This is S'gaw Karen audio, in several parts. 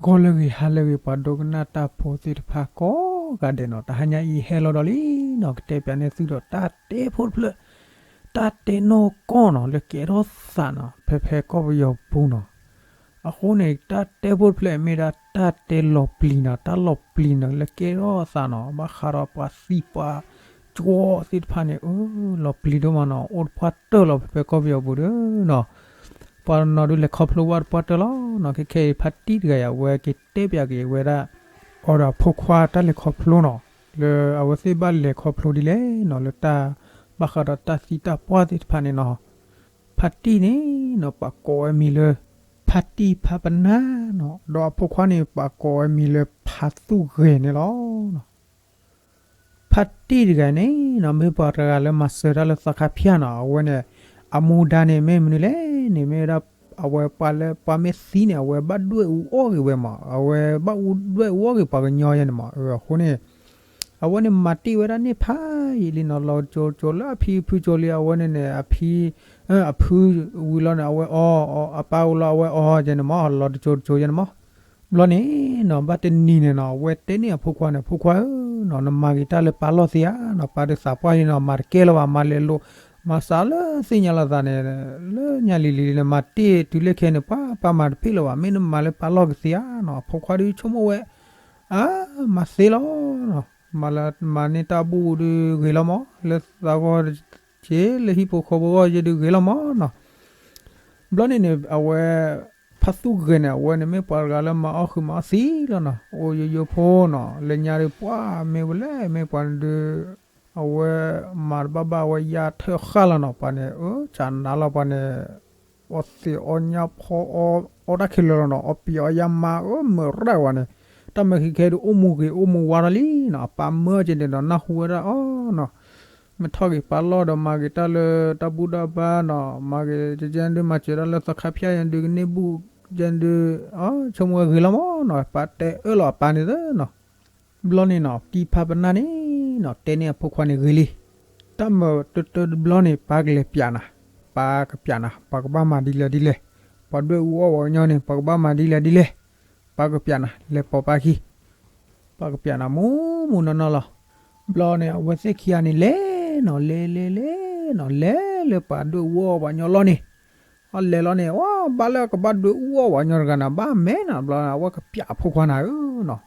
ကီၢ်လၢအဂ့ၤ ဟါလၢအဂ့ၤ ပှၤဒိကနၣ်တၢ်ဖိသ့ၣ်တဖၣ်ကိးဂၤဒဲးနီၤ, တဟါညါအံၤဟဲလီၤဒီးလံနီၤ, ကတဲပၠးန့ၢ်သုဒီးတၢ်တဲဖိတဖျၢၣ်, တၢ်တဲနီၢ်ကီၢ်နီၤ လၢကဲထီၣ်သးနီၤ ဖဲဖဲကီၢ်ပယီၤပူၤနီၤ. အဃိန့ၣ် တၢ်တဲဖိတဖျၢၣ်မ့ၢ်ဒၣ်တၢ်တဲလီၤပျံၤနီၤ, တၢ်လီၤပျံၤနီၤ လၢကဲထီၣ်သးနီၤ, ဘၣ်ဃးဒီးပှၤသံပှၤကၠီသ့ၣ်တဖၣ်န့ၣ် အၢ လီၤပျံၤဒိၣ်မးနီၤ, အိၣ်တပှၢ်တၢၢ်လီၤ ဖဲဖဲကီၢ်ပယီၤပူၤဒီးနီၤ. ပှၤတနီၤဒုးလဲၤခီဖျိဘၣ်တပှၢ်တၢၢ်လီၤနီၤ. ခဲခဲအံၤ ဖါတံၢ်တဂၤအံၤ အဝဲက့ၤတဲပၠးက့ၤဝဲဒၣ် အီၤဒီးအဖိခွါတၢ်လဲၤခီဖျိနီၤ, လၢအဝဲသ့ၣ်ဘၣ်လဲၤခီဖျိဒ်လဲၣ်နီၤ, လၢတၢ်ဘၣ်ဃးဒီးတၢ်သံတၢ်ပှၢ်သ့ၣ်တဖၣ်န့ၣ်နီၤ. ဖါတံၢ်န့ၣ်နီၤ ပှၤကိးဝဲမံၤလၢ ဖါတံၢ်ဖါပနၢ်နီၤ, ဒီးအဖိခွါန့ၣ် ပှၤကိးဝဲမံၤလၢဖါသူၣ်ဂဲၤန့ၣ်လီၤ. ဖါတံၢ်တဂၤန့ၣ်နီၤ မ့ၢ်ပှၤတဂၤလၢမၤစၢၤတၢ်လၢသီခါဖၠၣ်နီၤ, အဝဲန့ၣ် အမူဒါန့ၣ်မ့ၢ်မနုၤလဲၣ်န့ၣ် မ့ၢ်ဝဲဒၣ် အဝဲပှၤလၢပှၤမ့ၢ်သံန့ၣ် အဝဲဘၣ်ဒွဲၣ်အူအီၣ်ဂ့ၤဝဲမး, အဝဲဘၣ်ဒွဲၣ်အူအီၣ်ဂ့ၤပှၤကညီယဲန့ၣ်မး, အဃိန့ၣ် အဝဲန့ၣ်မၤတ့ၢ်ဝဲဒၣ်န့ၣ်ဖးယံာ်လံနီၤ, လီၤကၠိကၠိလၢအဖံအဖုကၠိလံ, အဝဲန့ၣ်န့ၣ် အဖံ အဖုဝံၤလီၤန့ၣ် အဝဲအီ, အပၢ်ဝံၤလီၤ အဝဲအီယဲန့ၣ်မး, လီၤတကၠိတကၠိယဲန့ၣ်မး. ဘျီန့ၣ်နီၤ ဘၣ်တနံၤန့ၣ်နီၤ အဝဲတဲန့ၢ်အဖိခွါန့ၣ်, ဖိခွါဧၢနီၤ, နမၤဂ့ၤတၢ်လၢပၢ်လီၢ်သ့ဧါနီၤ, ပၢ်ဒုးသးပှၢ်လံနီၤ, မၤတကဲလၢၤဘၣ်, မၤလဲၤလိာ် မၤစးလၢသ့ၣ်ညါလိာ်သးန့ၣ် လၢညါလံၤလံၤလံၤ မၤတ့ၢ်တုၤလၢခဲန့ၣ် ပၢ်ပၢ်မၤတပ့ၢ်လၢၤဘၣ်, မ့ၢ်နမၤလၢပၢ်လီၢ်ကသ့ဧါနီၤ, အဖိခွါဒုးဆိကမိၣ်ဝဲ အါ မၤသ့လီၤနီၤ, မၤလၢမၤန့ၢ်တၢ်ဘူၣ်ဒုးဂ့ၤလီၤမး, လၢသးဂီၢ်က့ လၢဟံၣ်ဖိဃီဖိဂီၢ်ယဲဒုးဂ့ၤလီၤမးနီၤ. ဘျီန့ၣ်န့ၣ် အဝဲ ဖါသူၣ်ဂဲၤန့ၣ် အဝဲန့ၣ်မ့ၢ်ပှၤတဂၤလၢမၤအီၣ်ဃုာ်မၤအီၣ်သံလီၤနီၤ, အိၣ်ယိယိဖိနီၤ, လၢညါဒုးပှၢ်မ့ၢ်ဝဲလဲၣ်, မ့ၢ်ပှၤန့ၣ်ဒုး အဝဲမၤတဘၣ်ဘၣ် အဝဲယါထၢၣ်ဃၣ်လီၤနီၤ, ပှၤန့ၣ် အၢ စးနးလီၤ, ပှၤန့ၣ် အီသံးအီညၣ်ဖီအီ အီတၢ်ခဲလၢာ်လီၤနီၤ, အီပံၤအီညၣ်မါအၢမုာ်ရၣ်ဝဲန့ၣ်, တၢ်မဲာ်ခံခဲဒုးအိၣ်မူဂ့ၤအိၣ်မူဝါထီၣ်လံနီၤ, အပၢ်မၢက့ၤန့ၣ်ဒီးနၢ်ဟူဝဲဒၣ်အီၤနီၤ, မ့ၢ်ထီၣ်ဂ့ၤပၢ်လီၢ်ဒီးမၤဂ့ၤတၢ်လၢတၢ်ဘူၣ်တၢ်ဘါနီၤ, မၤဂ့ၤကဲကဲဒုး မၤစၢၤတၢ်လၢသီခါဖၠၣ်ယဲဒုး ကန့ၢ်ဘူၣ်ယဲဒုး အီ ဆိကမိၣ်ဝဲဂ့ၤလီၤမးနီၤ, ပၢ်တဲအၢၣ်လီၤအပၢ်န့ၣ်သနီၤ. ဘျီန့ၣ်နီၤ တံၢ်ဖါပနၢ်န့ၣ်နီၤ တဲန့ၢ်အဖိခွါန့ၣ်ဂ့ၤလံ, တၢ်မၤတၢတၢတဘျီန့ၣ် ပၢ်ကလဲၤပၠးနၤ, ပၢ်ကပၠးနၤ, ပှၤကဘၣ်မၤဒ်လဲၣ်ဒ်လဲၣ်, ပှၤဒွဲၣ်အူအီၣ်ပှၤကညီန့ၣ် ပှၤကဘၣ်မၤဒ်လဲၣ်ဒ်လဲၣ်, ပၢ်ကပၠးနၤ လဲၤပိာ်ပၢ်ခံ ပှၤကပၠးနၤမူမူနီၢ်နီၢ်လီၤ. ဘျီန့ၣ် အဝဲသ့ၣ်ခံဂၤန့ၣ်လဲၤနီၤ လဲၤလဲၤလဲၤနီၤ လဲၤလၢပှၤဒွဲၣ်အူအီၣ်ပှၤကညီလီၢ်န့ၣ်, အလဲၤလီၤန့ၣ် ဝဲဘၣ်လၢကဘၣ်ဒွဲၣ်အူအီၣ်ပှၤကညီတဂၤန့ၣ် ဘၣ်မဲာ်နၤ ဘျီအဝဲကပၠးအဖိခွါနၤဧၢနီၤ.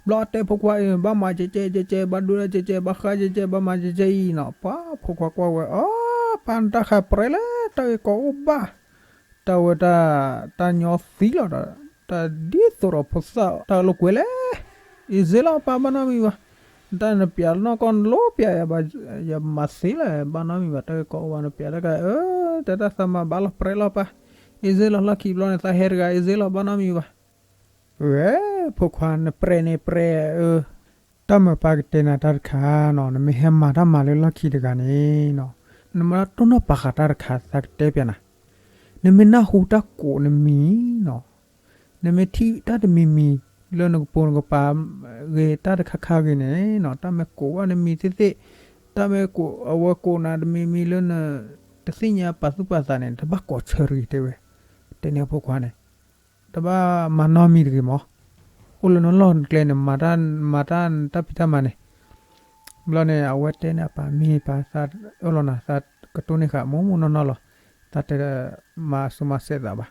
ဘျီအတဲဖိခွါအံၤ ဘၣ်မၤကဲကဲကဲကဲ ဘၣ်ဒွဲၣ်ကဲကဲ ဘၣ်ဃးကဲကဲ ဘၣ်မၤကဲကဲအံၤနီၤ, ပှၤဖိခွါကွၢ်ဝဲ အၢ ပၢ်နတၢ်ဃးပြဲလၢတၢ်ဂ့ၢ်ကီအိၣ်ဘၣ် တၢ်ဝဲတၢ် တၢ်ညီသံလီၤဒီး တၢ်ဒ်သိးဒီးဖိသၣ်တၢ်လိာ်ကွဲလဲၣ်, အ့ၣ်စ့လီၤပၢ်ဘၣ်နီတမံၤဘၣ်, တၢ်နပၠးနီၢ်ကီၢ်နလိပၠးယၤဘၣ်, ယမၤသ့လၢၤဘၣ်နီတမံၤဘၣ်, တၢ်ဂ့ၢ်ကီအိၣ်ဘၣ်နပၠးတၢ်ကါ အၢ တဲတၢ်သးမၤဘၣ်လီၤပြဲလီၤပၢ်, အ့ၣ်စ့လီၤလီၢ်ခံဘျီန့ၣ် သးဟဲတဂၤ အ့ၣ်စ့လီၤဘၣ်နီတမံၤဘၣ် ဝဲ ဖိခွါနပြဲန့ၣ်ပြဲ အၢ တၢ်မၤပၢ်ကတဲနၤတၢ်တခါနီၤ, နမ့ၢ်ဟဲမၤတၢ်မၤလၢလီၢ်ခံတဂၤန့ၣ်နီၤ, နမ့ၢ်တိၢ်နီၣ်ပာ်ဃာ်တၢ်တခါ သးကတဲပၠးနၤ, နမ့ၢ်နၢ်ဟူတၢ်ကိးနမံၤနီၤ, နမ့ၢ်ထံၣ်တၢ်တမံၤမံၤ လၢနကပိာ်နကပၤဂ့ၤ တၢ်တခါခါဂ့ၤန့ၣ်နီၤ, တၢ်မ့ၢ်ကိးဘၣ်နမံၤသ့ၣ်သ့ၣ်, တၢ်မ့ၢ်ကိး အဝဲကိးနၤတမံၤမံၤလၢန တသ့ၣ်ညါပာ်သူၣ်ပာ်သးန့ၣ် တဘၣ်ကိးဆၢတဂ့ၤတဲဝဲ, တဲန့ၢ်အဖိခွါန့ၣ် တဘၣ်မၤနီတမံၤတဂ့ၤမး, အိၣ်လၢနလီၢ်နကျဲန့ၣ် မၤတၢ် မၤတၢ်တၢ်ဖံးတၢ်မၤန့ၣ်, ဘျီန့ၣ် အဝဲတဲန့ၣ်အပၢ် မ့ၢ်ပၢ်သးအၢၣ်လီၤနၤ သးကတိၢ်န့ၢ်ဃာ် မိၢ်မိၢ်နီၢ်နီၢ်လီၤ, သးတမၤစိၤမၤစဲးသးဘၣ်.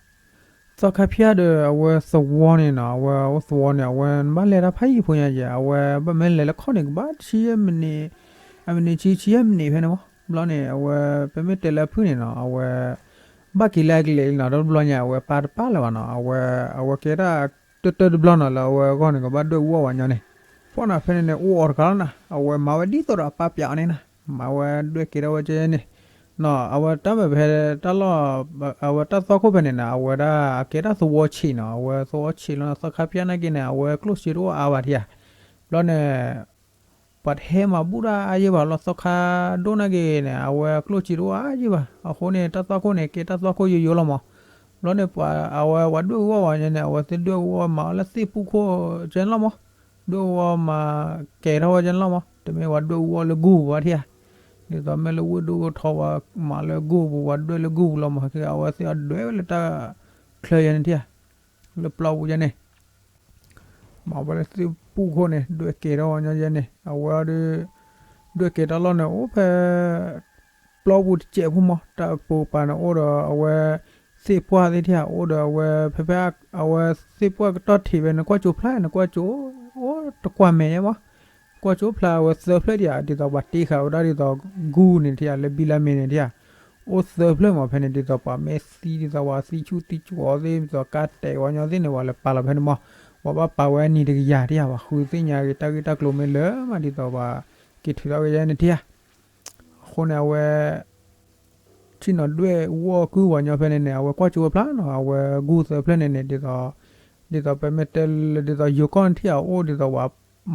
သီခါဖၠၣ်ဒီးအဝဲသဝီန့ၣ်နီၤ, အဝဲအိၣ်သဝီန့ၣ် အဝဲဘၣ်လဲၤတၢ်ဖးယံာ်ဖိညါယဲၢ်, အဝဲဘၣ်မ့ၢ်လဲၤလၢခီၣ်န့ၣ် ကဘၣ်ဆံယဲၢ်မံးနံး, အမံးနံးဆံ ဆံယဲၢ်မံးနံးဖဲန့ၣ်မး, ဘျီန့ၣ် အဝဲ ပမ့ၢ်တဲလၢအဖုၣ်န့ၣ်နီၤ, အဝဲ ဘၣ်က့ၤလၢအကလဲၤလံနီၤ, တဘျီညါ အဝဲပၢ်တပာ်လၢၤဘၣ်နီၤ, အဝဲ အဝဲကဲဒၣ်တၢၢ်တၢၢ်တဘျီနီၤ လၢအဝဲအဂီၢ်န့ၣ် ကဘၣ်ဒွဲၣ်အူအီၣ်ပှၤကညီန့ၣ်, ဖီၣ်နၤဖဲန့ၣ်န့ၣ် အိၣ်အီၤတဂၤလီၤနၤ, အဝဲမၤဝဲဒ်သိးဒီးအပၢ်ပၠးအီၤန့ၣ်နၤ, မၤဝဲဒွဲၣ်က့ၤထီၣ်ဝဲကဲန့ၣ်, နီၤ အဝဲတၢ်မ့ၢ်ဖဲတၢ်လီၢ် အဝဲတၢ်သွၣ်ခိၣ်ဖဲန့ၣ်နၤ, အဝဲဒၣ်အကဲတၢ်သဝီဆံးနီၤ, အဝဲသဝီဆံးလီၤ သီခါဖၠၣ်နာ်က့န့ၣ် အဝဲကျိၣ်စ့တအိၣ်အါဘၣ်ထံဧါ, ဘျီန့ၣ် ပှၤတဟဲမၤဘူၣ်တၢ်အါယဲၢ်ဘၣ်လီၤ, သီခါဒိၣ်နာ်က့န့ၣ် အဝဲကျိၣ်စ့တအိၣ်အါယဲၢ်ဘၣ်, အဃိန့ၣ် တၢ်သွၣ်ခိၣ်န့ၣ် ကဲတၢ်သွၣ်ခိၣ်ယိယိလီၤမး, ဘျီန့ၣ် ပှၤအဝဲဝၤဒွဲၣ်အူအီၣ်ဝဲန့ၣ် အဝဲသ့ၣ်ဒွဲၣ်အူအီၣ်မၤအီၤလၢသ့ၣ်ပူၣ်ခိၣ်ကဲန့ၣ်လီၤမး, ဒွဲၣ်အူအီၣ်မၤကဲထီၣ်ဝဲကဲန့ၣ်လီၤမး, တမ့ၢ်ဝၤဒွဲၣ်အူအီၣ်လၢဂိၢ်ပူၤဘၣ်ထံဧါ, ဒ်သိးမ့ၢ်လၢဝ့ၢ်ဒိၣ်ထီဝဲမၤလၢဂိၢ်ပူၤ ဝၤဒွဲၣ်လၢဂိၢ်ပူၤလီၤမး, အဝဲသ့ၣ်အဒွဲၣ်ဝဲလၢတၢ်ချၢယဲန့ၣ်ထံဧါ, လၢပျီပူၤယဲန့ၣ် မၤဝဲလၢသ့ၣ်ပူၣ်ခိၣ်န့ၣ် ဒွဲၣ်ကဲၤထီၣ်ဝဲညီယဲန့ၣ် အဝဲဒုး ဒွဲၣ်ကဲၤတၢ်လီၢ်န့ၣ် အိၣ်ဖဲ ပျီပူၤတစဲးဖိမး တၢ်အပူၤပာ်န့ၣ်အိၣ်ဒီးအဝဲ သ့ၣ်ပှၢ်သ့ၣ်ထံၣ်ဧါ အိၣ်ဒီးအဝဲ ဖဲဖဲ အဝဲသ့ၣ်ပှၢ်ကတီၢ်ထံးဖဲ နကွၢ်ကၠိဖျါ နကွၢ်ကၠိ အိၣ်တကွၢ်မဲာ်ညါမး ကွၢ်ကၠိဖျါအဝဲသၢဖျၢၣ်ဒံးဧါ ဒ်သိးပှၤတ့ဃာ်ဝဲဒၣ်ဒ်သိး ဂူန့ၣ်ထံၣ်ဧါ လၢဘံလါမ့ၤန့ၣ်ထံၣ်ဧါ အိၣ်သၢဖျၢၣ်မး ဖဲန့ၣ် ဒ်သိးပှၤမ့ၢ်သံ ဒ်သိးပှၤသံဆူၣ်သံကၠူအီၤသ့ၣ် ဒ်သိးကါတဲာ်ဝဲညီသ့ၣ်န့ၣ် ပှၤလဲၤပာ်လီၤဖဲန့ၣ်မး ပှၤဘၣ်ပာ်ဝဲအနံၤတကယၤထံၣ်ဧါ ပှၤဃုသ့ၣ်ညါက့ၤတၢ်ဂ့ၢ်တၢ်ကျိၤမ့ၢ်လၢမး ဒ်သိးပှၤက့ၤထုးထီၣ်က့ၤယဲန့ၣ်ထံၣ်ဧါ အဃိန့ၣ် အဝဲ ဆ့ၣ်နီၤဒွဲၣ်အူအီၣ်ကုၢ်ဝဲညီဖဲန့ၣ်န့ၣ် အဝဲကွၢ်ကၠိဖျါနီၤ အဝဲဂူၢ်သၢဖျၢၣ်န့ၣ်န့ၣ် ဒ်သိး ဒ်သိးပမ့ၢ်တဲလၢ ဒ်သိးယိၤကီၢ်န့ၣ်ထံၣ်ဧါ အိၣ်ဒ်သိးပှၤ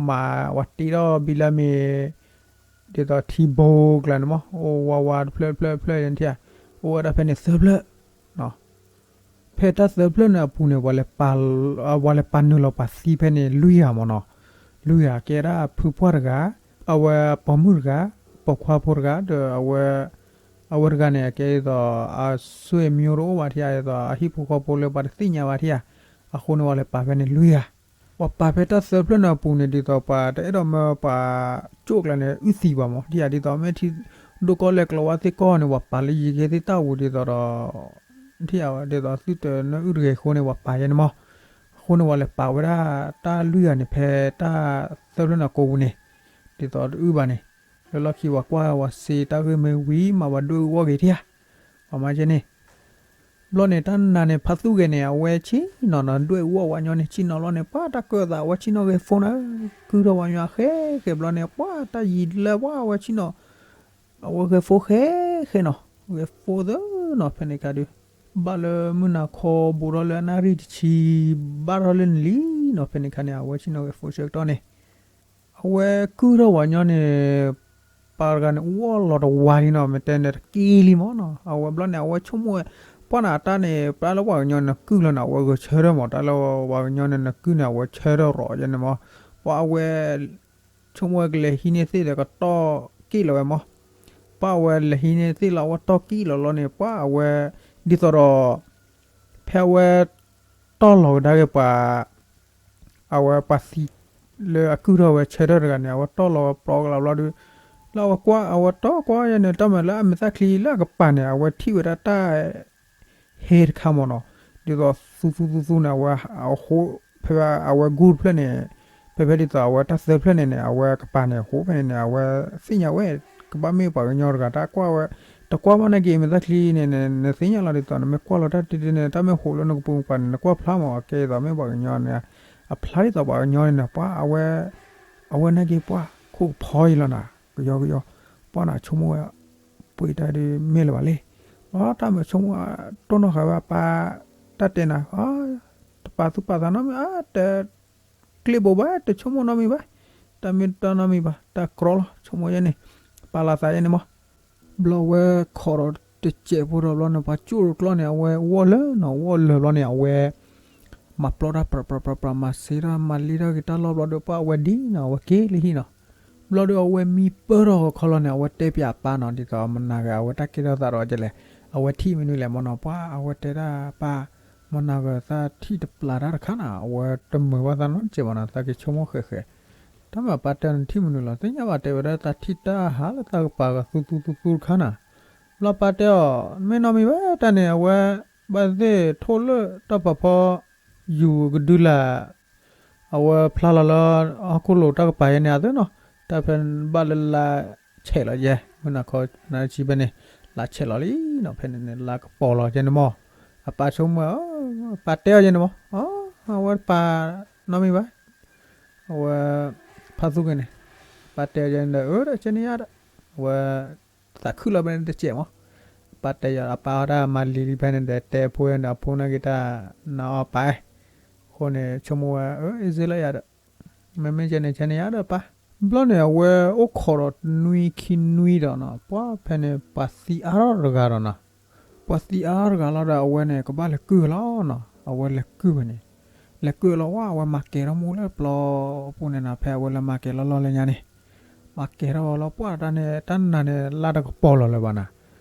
မၤ ပှၤတ့ထီၣ်ဘံလါမ့ၤ ဒ်သိးထံဘိကျါန့ၣ်မး အိၣ်ဝါဝါတဖျၢၣ်တဖျၢၣ်တဖျၢၣ်န့ၣ်ထံၣ်ဧါ အိၣ်ဝဲဒၣ်ဖဲန့ၣ်သၢဖျၢၣ် ဖဲတၢ်သၢဖျၢၣ်န့ၣ်အပူၤန့ၣ် ပှၤလဲၤပာ် ပှၤလဲၤပာ်နုာ်လီၤပှၤသံဖဲန့ၣ် လွံၢ်ဂၤမးနီၤ, လွံၢ်ဂၤကဲဒၣ်ဖုပှၢ်တဂၤ, အဝဲပိာ်မုၣ်တဂၤ, ပိာ်ခွါဖိတဂၤ ဒီးအဝဲ အဝဲတဂၤန့ၣ် အကဲဒ်သိး အဆွေမျိုးတအိၣ်ဘၣ်ထံၣ်ဧါ, ဒ်သိးအဟံၣ်ဖိဃီဖိလၢပှၤတသ့ၣ်ညါဘၣ်ထံၣ်ဧါ, အဃိန့ၣ် ပှၤလဲၤပာ်ဖဲန့ၣ်လွံၢ်ဂၤ ပှၤပာ်ဖဲတၢ်သၢဖျၢၣ်န့ၣ်အပူၤန့ၣ် ဒ်သိးပှၤတအဲၣ်ဒိးမၢပှၤကၠိၣ်ကျါန့ၣ် အုၣ်သံပှၤမး ထံၣ်ဧါ, ဒ်သိးမ့ၢ်ထံဒိၣ်ကီၢ်လဲၢ်ကျိၤဝါသ့ၣ်ကီၢ်န့ၣ် ပှၤပာ်လၢယံၤကဲသ့ၣ်တၢ်ပူၤ ဒ်သိးဒီး ထံၣ်ဧါ, ဒ်သိးသုတနၢ်အုၣ်တဂ့ၤအဃိန့ၣ် ပှၤပာ်ယဲန့ၣ်မး, အဃိန့ၣ် ပှၤလဲၤပာ်ဝဲဒၣ်တၢ်လွံၢ်ဂၤန့ၣ် ဖဲတၢ်သၢဖျၢၣ်န့ၣ်ကိးပူၤန့ၣ် ဒ်သိးတအုၣ်ဘၣ်န့ၣ်, လၢလီၢ်ခံပှၤကွၢ်ဝဲစ့တၢ်ဂ့ၢ်မ့ၢ်ဝံၤ မၤပှၤဒွဲၣ်အူအီၣ်က့ၤထံၣ်ဧါ, ပှၤမၤယဲန့ၣ် ဘျီန့ၣ် တၢ်နၤန့ၣ် ဖါသူၣ်ဂဲၤန့ၣ် အဝဲဆ့ၣ်နီၤနီၤ ဒွဲၣ်အူအီၣ်ဝဲညီန့ၣ် ဆ့ၣ်နီၤလီၤန့ၣ် ပှၤတၢ်ကၢၢ်သး အဝဲဆ့ၣ်နီၤဂဲၤဖိန့ၣ်, ကုၢ်ထီၣ်ဝဲညီအဃဲဃဲဘျီန့ၣ် ပှၤတၢ်ယံၤလၢပှၤအဝဲဆ့ၣ်နီၤ, အဝဲဂဲၤဖိဃဲဃဲနီၤ, ဂဲၤဖိသၢနီၤ ဖဲန့ၣ်ခါဒီး ဘၣ်လၢမုၢ်နၤခီဘူးထီၣ်လၢအနၣ်ရံၣ်တဆံ ဘၣ်ထီၣ်လၢနလံနီၤ ဖဲန့ၣ်ခါန့ၣ် အဝဲဆ့ၣ်နီၤဂဲၤဖိဆၢကတီၢ်န့ၣ် အဝဲကုၢ်ထီၣ်ဝဲညီန့ၣ် ပှၤတဂၤန့ၣ် အူအီၣ်လီၤတဝါလံနီၤ မ့ၢ်တဲန့ၣ်တက့ၢ်လံမးနီၤ, အဝဲဘျီန့ၣ် အဝဲဆိကမိၣ်ဝဲ ပှၤန့ၣ်အတၢ်န့ၣ် ပှၤလၢပှၤကညီန့ၣ်နကုၢ်လီၤန့ၣ် အဝဲဂဲၤဆၢထၢၣ်မး တၢ်လၢပှၤကညီန့ၣ်နကုၢ်န့ၣ် အဝဲဆၢထၢၣ်ရီၤယဲန့ၣ်မး, ပှၤအဝဲ ဆိကမိၣ်ဝဲကလဲၤဟံးန့ၢ်သ့ၣ်ဒီးကတီၢ်က့ၣ်လီၤဝဲမး, ပှၤအဝဲလဲၤဟံးန့ၢ်သ့ၣ်လီၤ အဝဲတီၢ်က့ၣ်လီၤလီၤန့ၣ် ပှၤအဝဲ ဒ်သိးဒီး ဖဲအဝဲ တီၢ်လီၤကဒါက့ၤပှၤ အဝဲပှၤသံ လၢအကုၢ်ထီၣ်ဝဲဆၢထၢၣ်တဂၤန့ၣ် အဝဲတီၢ်လီၤဝဲပျီကလီၤဘျီဒီး လၢအဝဲကွၢ် အဝဲတီၢ်ကွၢ်ယဲန့ၣ် တၢ်မၤလၢအမဲာ်သၣ်ချံလၢအကပၤန့ၣ် အဝဲထံၣ်ဝဲဒၣ်တၢ် ဟဲတခါမးနီၤ, ဒ်သိးသူသူသူသူန့ၣ် အဝဲ အဃိ ဖဲအဝဲဂူၢ်တဖျၢၣ်န့ၣ် ဖဲဖဲဒ်သိးအဝဲတၢ်သၢဖျၢၣ်န့ၣ်န့ၣ် အဝဲကပၤန့ၣ် အဃိဖဲန့ၣ်န့ၣ် အဝဲသ့ၣ်ညါဝဲ ကဘၣ်မ့ၢ်ပှၤကညီတဂၤ တၢ်ကွၢ်ဝဲ တကွၢ်ဘၣ်နာ်က့ မဲာ်သၣ်ချံန့ၣ် နသ့ၣ်ညါလီၤဒ်သိး နမ့ၢ်ကွၢ်လီၤတၢ်တ့တ့န့ၣ် တၢ်မ့ၢ်ဟိးလၢနကပူၤကပၤန့ၣ် နကွၢ်ဖျါမး အကဲဒ်သိးမ့ၢ်ပှၤကညီန့ၣ် အဖျါဒ်သိးပှၤကညီန့ၣ်န့ၣ် ပှၤအဝဲ အဝဲနာ်က့ ပှၤခိၣ်ကဖီအံၤလီၤနၤ ကယီကယီ ပှၤနၤဆိကမိၣ်ဝဲ ပှ့ၤတၢ်ဒ်မ့ၢ်လၢၤဘၣ်လဲၣ်, လီၤတၢ်မၤဆိကမိၣ် တိၢ်နီၣ်ဃာ်ဝဲအပၢ် တၢ်တဲနၤ တပာ်သူၣ်ပာ်သးနီတမံၤ တ ကျ့ဘိးဘၣ် တဆိကမိၣ်နီတမံၤဘၣ်, တၢ်မ့ၢ်တၢ်နီတမံၤဘၣ် တၢ်ကြီလီၤ ဆိကမိၣ်ယဲန့ၣ် ပာ်လီၤသးယဲန့ၣ်မး, ဘျီဝဲခိးဒီးတစဲးဖိဒီးဘျီန့ၣ် ပှၤကၠိၣ်တကျီၢ်န့ၣ် အဝဲအူအီၣ်လၢာ်နီၤ အူအီၣ်လၢာ်ဘျီန့ၣ် အဝဲ မၤပျီတၢ်ပြးပြးပြးပြး မၤစ့ထီၣ်မၤလံထီၣ်က့ၤတၢ်လီၢ်ဘျီဒီး ပှၤအဝဲဒ်နီၤ အဝဲက့ၤလၢဟံၣ်နီၤ, ဘျီဒီးအဝဲမံပၢၢ်ထီၣ်ခီလီၤန့ၣ် အဝဲတဲပၠးအပၢ်နီၤ ဒ်သိးမနၤဂၤ အဝဲတၢ်ကဲထီၣ်သးဒီးကလဲၣ်, အဝဲထံၣ်မနုၤလဲၣ်မးနီၤ ပှၤအဝဲတဲဒၣ်ပၢ် မနၤဂၤသးထံၣ်တပျၢ်တၢ်တခါနီၤ အဝဲတမုာ်ဘၣ်သးနီတစဲးဘၣ်နီၤ သးက့ၤဆိကမိၣ်ဃဲးဃဲး, တၢ်မၤပၢ်တဲနထံၣ်မနုၤလီၤ သ့ၣ်ညါဘၣ်တဲဝဲဒၣ်သးထံၣ်တၢ်ဟးလၢသးကပၤဂၤသူသူသူသူတခါနီၤ, ဘျီပၢ်တဲအီၤ မ့ၢ်နီတမံၤဘၣ် တၢ်န့ၣ် အဝဲ ဘၣ်သ့ၣ်ထိၣ်လၢတၢ်ပာ်ဖီ ယူၤကဒုလာ် အဝဲဖျါလီၤလၢ ဟီၣ်ခိၣ်လိၤတၢ်ကပၤယဲန့ၣ် အသ့ၣ်နီၤ, တၢ်ဖဲဘၣ်လၢလါဆဲးလီၤယဲ မုၢ်နၤခီ နါဆံဖဲန့ၣ် လါဆဲးလီၤလံနီၤ ဖဲန့ၣ်န့ၣ် လါကပီၤလီၤယဲန့ၣ်မး, အပၢ်ဆိကမိၣ် ပၢ်တဲအီၤယဲန့ၣ်မး, အဝဲတပာ်နီတမံၤဘၣ် အဝဲ ဖါသူၣ်က့ၤန့ၣ် ပၢ်တဲယဲန့ၣ်ဒီး အၢ ဒီးကဲန့ၣ်ယါဒီး အဝဲ သးခုလီၤဖဲန့ၣ်တစဲးမး, ပၢ်တဲယဲ အပၢ်အီၣ်တၢ်မၤလံၤလံဖဲန့ၣ်ဒီး တဲဖိန့ၣ်ဒီး အဖိန့ၣ်က့ၤတၢ်နၤအီၣ်ပၢ်, အဃိန့ၣ် ဆိကမိၣ်ဝဲ အၢ အ့စ့လၢယါဒီး မ့မ့ၢ်ကဲန့ၣ် ကဲန့ၣ်ယါဒီးပၢ်, ဘျီန့ၣ် အဝဲအိၣ်ခိးဒီးနွံခံနွံဒီးနီၤ ပှၤဖဲန့ၣ် ပှၤသံအါထီၣ်တဂၤဒီးနီၤ ပှၤသံအါထီၣ်တဂၤလီၤဒီး အဝဲန့ၣ် ကဘၣ်လဲၤကုၢ်လီၤနီၤ အဝဲလဲၤကုၢ်ဝဲန့ၣ်, လဲၤကုၢ်လီၤဝဲ အဝဲမၤကဲၤထီၣ်မူလၢပျီပူၤန့ၣ်နီၤ ဖဲအဝဲလၢမၤကဲၤလီၤလီၢ်လၢညါန့ၣ်, မၤကဲၤထီၣ်လီၤပှၢ်တၢ်န့ၣ် တၢ်နၤန့ၣ် လါတကပီၤလီၤလၢၤဘၣ်နီၤ,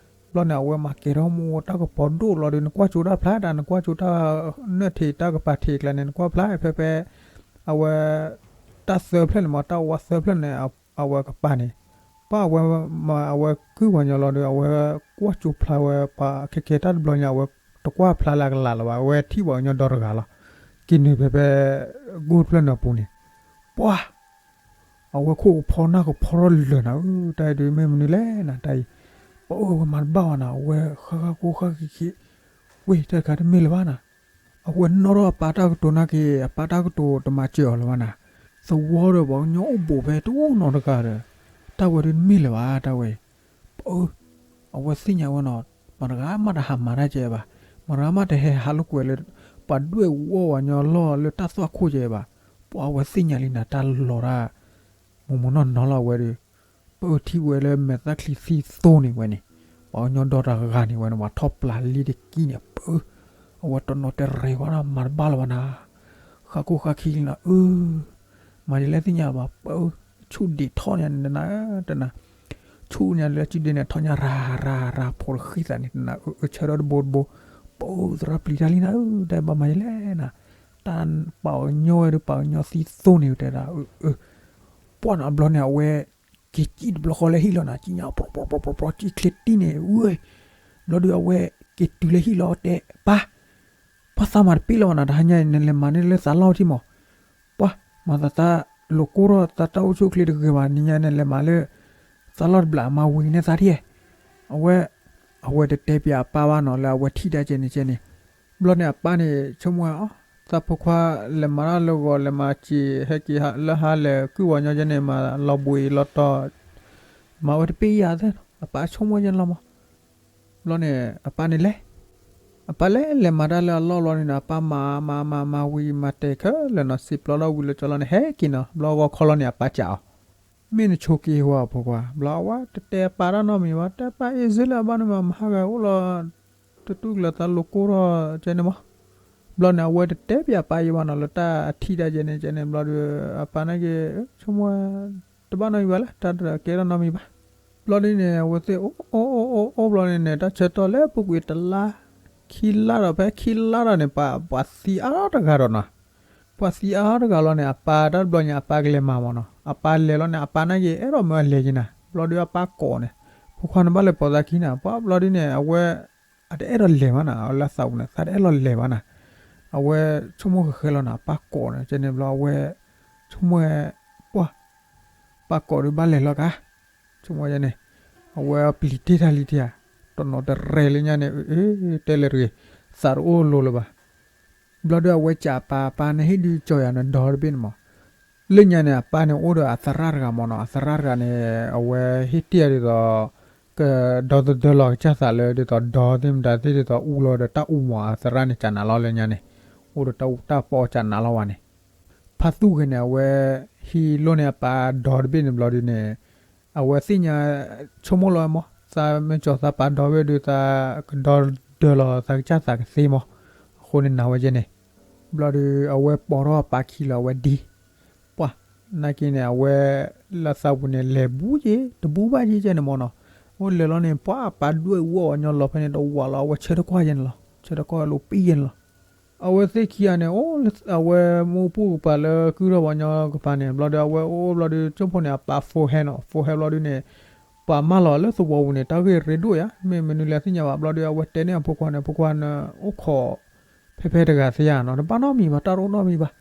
ဘျီန့ၣ် အဝဲမၤကဲၤထီၣ်မူတၢ်ကပီၤဒိၣ်လီၤဒီး နကွၢ်ကၠိတၢ်ဖျါတၢ် နကွၢ်ကၠိတၢ်နၢၣ်ထံးတၢ်ကပၤထံးကျါန့ၣ် နကွၢ်ဖျါဖဲဖဲ အဝဲ တၢ်သၢဖျၢၣ်န့ၣ်မး တၢ်ဝါသၢဖျၢၣ်န့ၣ် အဝဲကပၤန့ၣ်, ပှၤအဝဲ မၤအဝဲကုၢ်ဝၤညီလီၤဒီး အဝဲကွၢ်ကၠိဖျါဝဲ ပှၤခဲကဲတၢ်တဘျီညါ အဝဲတကွၢ်ဖျါလၢအကလးလၢၤဘၣ် အဝဲထံၣ်ပှၤကညီဒီတဂၤလီၤ. က့ၤနုာ်ဖဲဖဲ ဂိၢ်ဖျၢၣ်န့ၣ်အပူၤန့ၣ်, ပှၤ အဝဲခိၣ်ကဖီနၢ်ကဖီထီၣ်လၢာ်နၤဧၢ, တၢ်အံၤဒုးမ့ၢ်မနုၤလဲၣ်နၤ တၢ်အံၤ, ပအၢဝဲမၤတဘၣ်ဘၣ်နၤ အဝဲဃၣ်ဃၣ်ဃိဃၣ်ဃံခံ, ဝ့ၢ်တၢ်တခါတမ့ၢ်လၢၤဘၣ်နၤ, အဝဲနီၣ်ထီၣ်အပၢ်တၢ်ကတိၤနာ်က့ၤ အပၢ်တၢ်ကတိၤတမၤစၢၤအီၤလၢၤဘၣ်နၤ, သဝီဒီးပှၤကညီအိၣ်ဘူးဖဲတအိၣ်နီတဂၤဒီး, တၢ်ဝဲဒုးတမ့ၢ်လၢၤဘၣ် တၢ်ဝဲအံၤ, ပအၢ အဝဲသ့ၣ်ညါဝဲနီၤ, မတၤတဂၤမးတဟးမၤတၢ်ကဲဘၣ်, မတၤတဂၤမးတဟဲဟးလိာ်ကွဲလၢ ပှၤဒွဲၣ်ဝီၢ်ဝဲညီလီၢ်လၢတၢ်သွၣ်ခိၣ်ကဲဘၣ်, ပှၤအဝဲသ့ၣ်ညါလံနၤ တၢ်လီၤတၢ် မိၢ်မိၢ်နီၢ်နီၢ်လီၤအဝဲဒီး, ပအၢထံၣ်ဝဲလၢမဲာ်သၣ်ချံသံသိန့ၣ်ဝဲန့ၣ်, ပှၤကညီဒီတဂၤန့ၣ်ဝဲန့ၣ် ပှၤထီၣ်ပျၢ်လံတကံၢ်န့ၣ် ပအၢ, အဝဲတနီၤတရံးဝဲဒၣ်မၤတဘၣ်လၢၤဘၣ်နၤ, ဃၣ်ခိၣ်ဃၣ်ခံလံနၤ အၢ မၤဒ်လဲၣ်သ့ၣ်ညါဘၣ် ပအၢ, ဆူၣ်ဒံးထီၣ်ညါန့ၣ်နၤ, တနၤ, ဆူၣ်ညါလၢစုဒံးန့ၣ် ထီၣ်ညါရၤရၤရၤဖိတဃံသးန့ၣ် တနၤ အၢ ဆၢထၢၣ်တဘိတဘိ, ပအၢ သရၣ်ပျံၤတၢ်လံနၤ အၢ တၢ်ဘၣ်မၤဒ်လဲၣ်နၤ, တၢ်ပာ်အီၤညီဝဲဒီး ပာ်အီၤညီသံသိန့ၣ်တဲဒၣ် အၢ အၢ ပှၢ်နီၤ အဘျီန့ၣ် အဝဲက့ၤစံၣ်တဘျီဃီလၢဟံၣ်လီၤနၤ ကံၣ်ညါ ပြီပြီပြီပြီ ကံၣ်ချ့တံၢ်န့ၣ် ဝဲ, ဘျီဒီးအဝဲက့ၤတုၤလၢဟံၣ်လီၤတဲ ပၢ်, ပှၢ်သးမၤတပ့ၢ်လၢၤဘၣ်နၤ တဟါညါအံၤ နလဲၤမၤန့ၢ်လၢသးလီၢ်ထံမး, ပှၢ်, မၤသးသးလိၤကိၢ်ထီၣ် သးတၢ်အိၣ်ဆူၣ်အိၣ်ချ့တဂ့ၤဘၣ် နညါန့ၣ် လဲၤမၤလၢ သးလီၢ်တဘျီ မၤဝံၤန့ၢ်သးထံၣ်, အဝဲ, အဝဲတတဲပၠးအပၢ်ဘၣ်နီၤ လၢအဝဲထံၣ်တၢ်ကဲန့ၣ်ကဲန့ၣ်, ဘျီန့ၣ်အပၢ်န့ၣ် ဆိကမိၣ်ဝဲအီၤ, သးဖိခွါလဲၤမၤတၢ်လၢဂီၤ လဲၤမၤစံး ဟဲက့ၤလၢဟါလဲၤကုၢ်ဝၤညီကဲန့ၣ် မၤလီၤဘှံးလီၤတီၤ မၤဝဲတပ့ၢ်ယၤသ့ၣ်နီၤ အပၢ်ဆိကမိၣ်ယဲန့ၣ်လီၤမး, ဘျီန့ၣ် အပၢ်န့ၣ်လဲၤ, အပၢ်လဲၤလဲၤမၤတၢ်လၢအလီၢ်ဘျီန့ၣ်ဒီး အပၢ်မၤမၤမၤမၤဝံၤမၤတဲာ်ခဲလၢာ်နီၤ စံးပျီဒီးဝံၤလၢကၠီလီၤန့ၣ် ဟဲက့ၤနီၤ ဘျီဂီၤခီလီၤန့ၣ် အပၢ်စံးအီၤ, မ့ၢ်နဆိးက့ၤဝဲအီၤဖိခွါ ဘျီအဝဲတတဲအပၢ်တၢ်နီတမံၤဘၣ် တဲပၢ်အ့ၣ်စ့လၢအဘၣ်န့ၣ်မး မဟါဂၤအိၣ်လီၤ တတူၢ်ကျၢၤသးလိၤကိၢ်ထီၣ်ကဲန့ၣ်မး, ဘျီန့ၣ် အဝဲတတဲပၠးအပၢ်ယံၤဘၣ်နီၤ လၢတၢ်အထံၣ်တၢ်ကဲန့ၣ်ကဲန့ၣ် ဘျီဒီး အပၢ်န့ၣ်က့ၤ ဆိကမိၣ်ဝဲ တဘၣ်နီတမံၤဘၣ်လၢ တၢ်တကဲထီၣ်နီတမံၤဘၣ်, ဘျီဒ်န့ၣ် အဝဲသ့ၣ်အိၣ်အိၣ်အိၣ်အိၣ်အိၣ်ဘျီန့ၣ်န့ၣ် တၢ်ဆၢကတီၢ်လၢပူၤကွံာ်တလါ ခံလါဒီး ဖဲခံလါဒီးန့ၣ် ပှၤသံအါထီၣ်တဂၤဒီးနီၤ, ပှၤသံအါထီၣ်တဂၤလီၤန့ၣ် အပၢ်တၢ်တဘျီညါ အပၢ်ကလဲၤမၤမးနီၤ အပၢ်လဲၤလီၤန့ၣ် အပၢ်န့ၣ်က့ၤ အဲၣ်ဒိးမၢအလဲၤက့ၤနၤ ဘျီဒီးအပၢ်ကိးန့ၣ် ဖိခွါန့ၣ်ဘၣ်လဲၤပိာ်သးခံနၤ ပှၤဘျီဒ်န့ၣ် အဝဲ အတအဲၣ်ဒိးလဲၤဘၣ်နၤ အဝဲလၢသးပူၤန့ၣ် သးတအဲၣ်လီၤလဲၤဘၣ်နၤ, အဝဲဆိကမိၣ်ဃဲဃဲလီၤနၤ အပၢ်ကိးန့ၣ် ကဲန့ၣ်ဘျီအဝဲ ဆိကမိၣ်ဝဲ ပှၢ် ပၢ်ကိးဒုးဘၣ်လဲၤလီၤကါ, ဆိကမိၣ်ယဲန့ၣ် အဝဲပျံၤတ့ၢ်တၢ်လံတ့ၢ်ဧါ, တနီၤတရဲလၢညါန့ၣ် အၢ တဲလဲၤတဂ့ၤ, သးတအိၣ်လိၤလၢၤဘၣ်. ဘျီဒီးအဝဲစံးပၢ် ပၢ်နဟ့ၣ်ဒုးကၠီယၤ နဒီတဘ့ၣ်န့ၣ်မး. လၢညါန့ၣ် အပၢ်န့ၣ်အိၣ်ဒီးအသရၣ်တဂၤမးနီၤ, အသရၣ်တဂၤန့ၣ် အဝဲဟ့ၣ်တ့ၢ်ဒ်သိး ကဒီသဒၢလီၤကစၢ်သးလၢ ဒ်သိးဒီသ့ၣ်မတၤသ့ၣ် ဒ်သိးအူလီၤဒီးတၢ်အူမး အသရၣ်န့ၣ် ကနးလီၤလၢညါန့ၣ်, အိၣ်ဒီးတၢ်အူတၢ်ပီကနးလီၤဝဲန့ၣ် ဖါသူၣ်ဂဲၤန့ၣ် အဝဲဟံးလိၣ်န့ၢ်အပၢ်ဒီတဘ့ၣ်န့ၣ်ဘျီဒုန့ၣ်, အဝဲသ့ၣ်ညါ ဆိကမိၣ်လီၤဝဲမး, သးမ့ၢ်ကၠီၤသးပၢ်ဒီဝဲဒုး သးကဒီဒၢလီၤသးကစၢ်သးကသ့မး, အဃိန့ၣ်နာ်ဝဲယဲန့ၣ်, ဘျီဒုး အဝဲပိာ်ထီၣ်အပၢ်ခံလီၤအဝဲဒ် ပှၢ်, နာ်က့န့ၣ် အဝဲလၢသးပူၤန့ၣ် လဲၤဘူးက့ၤ တဘူးဘၣ်က့ၤကဲန့ၣ်မးနီၤ, အိၣ်လဲၤလီၤန့ၣ် ပှၢ်အပၢ်ဒွဲၣ်ဝီၢ်ဝဲညီလီၤဖဲန့ၣ် တဝးလီၤ အဝဲဆၢထၢၣ်ကွၢ်ယဲန့ၣ်လီၤ, ဆၢထၢၣ်ကွၢ်လိာ်ပံၣ်ယဲန့ၣ်လီၤ. အဝဲသ့ၣ်ခံဂၤန့ၣ် အိၣ်လၢအဝဲမူပူၤကပၤလၢကုၢ်ထီၣ်ပှၤညီကပၤန့ၣ် ဘျီဒီး အဝဲအိၣ်ဘျီဒီး ကၠိဖိန့ၣ် အပၢ်ဖိဟဲနီၤ, ဖိဟဲဘျီဒုန့ၣ် ပှၤမၢလီၤလၢသဝီပူၤန့ၣ် တၢ်ဂ့ၢ်ရ့ဒိၣ်ယါ, မ့ၢ်မနုၤလဲၣ်သ့ၣ်ညါဘၣ်, ဘျီဒီး အဝဲတဲန့ၢ်အဖိခွါန့ၣ် ဖိခွါန့ၣ် အိၣ်ခိး ဖဲဖဲတဂၤသ့ဧါနီၤ, တဘၣ်နီတမံၤဘၣ်, တၢ်တအိၣ်နီတမံၤဘၣ်.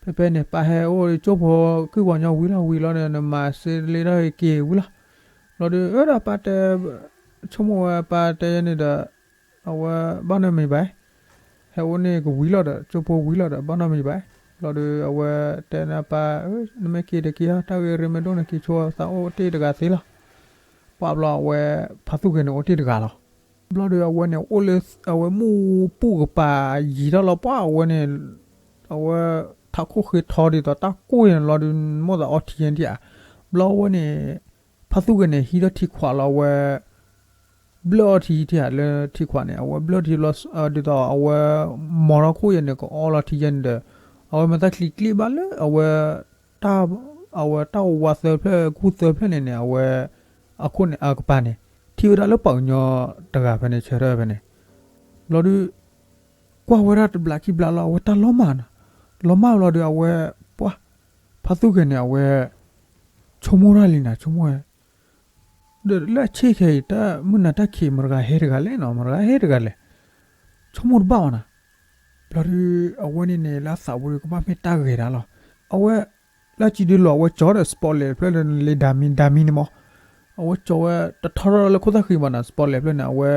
ဖဲဖဲန့ၣ် ပၢ်ဟဲအိၣ်ကၠိဖိကုၢ်ပှၤညီဝံၤလီၤ, ဝံၤလီၤန့ၣ် နမၤစ့လ့ထီၣ်က့ၤဝံၤလီၤ. ဘျီဒီး အၢ ဒီးပၢ်တဲ ဆိကမိၣ်ဝဲပၢ်တဲယဲန့ၣ်ဒီး အဝဲဘၣ်နီတမံၤဘၣ်, ဟဲအိၣ်န့ၣ်ကဝံၤလီၤဒီး ကၠိဖိဝံၤလီၤဒီး ဘၣ်နီတမံၤဘၣ်. ဘျီဒီး အဝဲတဲန့ၢ်ပၢ် နမ့ၢ်က့ၤတက့ၤဟီ တၢ်ဂ့ၢ်ရ့မ့ၢ်ဒိၣ်န့ၣ် က့ၤဆိသးအိၣ်တ့ၢ်တဂၤသ့လီၤ. ပှၢ်ဘျီအဝဲ ဖါသူၣ်ဂဲၤန့ၣ်အိၣ်တ့ၢ်တဂၤလီၤ. ဘျီဒီးအဝဲန့ၣ် အိၣ်လၢအဝဲမူပူၤကပၤယံာ်ထီၣ်လီၤ, ပှၢ်အဝဲန့ၣ် အဝဲ ထးခိၣ်ဃ့ထီဒ်သိးတၢ်ကိၢ်ယဲန့ၣ်လီၤဒီး မိၣ်သးအီထံယဲန့ၣ်ဧါ. ဘျီအဝဲန့ၣ် ဖါသူၣ်ဂဲၤန့ၣ် ဟံးထီၣ်ထံခွးလီၤ အဝဲ ဘျၢၣ်အီထံထံဧါ လၢထံခွးန့ၣ် အဝဲဘျၢၣ်ထံဘျီ ဒ်သိးအဝဲ မီၤထီၣ်ခိၣ်ယဲန့ၣ် ကအီလီၤထံယဲန့ၣ်ဒီး အဝဲမၤသးချံကျ့ဘၣ်လၢအဝဲ တၢ် အဝဲတၢ်ဝါသၢဖျၢၣ် ကူၢ်သၢဖျၢၣ်န့ၣ်န့ၣ် အဝဲ အခိၣ်န့ၣ် အကပၤန့ၣ် ထံၣ်ဝဲဒၣ်လၢပှၤကညီတဂၤဖဲန့ၣ် ဆၢထၢၣ်ဖဲန့ၣ် ဘျီဒုး ကွၢ်ဝဲဒၣ်တဘျးခံဘျးလီၤ အဝဲတၢ်လီၤမၢ်နီၤ, လီၤမၢ်ဘျီဒီး အဝဲ ပှၢ် ဖါသူၣ်ဂဲၤန့ၣ် အဝဲ ဆိကမိၣ်တၢ်လံနၤ ဆိကမိၣ်ဝဲ ဒီးလၢအဆ့ၣ်ခဲအံၤ တၢ်မုၢ်နၤတၢ်ခံး မတၤတဂၤဟဲတဂၤလဲၣ်နီၤ မတၤတဂၤဟဲတဂၤလဲၣ်, ဆိကမိၣ်တဘၣ်ဘၣ်နၤ. ဘျီဒုး အဝဲန့ၣ်န့ၣ် လၢအသးပူၤဒီး ကဘၣ်မ့ၢ်တၢ်ဂဲၤတၢ်လီၤ. အဝဲ လၢအစုဒုလီၤ အဝဲကၠီဒီး spotlight တဖျၢၣ်လၢလ့ဒၤမံ ဒၤမံန့ၣ်မး, အဝဲကၠီဝဲ တထီထီၣ်လၢခိၣ်သၣ်ဃံဘၣ်နၤ spotlight တဖျၢၣ်န့ၣ် အဝဲ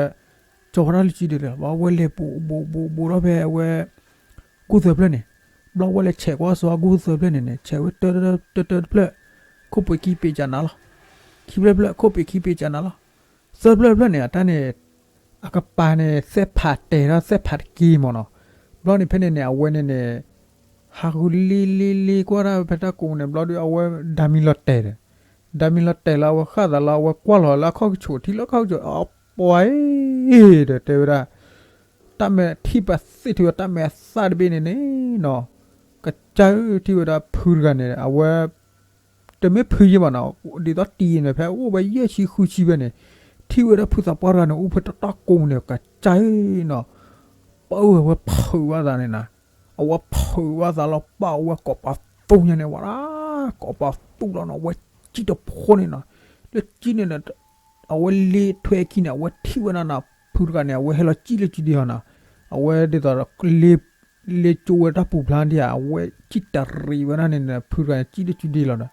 ကၠီဝဲဒၣ်လၢစုဒုလီၤ အဝဲလဲၤဘူးဘူးဘူးဘူးထီၣ်ဖဲအဝဲ ကူၣ်သၢဖျၢၣ်န့ၣ်, ဘျီဝဲလဲၤဆဲးကွၢ်စီၤကူၣ်သၢဖျၢၣ်န့ၣ်န့ၣ် ဆဲးဝဲတၢတၢတဖျၢၣ်, ခိၣ်ပှ့ၤခံပ့ၤကနၤလီၤ, ခံဖျၢၣ်ဖျၢၣ် ခိၣ်ပှ့ၤခံပ့ၤကနၤလီၤ, သၢဖျၢၣ်ဖျၢၣ်န့ၣ် အတၢ်န့ၣ် အကပၤန့ၣ် သဲးဖးတဲာ်ဒီး သဲးဖးတက့ၢ်မးနီၤ. ဘျီန့ၣ်ဖဲန့ၣ်န့ၣ် အဝဲန့ၣ်န့ၣ် ဟးဃုလ့လ့လ့ကွၢ်ဒၣ်ဖဲတၢ်ကိးန့ၣ် ဘျီဒုး အဝဲဒၤမံလီၤတဲာ်ဒီး, ဒၤမံလီၤတဲာ်လီၤ အဝဲဃၣ်သးလီၤ အဝဲကွၢ်လီၤလၢအခီၣ်ကဆူး ထံၣ်လၢအခီၣ်ကဆူး အပှၤအံၤ ဒီးတဲဝဲဒၣ် တၢ်မဲာ်ထံၣ်ပသ့ၣ်ထံၣ်ဝဲတၢ်မဲာ်အသၣ်တဘ့ၣ်န့ၣ်န့ၣ်နီၤ, ကစၢ်ဧၢ ထံၣ်ဝဲဒၣ်ဖုတဂၤန့ၣ် အဝဲ တမ့ၢ်ဖုယဲၢ်ဘၣ်နီၤ, ဒ်သိးတံၤန့ၣ် ဖဲအိၣ်ဝဲယဲၢ်ဆံဃုဆံဖဲန့ၣ်, ထံၣ်ဝဲဒၣ်ဖုသးပှၢ်တဂၤန့ၣ် အိၣ်ဖဲတၢ်တီၢ်ကိးန့ၣ် ကစၢ်ဧၢနီၤ, ပၢဝဲဖုးဘၣ်သးန့ၣ်နၤ, အဝဲဖုးဘၣ်သးလီၤ ပၢ်ဝဲကိးပသူညါန့ၣ် ဝဲဒၣ် ကိးပသူလီၤနီၤ အဝဲကံၣ်တဖိန့ၣ်နီၤ, လၢကံၣ်န့ၣ် အဝဲလ့ထွဲခံန့ၣ် အဝဲထံၣ်ဝဲဒၣ်နၤ ဖုတဂၤန့ၣ် အဝဲဟဲလီၤကံၣ်လၢစုဒုလီၤနီၤ, အဝဲဒ်သိး လ့ကၠိဝဲတၢ်ပူၤဖျါဒံးဧါ အဝဲကံၣ်တရံးဝဲဒၣ်န့ၣ် ဖုတဂၤန့ၣ် ကံၣ်လၢစုဒုလီၤဒီး,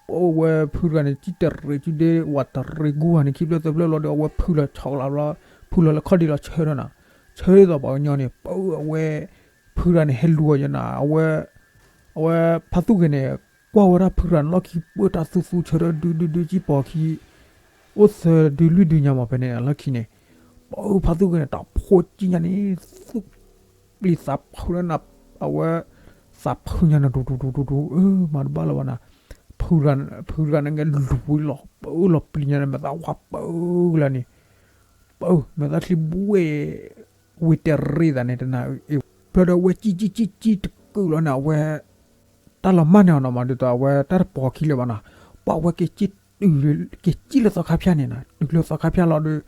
ပၢဝဲဖုတဂၤန့ၣ် ကံၣ်တရံးစုဒု ဝးတရံးကူၣ်ဂၤန့ၣ် ခံဖျၢၣ်သၢဖျၢၣ်လီၤဒီး အဝဲဖုးလီၤဆီကလးဘျီ, ဖုးလီၤလၢခီၣ်ဒံးလီၤဆၢထၢၣ်နီၤ, ဆၢထၢၣ်ဒ်သိးပှၤကညီန့ၣ် ပၢအဝဲ ဖုတဂၤန့ၣ် ဟဲလူၤအီၤယဲနၤ အဝဲ အဝဲဖါသူၣ်ဂဲၤန့ၣ် ကွၢ်ဝဲဒၣ်ဖုတဂၤန့ၣ် လီၢ်ခံပၢတၢ်သူသူဆၢထၢၣ်ဒုဒုဒုကံၣ်ပီၤခံ အိၣ်သၢဒုလွံၢ်ဒုညါမး ဖဲန့ၣ်အလီၢ်ခံန့ၣ်, ပၢဖါသူၣ်ဂဲၤန့ၣ် တၢ်ဖိကံၣ်ညါန့ၣ် သူၣ်ပျံၤသးဖုးလၢနၤ, အဝဲ သးဖုးညါန့ၣ် ဒူဒူဒူဒူဒူ အၢ မၤတဘၣ်လၢၤဘၣ်နၤ, ဖုတဂၤန့ၣ် ဂဲၤလူၤလီၤ ပၢလီၤပျံၤညါန့ၣ် မဲာ်သၣ်ဝါပၢလၢန့ၣ်, ပၢ မဲာ်သၣ်ချံဘှ့ၣ် ဝံၤတရံးသးန့ၣ် တနၤအံၤ ဖျၢၣ်ဒီးအဝဲကံၣ်ကံၣ်ကံၣ်ကံၣ်တကုာ်လီၤန့ၣ် အဝဲ တၢ်လီၤမၢ်န့ၢ်အီၤနီၤမး ဒ်သိးအဝဲတၢ်တပိာ်ခံလၢၤဘၣ်နီၤ, ပှၤဝဲက့ၤကံၣ်တုၤ က့ၤကံၣ်လၢသီခါဖၠၣ်န့ၣ်နီၤ တုၤလၢသီခါဖၠၣ်လီၤဒီး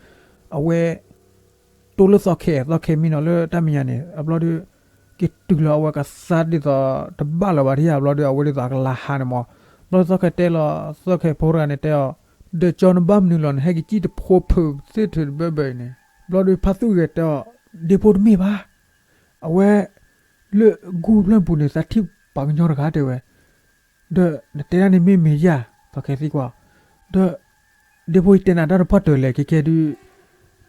အဝဲ တိၢ်လၢသီခဲ သီခဲမံနီၤလၢတၢ်မဲာ်ညါန့ၣ် အဘျီဒီး က့ၤတုၤလီၤအဝဲကသါဒ်သိးတဘၣ်လၢၤဘၣ်ဒံးဧါ ဘျီဒီး အဝဲဒ်သိးအကလၤဟးန့ၣ်မး, ဘျီသီခဲတဲလီၤ သီခဲဖိတဂၤန့ၣ်တဲအီၤ ဒီးကၠီနဘၣ်မနုၤလီၤ နဟဲက့ၤကံၣ်တဖိဖုးသ့ၣ်ထုးတဘၢဘၢအံၤန့ၣ်, ဘျီဒီးဖါသူၣ်ဂဲၤတဲအီၤ ဒ့ဖိတမ့ၢ်ဘၣ် အဝဲ လၢဂူၢ်ဖျၢၣ်ပူၤန့ၣ် သးထံၣ်ပှၤကညီတဂၤတဲဝဲ, ဒီးနတဲဒၣ်န့ၣ်မ့ၢ်မ့ၢ်ယၤ သီခဲသံကွၢ်, ဒီး ဒ့ဖိယတဲနၤတၢ်တပှၢ်တၢၢ်လဲၣ် ကဲကဲဒုး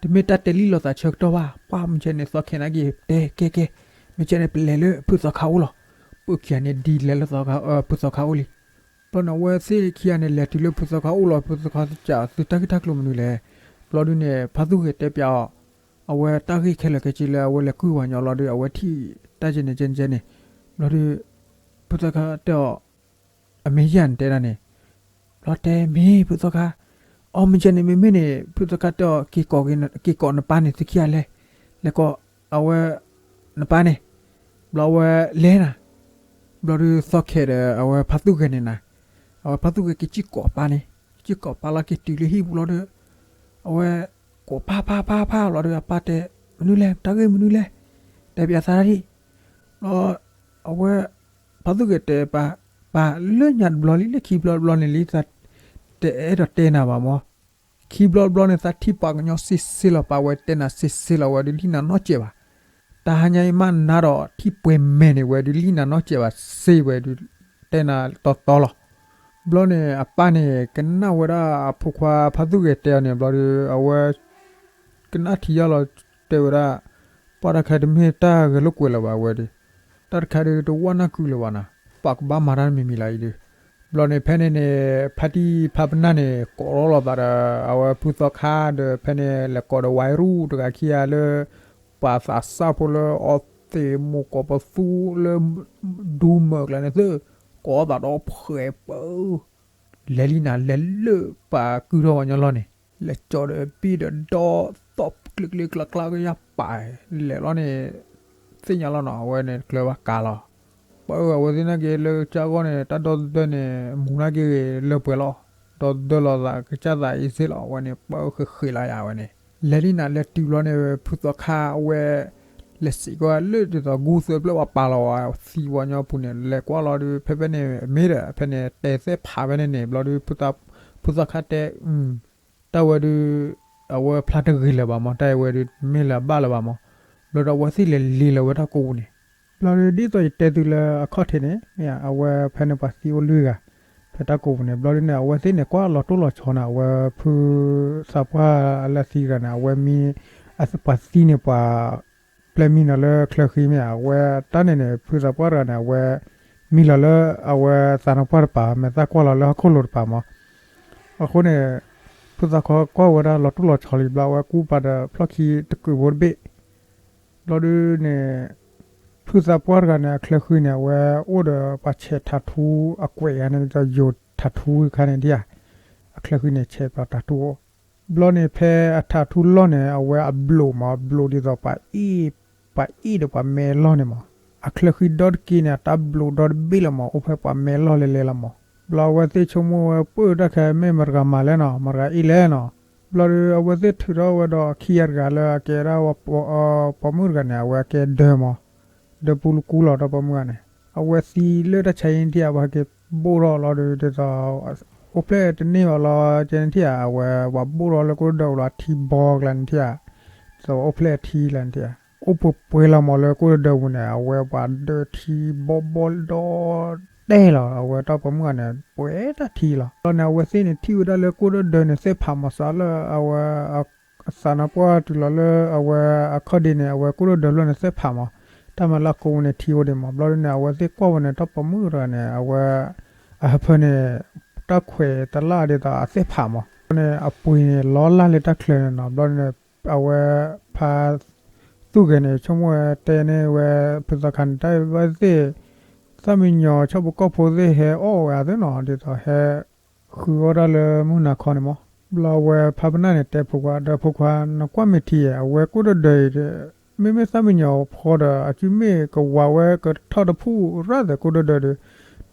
တမ့ၢ်တၢ်တဲလံလိာ်သးဆၢကတီၢ်ဘၣ် ပှၢ်မုၢ်ကဲန့ၣ် သီခဲနာ်က့ၤတဲကဲကဲ, မုၢ်ကဲန့ၣ် ပလဲၤလၢဖုသီခါအိၣ်လီၤ, ပၢခံဂၤန့ၣ် ဒ်လဲၤလၢ ဖုသီခါအိၣ်လံ, ဘျီန့ၣ် အဝဲသ့ၣ်ခံဂၤန့ၣ် လဲၤတုၤလၢဖုသီခါအိၣ်လီၤ ဖုသီခါစံးသုတၢ်ဂ့ၢ်တၢ်ကျိၤမနုၤလဲၣ်, ဘျီဒုးန့ၣ် ဖါသူၣ်ဂဲၤတဲပျးအီၤ အဝဲတၢ်ဂ့ၢ်ခဲလၢာ်ခဲဆ့လၢအဝဲလဲၤကွံာ်ဝဲညီလီၤဒီး အဝဲထံၣ်တၢ်ကဲန့ၣ်ကဲန့ၣ်ကဲန့ၣ်, ဘျီဒီး ဖုသီခါတဲအီၤ အမ့ၢ်ယၤနတဲဒၣ်န့ၣ်, ဘျီတဲမ့ၢ်ဖုသီခါ, အီ မုၢ်ကဲန့ၣ် မ့မ့ၢ်န့ၣ် ဖုသီခါတဲအီၤ က့ၤကိးနပၢ်န့ၣ် သုခံဂၤလဲၤ, လဲၤကိး အဝဲ နပၢ်န့ၣ်, ဘျီအဝဲလဲၤနၤ, ဘျီဒုးသီခဲဒီး အဝဲဖါသူၣ်ဂဲၤန့ၣ်နၤ, အဝဲဖါသူၣ်ဂဲၤက့ၤကံၣ်ကိးအပၢ်န့ၣ်, ကံၣ်ကိးအပၢ်လီၤ က့ၤတုၤလၢဟံၣ်ပူၤလီၤဒီး အဝဲ ကိးပၢ်ပၢ်ပၢ်ပၢ်လီၤဒီး အပၢ်တဲ မနုၤလဲၣ် တၢ်ဂ့ၢ်မနုၤလဲၣ်, တဲပျးသးဒၣ်ဒံး, ဘျီ အဝဲ ဖါသူၣ်ဂဲၤတဲပၢ်, ပၢ်လၢညါတဘျီလံ လၢခံဘျီတဘျီန့ၣ်လံ သး တအဲၣ်ဒိးတဲနၤဘၣ်မး, ခံဘျီတဘျီန့ၣ် သးထံၣ်ပှၤကညီစ့စ့လီၤ ပၢ်ဝဲတဲနၤစ့စ့လီၤ ဝဲဒုးလံနၤနီတစဲးဘၣ်, တၢ်ဟါညါအံၤမးနၤဒီးထံၣ်ပှဲၤမဲာ်န့ၣ် ဝဲဒုးလံနၤနီတစဲးဘၣ် စ့ဝဲဒုး တဲနၤတီတီလီၤ. ဘျီန့ၣ် အပၢ်န့ၣ် ကနၣ်ဝဲဒၣ်အဖိခွါဖါသူၣ်ဂဲၤတဲအီၤန့ၣ် ဘျီဒီး အဝဲ ကနၣ်ထံယါလီၤ တဲဝဲဒၣ် ပှၤတၢ်တခါတမ့ၢ်တၢ်ဂဲၤလိာ်ကွဲလၢၤဘၣ်ဝဲဒီး တၢ်တခါဒီးတဝၢ်နၢ်ကုာ်လၢၤဘၣ်နီၤ ပှၤကဘၣ်မၤတၢ်တမံၤမံၤလၢအံၤဒီး ဘျီန့ၣ် ဖဲန့ၣ်န့ၣ် ဖါတံၢ်ဖါပနၢ်န့ၣ် ကိးထီၣ်လိာ်သးဒီး အဝဲဖုသီခါဒီး ဖဲန့ၣ် လဲၤကိးဒီးဝဲရူၢ်တဂၤခံဂၤလၢ ပှၤသးစၢ်ဖိလၢအီသံးမိၢ်ကိးပသူလၢ ဒူမၢၢ်ကျါန့ၣ်သ့ၣ် ကိးသးဒီးဖှဲးပၢ လဲၤလံနၤ လဲၤလၢပှၤကုၢ်ထီၣ်ပှၤညီလီၢ်န့ၣ် လဲၤကၠီဒီးဘ့ၣ်ဒီးဒီသီၣ်ကျ့ကျ့ကျါကျါကယၢ်ပာ် လဲၤလီၤန့ၣ် သ့ၣ်ညါလီၤနီၤ အဝဲန့ၣ်တကျၢၤဘၣ်ကးလီၤ. ပၢအဝဲသ့ၣ်နာ်က့ၤလၢကစၢ်ဂီၢ်န့ၣ် တၢ်ဒီသဒၢန့ၣ် မူၤနာ်က့ၤဂ့ၤလၢပှဲၤလီၤ. ဒီသဒၢလီၤသးကစၢ်သးအံၤစ့ၢ်လီၤ အဝဲန့ၣ်ပၢဃ့ဃ့လီၤယၤဝဲန့ၣ် လဲၤလံနၤ လဲၤတုၤဘျီန့ၣ် ဖုသီခါအဝဲ လဲၤစံးကွၢ်လၢဒ်သိး Google ဖျၢၣ် ပှၤပာ်လီၤဝဲသံဝဲညီအပူၤန့ၣ် လဲၤကွၢ်လီၤဒီး ဖဲဖဲန့ၣ် မ့ၢ်ဒီး ဖဲန့ၣ် တဲသ့ၣ်ဖးဖဲန့ၣ်န့ၣ် ဘျီဒီး ဖုသးခါတဲ တၢ်ဝဲဒုး အဝဲဖျါတဂ့ၤလၢၤဘၣ်မး, တၢ်အဝဲဒုး မ့ၢ်လၢၤဘၣ်လၢၤဘၣ်မး, ဘျီဒီးအဝဲသ့ၣ်လဲၤလ့လၢၤဝဲတၢ်ကိးပူၤန့ၣ်, ဘျီဒီးဒ်သိးယတဲသုလၢအခီၣ်ထံးန့ၣ် မ့ၢ်ဧါ, အဝဲဖဲန့ၣ်ပှၤသံအိၣ်လွံၢ်ဂၤ ဖဲတၢ်ကိးပူၤန့ၣ်, ဘျီဒုးန့ၣ် အဝဲသ့ၣ်န့ၣ် ကွၢ်လီၤတိၢ်လီၤဆီန့ၣ် အဝဲဖုသးပှၢ်လၢအသံတဂၤန့ၣ် အဝဲမံ ပှၤသံန့ၣ် ပှၤပျဲမံနီၤလၢချၢဃံမ့ၢ်ဧါ, အဝဲတၢ်န့ၣ်န့ၣ် ဖုသးပှၢ်တဂၤန့ၣ် အဝဲမံလီၤလၢအဝဲသးနါပှၢ်တပၤ မဲာ်သၣ်ကွၢ်လီၤလၢဟီၣ်ခိၣ်လိၤတပၤမး, အဃိန့ၣ် ဖုသးခါကွၢ်ဝဲဒၣ်လီၤတိၢ်လီၤဆီလံ ဘျီအဝဲကူပာ်ဒီးဖျီၣ်ခံတကုးဖိတဘ့ၣ်, ဘျီဒုးန့ၣ် ဖုသးပှၢ်တဂၤန့ၣ် အချၢဃံန့ၣ် အဝဲအိၣ်ဒီးပှၤဆဲးထးထူအကွဲးဂၤန့ၣ် ဒ်သိးယိၤထးထူခါန့ၣ်ဒ်ဧါ, အချၢဃံန့ၣ် ဆဲးပှၤထးထူအိၣ်, ဘျီန့ၣ် ဖဲအထးထူလီၢ်န့ၣ် အဝဲအဘျိးမး ဘျိးဒ်သိးပှၤအ့ၣ် ပှၤအ့ၣ်ဒီးပှၤမဲလီၢ်န့ၣ်မး, အချၢဃံဒီတက့ၢ်န့ၣ် အတၢ်ဘျိးဒီတဘ့ၣ်လီၤမး အိၣ်ဖဲပှၤမဲလီၢ်လဲၤလဲၤလီၤမး, ဘျီအဝဲသ့ၣ်ဆိကမိၣ်ဝဲ ပၢၢ်တၢ်ခဲ မ့ၢ်မတၤဂၤမၤလဲၣ်နီၤ မတၤဂၤအ့ၣ်လဲၣ်နီၤ, ဘျီဒီးအဝဲသ့ၣ်ထုးထီၣ်ဝဲဒီးခံဂၤတဂၤလၢအကဲဒၣ် ပိာ်မုၣ်တဂၤန့ၣ် အဝဲအကဲဒၢမး, ဒၢပူလကူလီၤ တၢ်ပိာ်မုၣ်တဂၤန့ၣ် အဝဲသံလၢတၢ်ဆါအံၤနထံၣ်ဧါ ပှၤဟဲက့ၤဘိၣ်ထီၣ်လီၤဒီး ဒ်သိး အိၣ်ဖျဲၣ်တန့ၢ်ဘၣ်လီၤ ကဲနထံၣ်ဧါ, အဝဲပှၤဘိၣ်ထီၣ်လၢကိၣ်ဒၢလီၤ အထံဘီကျါနထံၣ်ဧါ, ဒ်သိးအိၣ်ဖျဲၣ်အထံလၢနထံၣ်ဧါ, အိၣ်ပှဲၤပှဲၤလီၤမးလၢကိၣ်ဒၢပူၤန့ၣ် အဝဲပှၤဒၢထံဘီဘီဒီတဲလီၤ အဝဲတၢ်ပိာ်မုၣ်ဂၤန့ၣ် ပှဲၤတၢ်ထံလီၤ, ဘျီန့ၣ် အဝဲသ့ၣ်န့ၣ် ထံၣ်ဝဲဒၣ်လၢကိၣ်ဒၢဒၢန့ၣ် သ့ၣ်ဖးမး စးလၢအဝဲ အသးနါပှၢ်တုၤလီၤလၢအဝဲအခီၣ်ဒ့န့ၣ် အဝဲကိၣ်ဒၢဒၢဖျၢၣ်န့ၣ် သ့ၣ်ဖးမး, တၢ်မၤလၢအကိးပူၤန့ၣ် ထံအိၣ်ဒံးမး, ဘျီဒုးန့ၣ် အဝဲသ့ၣ်ကွၢ်ဝဲန့ၣ် တၢ်ပိာ်မုၣ်တဂၤန့ၣ် အဝဲ အဟၢဖၢန့ၣ် တၢ်ခွဲးတလၢ်ဒ်သိးအသ့ၣ်ဖးမး, ဘျီန့ၣ် အပှ့ၤန့ၣ် လီၤလၢ်လၢတၢ်ချၢန့ၣ်နီၤ, ဘျီန့ၣ် အဝဲဖါ သူၣ်ဂဲၤန့ၣ် ဆိကမိၣ်ဝဲတဲန့ၢ်ဝဲ ဖုသီခါန့ၣ် တၢ်ဘၣ်သ့ၣ် သၣ်မံညီၤ ဆၣ်ဖိကီၢ်ဖိသ့ၣ်ဟဲအီၣ်ဝဲအသ့ၣ်နီၤ ဒ်သိးဟဲ ဃုအီၣ်တၢ်လၢမုၢ်နၤခီန့ၣ်မး, ဘျီအဝဲဖါပနၢ်န့ၣ် တဲဖိခွါ ဒီးဖိခွါ နကွၢ်မ့ၢ်ထံဧါ အဝဲကိၣ်ဒၢဒၢအံၤ မ့မ့ၢ်သၣ်မံညီၤဖီဒီး အစုမ့ၢ်ကဝၤဝဲကထီၣ်တဖုၣ်ရၣ်သဲးကိၣ်ဒၢဒၢဒီး တဲ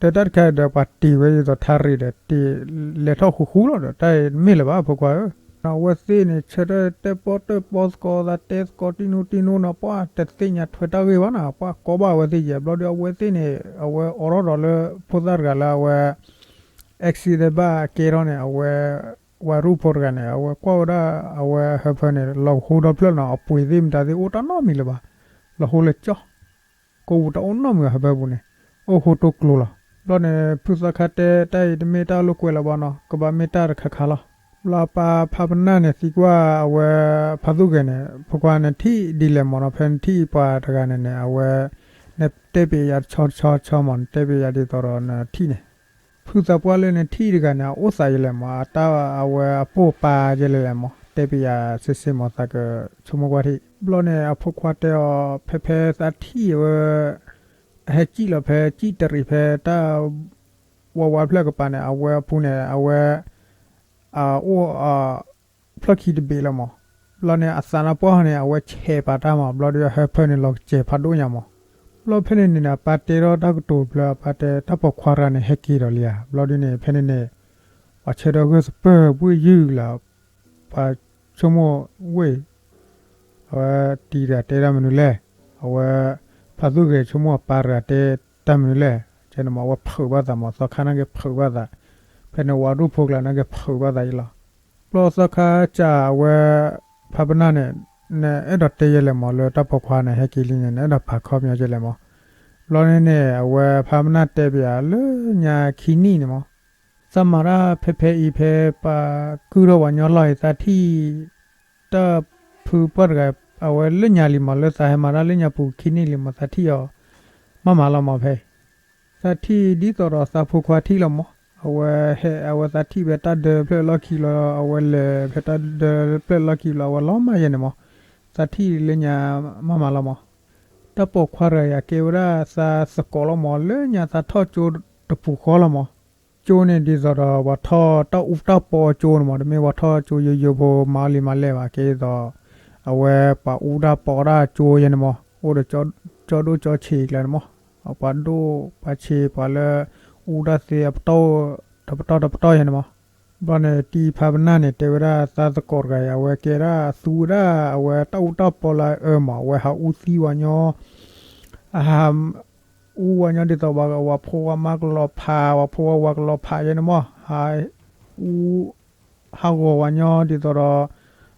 တၢ်တခါဒီး ပှၤတ့ၢ်ဝဲဒ်သိးထါရံၣ်ဒီး တ့ၢ်လဲၤထီၣ်ဃူဃူလီၤဒီး တၢ်အံၤတမ့ၢ်လၢၤဘၣ် ဖိခွါဧၢ, အဝဲသ့ၣ်န့ၣ် ဆၢထၢၣ်တဲပီၣ်တဲပီသကိးသး တဲသကိးတံၢ်နူတံၢ်နူနီၤ ပှၤတသ့ၣ်ညါထွဲတၢ်ဂ့ၢ်ဘၣ်နီၤ ပှၤကိးဘၣ်အဝဲသ့ၣ်ယဲၢ် ဘျီဒီး အဝဲသ့ၣ်န့ၣ် အဝဲအိးထီၣ်ဒီးလၢ ဖိသၣ်တဂၤလၢအဝဲ accident ဘၣ်ကဲထီၣ်န့ၣ် အဝဲ ဝၤရူၢ်ဖိတဂၤန့ၣ် အဝဲကွၢ်ဝဲဒၣ် အဝဲဟၢဖၢန့ၣ် လီၤဟိဒီဖျၢၣ်နီၤ အပှ့ၤသ့ၣ်မတၤသ့ၣ် အိၣ်တၢ်နီတမံၤလၢၤဘၣ်, လီၤဟိလၢကၠီ ကိးပူၤတၢ်အိၣ်နီတမံၤ ဟၢဖၢပူၤန့ၣ် အိၣ်ဃိတိကျိၤလီၤ, ဘျီန့ၣ် ဖုသီခါတဲ တၢ်အံၤတမ့ၢ်တၢ်လိာ်ကွဲလၢၤဘၣ်နီၤ ကဘၣ်မ့ၢ်တၢ်တခါခါလီၤ, ဘျီအပၢ်ဖါပနၢ်န့ၣ် သံကွၢ်အဝဲ ဖါသူၣ်ဂဲၤန့ၣ် ဖိခွါနထံၣ်ဒ်လဲၣ်မးနီၤ ဖဲနထံၣ်ပှၤတဂၤန့ၣ်န့ၣ် အဝဲ နတဲပျးယၤတဆီတဆီတဆီမး နတဲပျးယၤဒ်သိးဒီးနထံၣ်န့ၣ် ဖုသးပှၢ်လၢနထံၣ်တဂၤန့ၣ် အအိၣ်သးယလဲၣ်မး အတၢ်အဝဲအပိၢ်အပၢ်ယလဲၣ်လဲၣ်မး တဲပျးယၤစ့စ့မး သးကဆိကမိၣ်ကွၢ်ထံၣ်, ဘျီန့ၣ် အဖိခွါတဲအီၤ ဖဲဖဲသးထံၣ်အဝဲ အဟဲစံၣ်လီၤဖဲစံၣ်တရံးဖဲတၢ် ဝးဝးဖျၢၣ်ကပၤန့ၣ် အဝဲအပူၤန့ၣ် အဝဲ အအိၣ် ဖျီၣ်ခံတဘ့ၣ်လီၤမး, ဘျီန့ၣ် အသးနါပှၢ်ဟီန့ၣ် အဝဲဆဲးပာ်တၢ်မး ဘျီဒီးအဟၢဖၢန့ၣ် လီၤကစဲးဖးဒိၣ်ညါမး, ဘျီဖဲန့ၣ်န့ၣ် အပၢ်တဲထီၣ်တၢ်ကတိၤတဖျၢၣ် အပၢ်တဲ တၢ်ပိာ်ခွါတဂၤန့ၣ် ဟဲက့ၤဒီးလံဧါ, ဘျီဒုးန့ၣ် ဖဲန့ၣ်န့ၣ် ပှၤဆၢထၢၣ်ဂၢၢ်သပၢၢ်ဘှ့ၣ်ယုၢ်လၢ ပှၤဆိကမိၣ်ဝ့ၢ် အဝဲတံၤတဂၤတဲတၢ်မနုၤလဲၣ်, အဝဲ ဖါသူၣ်ဂဲၤဆိကမိၣ်အပၢ်တဂၤတဲတၢ်မနုၤလဲၣ်, ကဲန့ၣ်မး အဝဲဖုးဘၣ်သးမး သီခါန့ၣ်က့ၤဖုးဘၣ်သး, ဖဲန့ၣ်ဝၤဒိၣ်ဖိကျါန့ၣ်က့ၤဖုးဘၣ်သးအံၤလီၤ, ဘျီသီခါစံးအဝဲ ဖါပနၢ်န့ၣ် နအဲၣ်ဒိးတဲယဲလဲၣ်မး လၢတၢ်ပိာ်ခွါန့ၣ် ဟဲက့ၤလံန့ၣ် နအဲၣ်ဒိးပာ်ခီပညီယဲလဲၣ်မး, ဘျီန့ၣ်န့ၣ် အဝဲဖါပနၢ်တဲပျးလၢညါခံနံၣ်န့ၣ်မး သးမၤတၢ်ဖဲဖဲအံၤ ဖဲပှၤကုၢ်ထီၣ်ပှၤညီလီၢ်အံၤ သးထံၣ် တၢ်ဖုပှၢ်တဂၤ အဝဲလၢညါလံမး လၢသးဟဲမၤတၢ်လၢညါပူၤခံနံၣ်လံမး သးထံၣ်အီၤ မးမးလီၤမးဖဲအံၤ, သးထံၣ်ဒ်သိးဒီးသးဖိခွါထံၣ်လီၤမး, အဝဲဟဲ အဝဲသးထံၣ်ဖဲတၢ်ဒၢဖျၢၣ်လီၢ်ခံလီၤ အဝဲလဲၤဖဲတၢ်ဒၢဖျၢၣ်လီၢ်ခံလီၤ အဝဲလီၤမၢ်ယဲန့ၣ်မး, သးထံၣ်လၢညါမးမးလီၤမး, တၢ်ပိာ်ခွါတဂၤအံၤ အကဲဝဲဒၣ်သးသကိးလီၤမး လၢညါသးထီၣ်ကၠိတပူၤဃီလီၤမး ကၠိန့ၣ်ဒ်သိးဒီး ပှၤထီၣ်တၢ်အူတၢ်ပီအကၠိန့ၣ်မး တမ့ၢ်ပှၤထီၣ်ကၠိယိယိဖိမၤအီၣ်လံမၤလဲၢ်ဘၣ် ကဲဒ်သိး အဝဲပှၤအူတၢ်ပီတၢ်ကၠိယဲန့ၣ်မး အိၣ်ဒီးကၠီဒိၣ်ကၠီဆံးကျါန့ၣ်မး, ပှၤဒိၣ်ပှၤဆံး ပှၤလၢ အူတၢ်သ့အပတီၢ် တပတီၢ်တပတီၢ်ယဲန့ၣ်မး ဘျီန့ၣ် တံၤဖးပနၢ်န့ၣ် တဲဝဲဒၣ်သးသကိးတဂၤအံၤ အဝဲကဲဒၣ်သူဝဲဒၣ် အဝဲတၢ်အူတၢ်ပီလၢအအၢမး အဝဲဟးအူသံဝဲညီ ဟးအူဝဲညီဒ်သိး ဝၤဖိဝၤမါကလီၤဖး ဝၤဖိဝၤဝၤကလီၤဖးယဲန့ၣ်မး ဟးအူ ဟးဂီၤဝဲညီဒ်သိးဒီး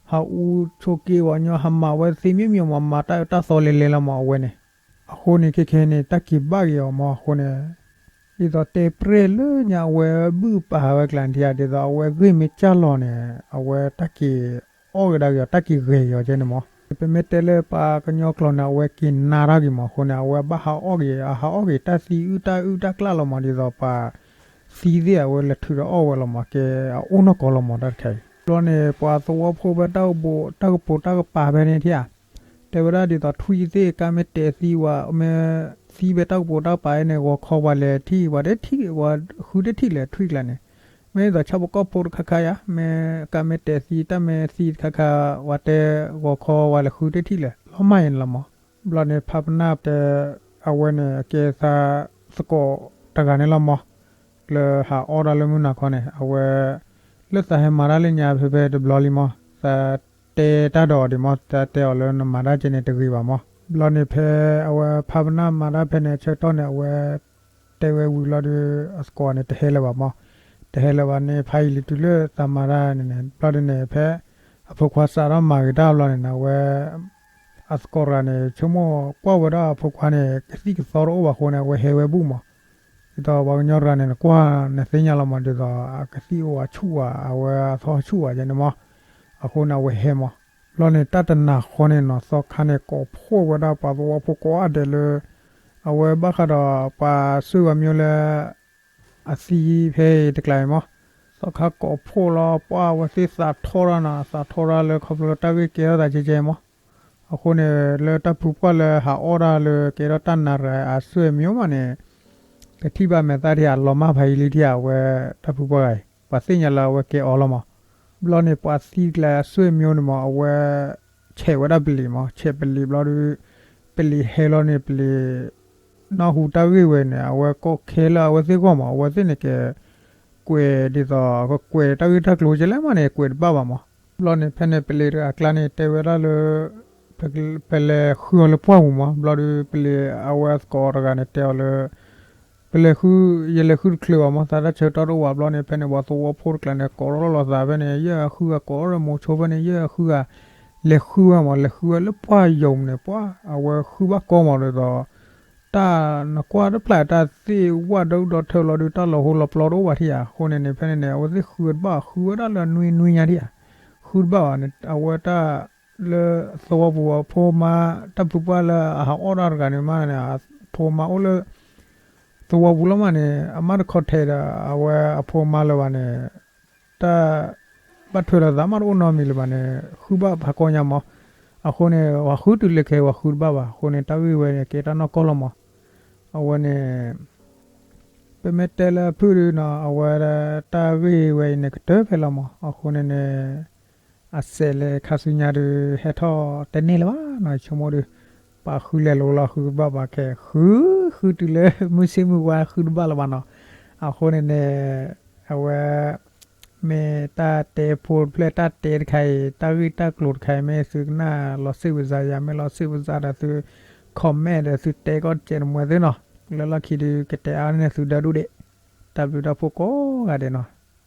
ဟးအူဆိးက့ဝဲညီ ဟးမၤဝဲသ့မ့ၢ်မ့ၢ်မး မၤတၢ်အၢတၢ်သီလဲၤလဲၤလီၤမး အဝဲန့ၣ် အဃိန့ၣ် ခဲခဲန့ၣ် တၢ်က့ၤဘၣ်က့ၤအီၤမး အဃိန့ၣ် ဒ်သိးတဲပြဲၢ်လၢညါ အဝဲဘုၣ်ပာ်ဝဲကျါန့ၣ် ဒ်သိးအဝဲဂ့ၢ်မ့ၢ်စၢ်လီၤန့ၣ် အဝဲတၢ်က့ၤအီၣ်ကဒါက့ၤအီၤ တၢ်က့ၤဂဲၤက့ၤအီၤကဲန့ၣ်မး ပမ့ၢ်တဲလၢပှၤကညီကျိာ်န့ၣ် အဝဲက့ၤနါတၢ်က့ၤမး အဃိန့ၣ် အဝဲဘၣ်ဟးအီၣ်က့ၤ အဟးအီၣ်က့ၤတၢ်သံအုၣ်တၢ်အုၣ်တၢ်ကျၢ်လီၤမး ဒ်သိးပှၤသံသ့ၣ် အဝဲလဲၤထုးဒီးအီၣ်ဝဲလီၤမး ကဲအအိၣ်နီၢ်ကီၢ်လီၤမး တၢ်တခါအံၤ ဘျီန့ၣ် ပှၤသဝီဖိဖဲတၢ်ကပိာ် တၢ်ကပိာ်တၢ်ကပၤဖဲန့ၣ်ထံၣ်ဧါ တဲဝဲဒၣ်ဒ်သိးထွံၣ်သ့ၣ် ကါမ့ၢ်တဲာ်သံဝဲ မ့ၢ်သံဖဲတၢ်ကပိာ်တၢ်ကပၤန့ၣ် ဂီၤခီပှၤလဲၤထံၣ် ပှၤတထံၣ် ပှၤဃုတထံၣ်လဲၣ်ထွံၣ်ကျါန့ၣ် မ့ၢ်ဒ်သိးဆၣ်ဖိကီၢ်ဖိတခါခါယါ မ့ၢ်ကါမ့ၢ်တဲာ်သံ တၢ်မ့ၢ်သံတခါခါ ပှၤတဲဂီၤခီပှၤလဲၤဃုတထံၣ်လဲၣ် လီၤမၢ်အံၤန့ၣ်လီၤမး ဘျီန့ၣ် ဖးပနၢ်တဲ အဝဲန့ၣ် အကဲသးသကိးတဂၤန့ၣ်လီၤမး လၢဟးအီၣ်တၢ်လၢမုၢ်နၤခီန့ၣ် အဝဲ လၢသးဟဲမၤတၢ်လၢညါဖဲဖဲတဘျီလံမး သးတဲတၢ်ဒီးအီၤဒံးမး သးတဲအီၤလၢနမၤတၢ်ကဲန့ၣ်တဂ့ၤဘၣ်မး ဘျီန့ၣ်ဖဲအဝဲဖးပနၢ်မၤတၢ်ဖဲန့ၣ် အဆၢကတီၢ်န့ၣ် အဝဲ တဲဝဲဝံၤလီၤဒီး အသကိးန့ၣ် တဟဲလၢၤဘၣ်မး တဟဲလၢၤဘၣ်န့ၣ် ဖးယံာ်လံတုၤလၢသးမၤတၢ်န့ၣ်န့ၣ် ဘျီဒ်န့ၣ် ဖဲအဖိခွါစးထီၣ်မၤဂ့ၤတၢ်ဘျီန့ၣ် အဝဲ အသကိးတဂၤန့ၣ် ဆိကမိၣ်ကွၢ်ဝဲဒၣ်အဖိခွါန့ၣ် ကသံၣ်ကသီတအိၣ်ဘၣ်အဃိန့ၣ် အဝဲဟဲဝဲဘူၣ်မး ဒ်သိးပှၤကညီတဂၤန့ၣ် နကွၢ်နသ့ၣ်ညါလီၤမး ဒ်သိးအကသံၣ်အိၣ်အဆူၣ်ဝဲ အဝဲအသီဆူၣ်ဝဲယဲန့ၣ်မး အဃိန့ၣ် အဝဲဟဲမး ဘျီန့ၣ် တၢ်တနၤဃီန့ၣ်နီၤ သီခါန့ၣ် ကိးဖှိၣ်ဝဲဒၣ်ပှၤသဝီဖိကိးဂၤဒဲးလၢ အဝဲဘၣ်ဃးဒီးပှၤဆွေမျိုးလၢ အသံဖဲအံၤတကျါအံၤမး သီခါကိးဖှိၣ်လီၤ ပှၤအဝဲသ့ၣ်သးထီၣ်တၢ်နီၤ သးထီၣ်တၢ်လၢခီဖျိလၢတၢ်ဂ့ၢ်ကဲထီၣ်သးကဲကဲမး အဃိန့ၣ် လၢတၢ်ဖုပှၢ်လၢဟးအီၣ်တၢ်လၢကဲထီၣ်တၢ်နၤတဂၤ အဆွေမျိုးမးန့ၣ် ကထံၣ်ဘၣ်မဲာ်သၣ်ထံၣ်ဧါ လီၤမၢ်ဖးယံာ်လံထံၣ်ဧါ အဝဲတၢ်ဖုပှၢ်ဂၤအံၤ ပှၤသ့ၣ်ညါလၢအဝဲကဲအီၤလီၤမး ဘျီန့ၣ် ပှၤသံကျါအဆွေမျိုးန့ၣ်မး အဝဲ ဆဲးဝဲဒၣ်ပလံၤမး ဆဲးပလံၤဘျီဒီး ပလံၤဟဲလီၤန့ၣ် ပလံၤ နၢ်ဟူတၢ်ဂ့ၢ်ဝဲန့ၣ် အဝဲကိးခဲလၢာ်အဝဲသ့ၣ်ဂီၢ်မး အဝဲသ့ၣ်န့ၣ်ကဲ ကွဲးဒ်သိး ကကွဲးတၢ်ဂ့ၢ်တၢ်ကျိၤကဲလဲၣ်မးန့ၣ် ကွဲးတဘၣ်ဘၣ်မး ဘျီန့ၣ် ဖဲန့ၣ် ပလံၤတဂၤအကျါန့ၣ် တဲဝဲဒၣ်လၢ ပလဲၤဃုအီၤလၢပှၢ်ပူၤမး ဘျီဒီး ပလံၤအဝဲသကိးတဂၤန့ၣ်တဲအီၤလၢ ပလဲၤဃု ယလဲၤဃုတချုးဘၣ်မး သးတၢ်ဆၢကတီၢ်တအိၣ်ဘၣ် ဘျီန့ၣ် ဖဲန့ၣ် ပှၤသဝီဖိတကျါန့ၣ် ကိးထီၣ်လိာ်သးဖဲန့ၣ် ယဲၢ်အဃုဂၤ ကိးထီၣ်ဒီးမိၤဆိဖဲန့ၣ် ယဲၢ်အဃုဂၤ လဲၤဃုဝဲမး လဲၤဃုဝဲလၢပှၢ်ယိာ်န့ၣ် ပှၤအဝဲဃုဘၣ်ကီမး ဒ်သိး တၢ်နကွၢ်တဖျၢၣ်တၢ်သ့ၣ်ဝၣ်ဒိၣ်ဒိၣ်ထၢလီၤဒီး တၢ်လီၤဟိလီၤပျီတအိၣ်ဘၣ်ထံၣ်ဧါ အဃိန့ၣ်န့ၣ် ဖဲန့ၣ်န့ၣ် အဝဲသ့ၣ်ဃုတဘၣ် ဃုဝဲဒၣ်လၢနွံနွံညါထံၣ်ဧါ ဃုတဘၣ်ဘၣ်န့ၣ် အဝဲတၢ် လၢသဝီပူၤအဖိမါ တၢ်ဖုပှၢ်လၢအဟးအီၣ်တၢ်တဂၤန့ၣ်မးန့ၣ် အဖိမါအိၣ်လၢ သဝီပူၤလီၤမးန့ၣ် အမါတခီထဲးဒီး အဝဲအဖိမါလၢၤဘၣ်န့ၣ် တၢ် ဘၣ်ထွဲလိာ်သးမးတအိၣ်နီတမံၤလၢၤဘၣ်န့ၣ် ဃုဘၣ်ဖးကီညါမး အဃိန့ၣ် ပှၤဃုတုၤလၢခဲ ပှၤဃုတဘၣ်ဘၣ် အဃိန့ၣ် တၢ်ဂ့ၢ်ဝဲန့ၣ် ကဲတၢ်နီၢ်ကီၢ်လီၤမး အဝဲန့ၣ် ပမ့ၢ်တဲလၢအဖုၣ်ဒုနီၤ အဝဲတၢ်ဂ့ၢ်ဝဲအံၤန့ၣ် ကတၢၢ်ဖဲလီၤမး အဃိန့ၣ်န့ၣ် အစဲးလဲၤခါဆူညါဒုး ဟဲထီၣ်တန့ၢ်လၢၤဘၣ်နီၤ ဆိကမိၣ်ဒုး ပှၤဃုလဲၤလိၤလီၤ ဃုကဘၣ်ဘၣ်ခဲ ဃု ဃုတုၤလၢမုၢ်ဆ့ၣ်မုၢ်ဝါ ဃုတဘၣ်လၢၤဘၣ်နီၤ အဃိန့ၣ်န့ၣ် အဝဲ မ့ၢ်တၢ်တဲဖိတဖျၢၣ် တၢ်တဲတခါအံၤ တၢ်ဂ့ၢ်တၢ်ကျိၤတခါအံၤ မ့ၢ်သုကနၣ်လီၤစ့ၢ်ပစးယၤ မ့ၢ်လီၤစ့ၢ်ပစးဒီးသု comment ဒီးသုတဲကီၢ်တစဲးတမှဲၤသုနီၤ လၢလီၢ်ခံဒုး ကတဲအါန့ၢ်သုဒီဒူၣ်ဒံး တၢ်ဘျုးတၢ်ဖှိၣ်ကိးဂၤဒဲးနီၤ ဂီၤလၢ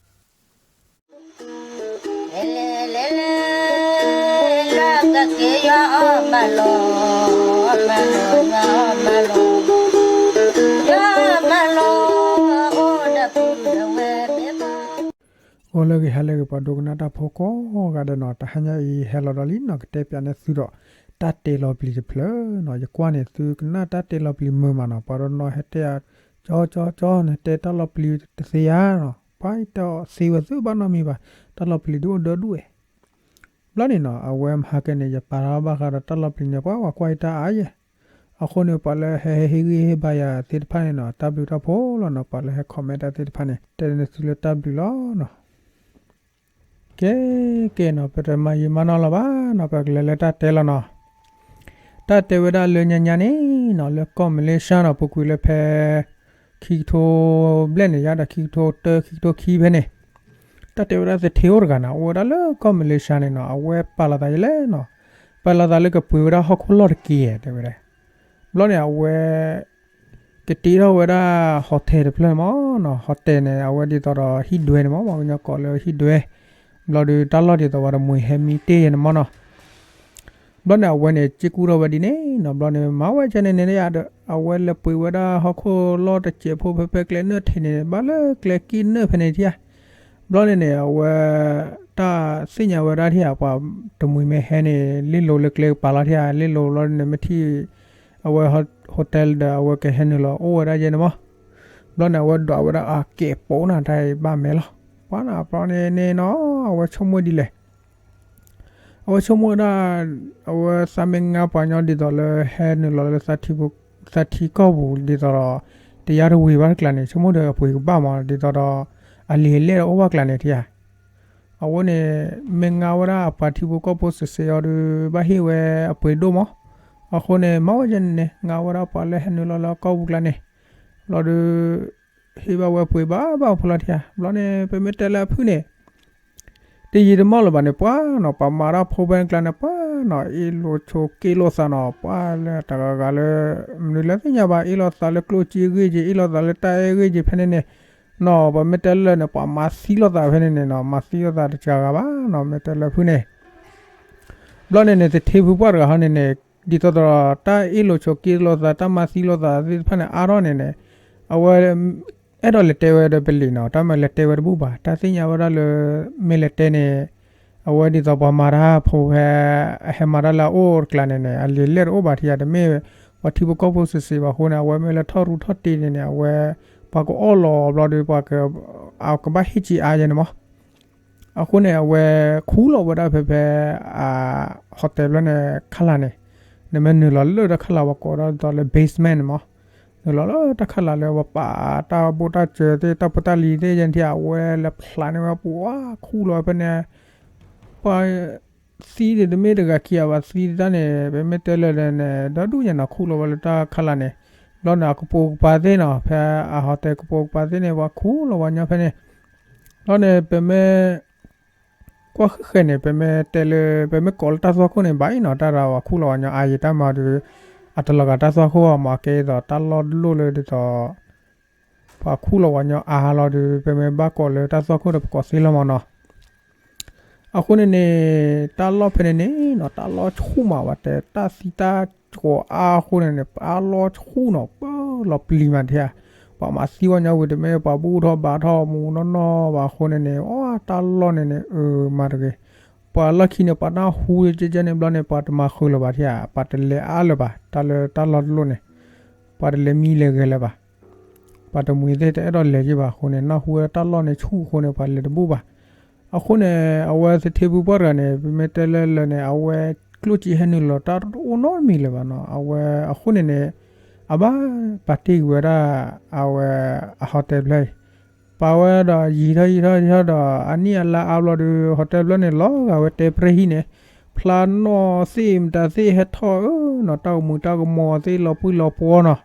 အဂ့ၤ ဟါလၢအဂ့ၤ ပှၤဒိကနၣ်တၢ်ဖိကိးဂၤဒဲးနီၤ တဟါညါအံၤ ဟဲလီၤဒီးလံနီၤ ကတဲပၠးန့ၢ်သုဒီး တၢ်တဲလီၤပျံၤတဖျၢၣ်နီၤ ယကွၢ်န့ၣ် သုကနၣ်တၢ်တဲလီၤပျံၤမုာ်မးနီၤ ပှၤတနီၤဟဲတဲ ကၠီကၠီကၠီ နတဲတၢ်လီၤပျံၤတသ့ဧါနီၤ ပှၤအံၤတသ့ဝဲသ့ၣ်ဘၣ်နီတမံၤဘၣ် တၢ်လီၤပျံၤဒုးအိၣ်ဒီဒူၣ်ဝဲ ဘျီန့ၣ်နီၤ အဝဲမဟါကဲန့ၣ် ယပာ်ထီၣ်ဘၣ်ဃးဒီးတၢ်လီၤပျံၤန့ၣ် ပှၤကွၢ်ယတၢ်အါယဲၢ် အဃိန့ၣ် ပှၤလၢဟဲဟ့ၣ်ဂံၢ်ဟ့ၣ်ဘါယၤသ့ၣ်တဖၣ်န့ၣ်နီၤ တၢ်ဘျုးတၢ်ဖှိၣ်လီၤနီၤ ပှၤလၢဟဲ comment တၢ်သ့ၣ်တဖၣ်န့ၣ် တဲန့ၢ်သုလၢတၢ်ဘျုးလီၤနီၤ ကဲကဲနီၤ ပတမၤယံာ်မၤနီၢ်လၢၤဘၣ်နီၤ ပကလဲၤလၢတၢ်တဲလီၤနီၤ တၢ်တဲဝဲဒၣ်လၢညါညါန့ၣ်နီၤ လၢကီၢ်မလ့ၡၢၣ်နီၤ ပူၤကွံာ်လၢဖဲ ခံကထိဘျဲၣ်န့ၣ် ယါဒီးခံကထိတၢ ခံကထိခံဖဲန့ၣ် တၢ်တဲဝဲဒၣ်သထ့အိၣ်တဂၤန့ၣ် အိၣ်ဝဲဒၣ်လၢကီၢ်မလ့ၡါန့ၣ်နီၤ, အဝဲပာ်လီၤသးယလဲၣ်နီၤ, ပာ်လီၤသးလၢကပှ့ၤဝဲဒၣ်ဟီၣ်ခိၣ်လီၢ်တက့ၢ် တဲဝဲဒၣ်. ဘျီန့ၣ် အဝဲ ကတ့ထီၣ်ဝဲဒၣ် hotel တဖျၢၣ်န့ၣ်မးနီၤ, hotel န့ၣ် အဝဲဒ်သိးဒီးဟံၣ်ဒွဲန့ၣ်မး, ပှၤကညီကိးလၢဟံၣ်ဒွဲ, ဘျီဒီးတၢ်လီၢ်ဒ်သိးပှၤတမှံၤဟဲမံတ့ၢ်ယဲန့ၣ်မးနီၤ. ဘျီန့ၣ် အဝဲန့ၣ် စ့ၢ်ကူၣ်ထီၣ်ဝဲဒ်န့ၣ်နီၤ, ဘျီန့ၣ် မၤဝဲကဲန့ၣ်န့ၣ်ဒီး အဝဲလဲၤပှ့ၤဝဲဒၣ်ဟီၣ်ခိၣ်လီၢ်တစဲးဖိဖဲဖဲကျဲနၢၣ်ထံးန့ၣ် ဘၣ်လၢကျဲက့ၢ်နၢၣ်ဖဲန့ၣ်ထံၣ်ဧါ. ဘျီန့ၣ်န့ၣ် အဝဲ တၢ်သ့ၣ်ညါဝဲဒၣ်ထံၣ်ဧါ, ပှၤတမှံၤမ့ၢ်ဟဲန့ၣ် လ့ၣ်လိၤလၢကျဲကပၤလီၤထံၣ်ဧါ, လ့ၣ်လိၤလီၤန့ၣ် မ့ၢ်ထံၣ် အဝဲ hotel ဒီး အဝဲကဟဲနုာ်လီၤအိၣ်ဝဲဒၣ်ယဲန့ၣ်မး. ဘျီန့ၣ် အဝဲဒွးဝဲဒၣ်အကဲးပိာ်နၤ တၢ်အံၤဘၣ်မဲာ်လီၤ. ပှၤန့ၣ် ဘျီန့ၣ်န့ၣ်နီၤ အဝဲဆိကမိၣ်ဒ်လဲၣ် အဝဲဆိကမိၣ်ဝဲဒၣ် အဝဲသးမ့ၢ်ငါပှၤကညီဒ်သိးလၢဟဲနုာ်လီၤလၢ သးထံကီၢ်ပူၤဒ်သိးဒီး တယါတဝံၤဘၣ်တကျါန့ၣ် ဆိကမိၣ်ဒီးအပှ့ၤကဘၣ်မး ဒ်သိးဒီး အလံာ်အလဲၢ်ဒီးအိၣ်ဘၣ်ကျါန့ၣ်ထံၣ်ဧါ. အဝဲန့ၣ် မ့ၢ်ငါဝဲဒၣ်အပှၤထံဖိကီၢ်ဖိစ့ၢ်စ့ၢ်အီၤဒီး ဘၣ်ဟ့ၣ်ဝဲအပှ့ၤဒိၣ်မး. အဃိန့ၣ် မၤဝဲကဲန့ၣ်န့ၣ် ငါဝဲဒၣ်ပှၤလၢဟဲနုာ်လီၤလၢအကီၢ်ပူၤကျါန့ၣ် ဘျီဒီး ဟ့ၣ်ဘၣ်ဝဲပှ့ၤဘၣ်ဘၣ်ဖိလီၤထံၣ်ဧါ. ဘျီန့ၣ် ပမ့ၢ်တဲလၢအဖုၣ်န့ၣ် တယံာ်တမီၢ်လၢၤဘၣ်န့ၣ် ပှၤနီၤ ပှၤမၤတၢ်ဖိဖဲန့ၣ်ကျါန့ၣ် ပှၤနီၤ အ့ၣ်လိာ်ဆိးက့လိာ်သးနီၤ ပှၤလၢတဂၤဂၤလၢ မနုၤလၢသ့ၣ်ညါဘၣ် အ့ၣ်လိာ်သးလၢကျိၣ်စ့အဂ့ၢ်က့ၤ အ့ၣ်လိာ်သးလၢတၢ်အဲၣ်ဂ့ၢ်က့ၤဖဲန့ၣ်န့ၣ် နီၤ ပမ့ၢ်တဲလၢာ်န့ၣ် ပှၤမၤသံလိာ်သးဖဲန့ၣ်န့ၣ်နီၤ မၤသံလိာ်သးတစှၤဂၤဘၣ်နီၤ မ့ၢ်တဲလၢဖုၣ်န့ၣ် ဘျီန့ၣ်န့ၣ် သထ့ဖုပှၢ်တဂၤဟီန့ၣ်န့ၣ် ဒ်သိးဒီး တၢ်အ့ၣ်လိာ်ဆိးက့လိာ်သး တၢ်မၤသံလိာ်သးသ့ၣ်တဖၣ်န့ၣ် အါထီၣ်န့ၣ်န့ၣ် အဝဲ အဲၣ်ဒိးလဲၤတဲဝဲဒီးပလံၤနီၤ တၢ်မၤလဲၤတဲဝဲတဘူၣ်ဘၣ် တၢ်သ့ၣ်ညါဝဲဒၣ်လၢ မ့ၢ်လဲၤတဲန့ၣ် အဝဲဒ်သိးပှၤမၤတၢ်ဖိဖဲ အဟဲမၤတၢ်လၢအအိၣ်တကျါန့ၣ်န့ၣ် အလံာ်လဲၢ်တအိၣ်ဘၣ်ထံၣ်ဧါ တမ့ၢ်ပှၤထံဖိကီၢ်ဖိစ့ၢ်စ့ၢ်ဘၣ်အဃိန့ၣ် အဝဲမ့ၢ်လၢထီၣ်ရူထီၣ်တ့ၢ်န့ၣ်န့ၣ် အဝဲ ပှၤကအီၣ်လီၤဘျီဒီး ပှၤက အကဘၣ်ဟ့ၣ်က့ၤအါယဲန့ၣ်မး အဃိန့ၣ် အဝဲခူၣ်လီၤဝဲဒၣ်ဖဲဖဲ အ hotel ဖျၢၣ်န့ၣ် ခလၢ်န့ၣ် နမ့ၢ်နုာ်လီၤလၢတၢ်ခလၢ် ပှၤကိးဒၣ်ဒ်သိးလၢ basement န့ၣ်မး နုာ်လီၤလၢတၢ်ခလၢ်လၢပှၤပာ်တၢ်ဘိၣ်တၢ်စၢၤသ့ၣ် တၢ်ဖိတၢ်လံၤသ့ၣ်ယဲန့ၣ်ထံၣ် အဝဲလဲၤဖျးန့ၢ်ဝဲပူၤ ဝါခူၣ်လီၤဝဲဖဲန့ၣ် ပှၤသံန့ၣ် တမ့ၢ်တဂၤခံဂၤဘၣ် သံတၢ်န့ၣ် ပမ့ၢ်တဲလၢာ်န့ၣ် ဒီဒူၣ်ညါနီၤ ခူၣ်လီၤဝဲလၢတၢ်ခလၢ်န့ၣ် ဘျီန့ၣ် အကပိာ်ကပၤသ့ၣ်နီၤ ဖဲအ hotel ကပိာ်ကပၤသ့ၣ်န့ၣ် ပှၤခူၣ်လီၤဝဲညီဖဲန့ၣ် ဘျီန့ၣ် ပမ့ၢ် ကွၢ်ဃဲၤဃဲၤန့ၣ် ပမ့ၢ်တဲလၢ ပမ့ၢ်ကိးလၢတၢ်သွၣ်ခိၣ်န့ၣ် ဘၣ်အံၤနီၤ တၢ်ရၤဝဲခူၣ်လီၤဝဲညီအါယံၤ တၢ်မၤဒီး အတလီၤဂာ်တၢ်သွၣ်ခိၣ်အမး ကဲဒ်သိးတၢ်လီၢ်တလိၣ်လၢဒ်သိး ပှၤခူၣ်လီၤဝဲညီအါလီၤဒီး ပမ့ၢ်ဘၣ်ကိးလၢတၢ်သွၣ်ခိၣ်ဒီး ပကိးသ့လီၤမးနီၤ အဃိန့ၣ်န့ၣ် တၢ်လီၢ်ဖဲန့ၣ်န့ၣ်နီၤ တၢ်လီၢ်ဆူၣ်မး ပှၤတဲတၢ်သံတၢ်ကိးအါအဃိန့ၣ်န့ၣ် တၢ်လီၢ်ဆူၣ်နီၤ ပၢလီၤပျံၤမးထံဧါ ပှၤမၤသံဝဲညီဝံၤတမ့ၢ် ပှၤဘူၣ်ထီၣ်ဘါထီၣ်မူးနီၢ်နီၢ်ဘၣ်အဃိန့ၣ်န့ၣ် အိ တၢ်လီၢ်န့ၣ်န့ၣ် အၢ မၤတဂ့ၤ ပှၤလီၢ်ခံန့ၣ် ပှၤနၢ်ဟူကဲကဲန့ၣ်ဘျီန့ၣ် ပှၤတမၤဃုာ်လၢၤဘၣ်ထံဧါ ပှၤတလဲၤအါလၢၤဘၣ် တၢ်လၢတၢ်လီၢ်တလိၣ်န့ၣ် ပှၤတလဲၤမံလဲၤဂဲၤလၢၤဘၣ် ပှၤတမှံၤသ့ၣ်တအဲၣ်ဒိးလဲၤက့ၤဘၣ်အဃိန့ၣ် နၢ်ဟူဝဲတၢ်လီၢ်န့ၣ်ဆူၣ်အဃိန့ၣ် ပှၤလဲၤတဘူၣ်ဘၣ်. အဃိန့ၣ် အဝဲသထ့ဖုပှၢ်တဂၤန့ၣ် ပမ့ၢ်တဲလၢလၢာ်န့ၣ် အဝဲကျိၣ်စ့ဟဲနုာ်လီၤတၢ်တအိၣ်နီတမံၤလၢၤဘၣ်နီၤ. အဝဲအဃိန့ၣ်န့ၣ် အဘၣ်ပာ်တ့ၢ်ကွံာ်ဝဲဒၣ် အဝဲအဟီတဲဖျၢၣ်အံၤ ပာ်ဝဲဒီးယံာ်ထီၣ်ယံာ်ထီၣ်ယံာ်ထီၣ်ဒီး အနံၣ်အလါအါဘျီဒီး ဟီတဲဖျၢၣ်န့ၣ် လီၤဂာ်ဝဲတဲပြဲဟံၣ်န့ၣ် ဖျါနီၣ်သ့ၣ်မတၤသ့ၣ်ဟဲထီၣ်ဧၢနီၤ တၢ်အိၣ်မူတၢ်ကမီၤသ့ၣ်လီၤပှံၢ်လီၤပှီၤနီၤ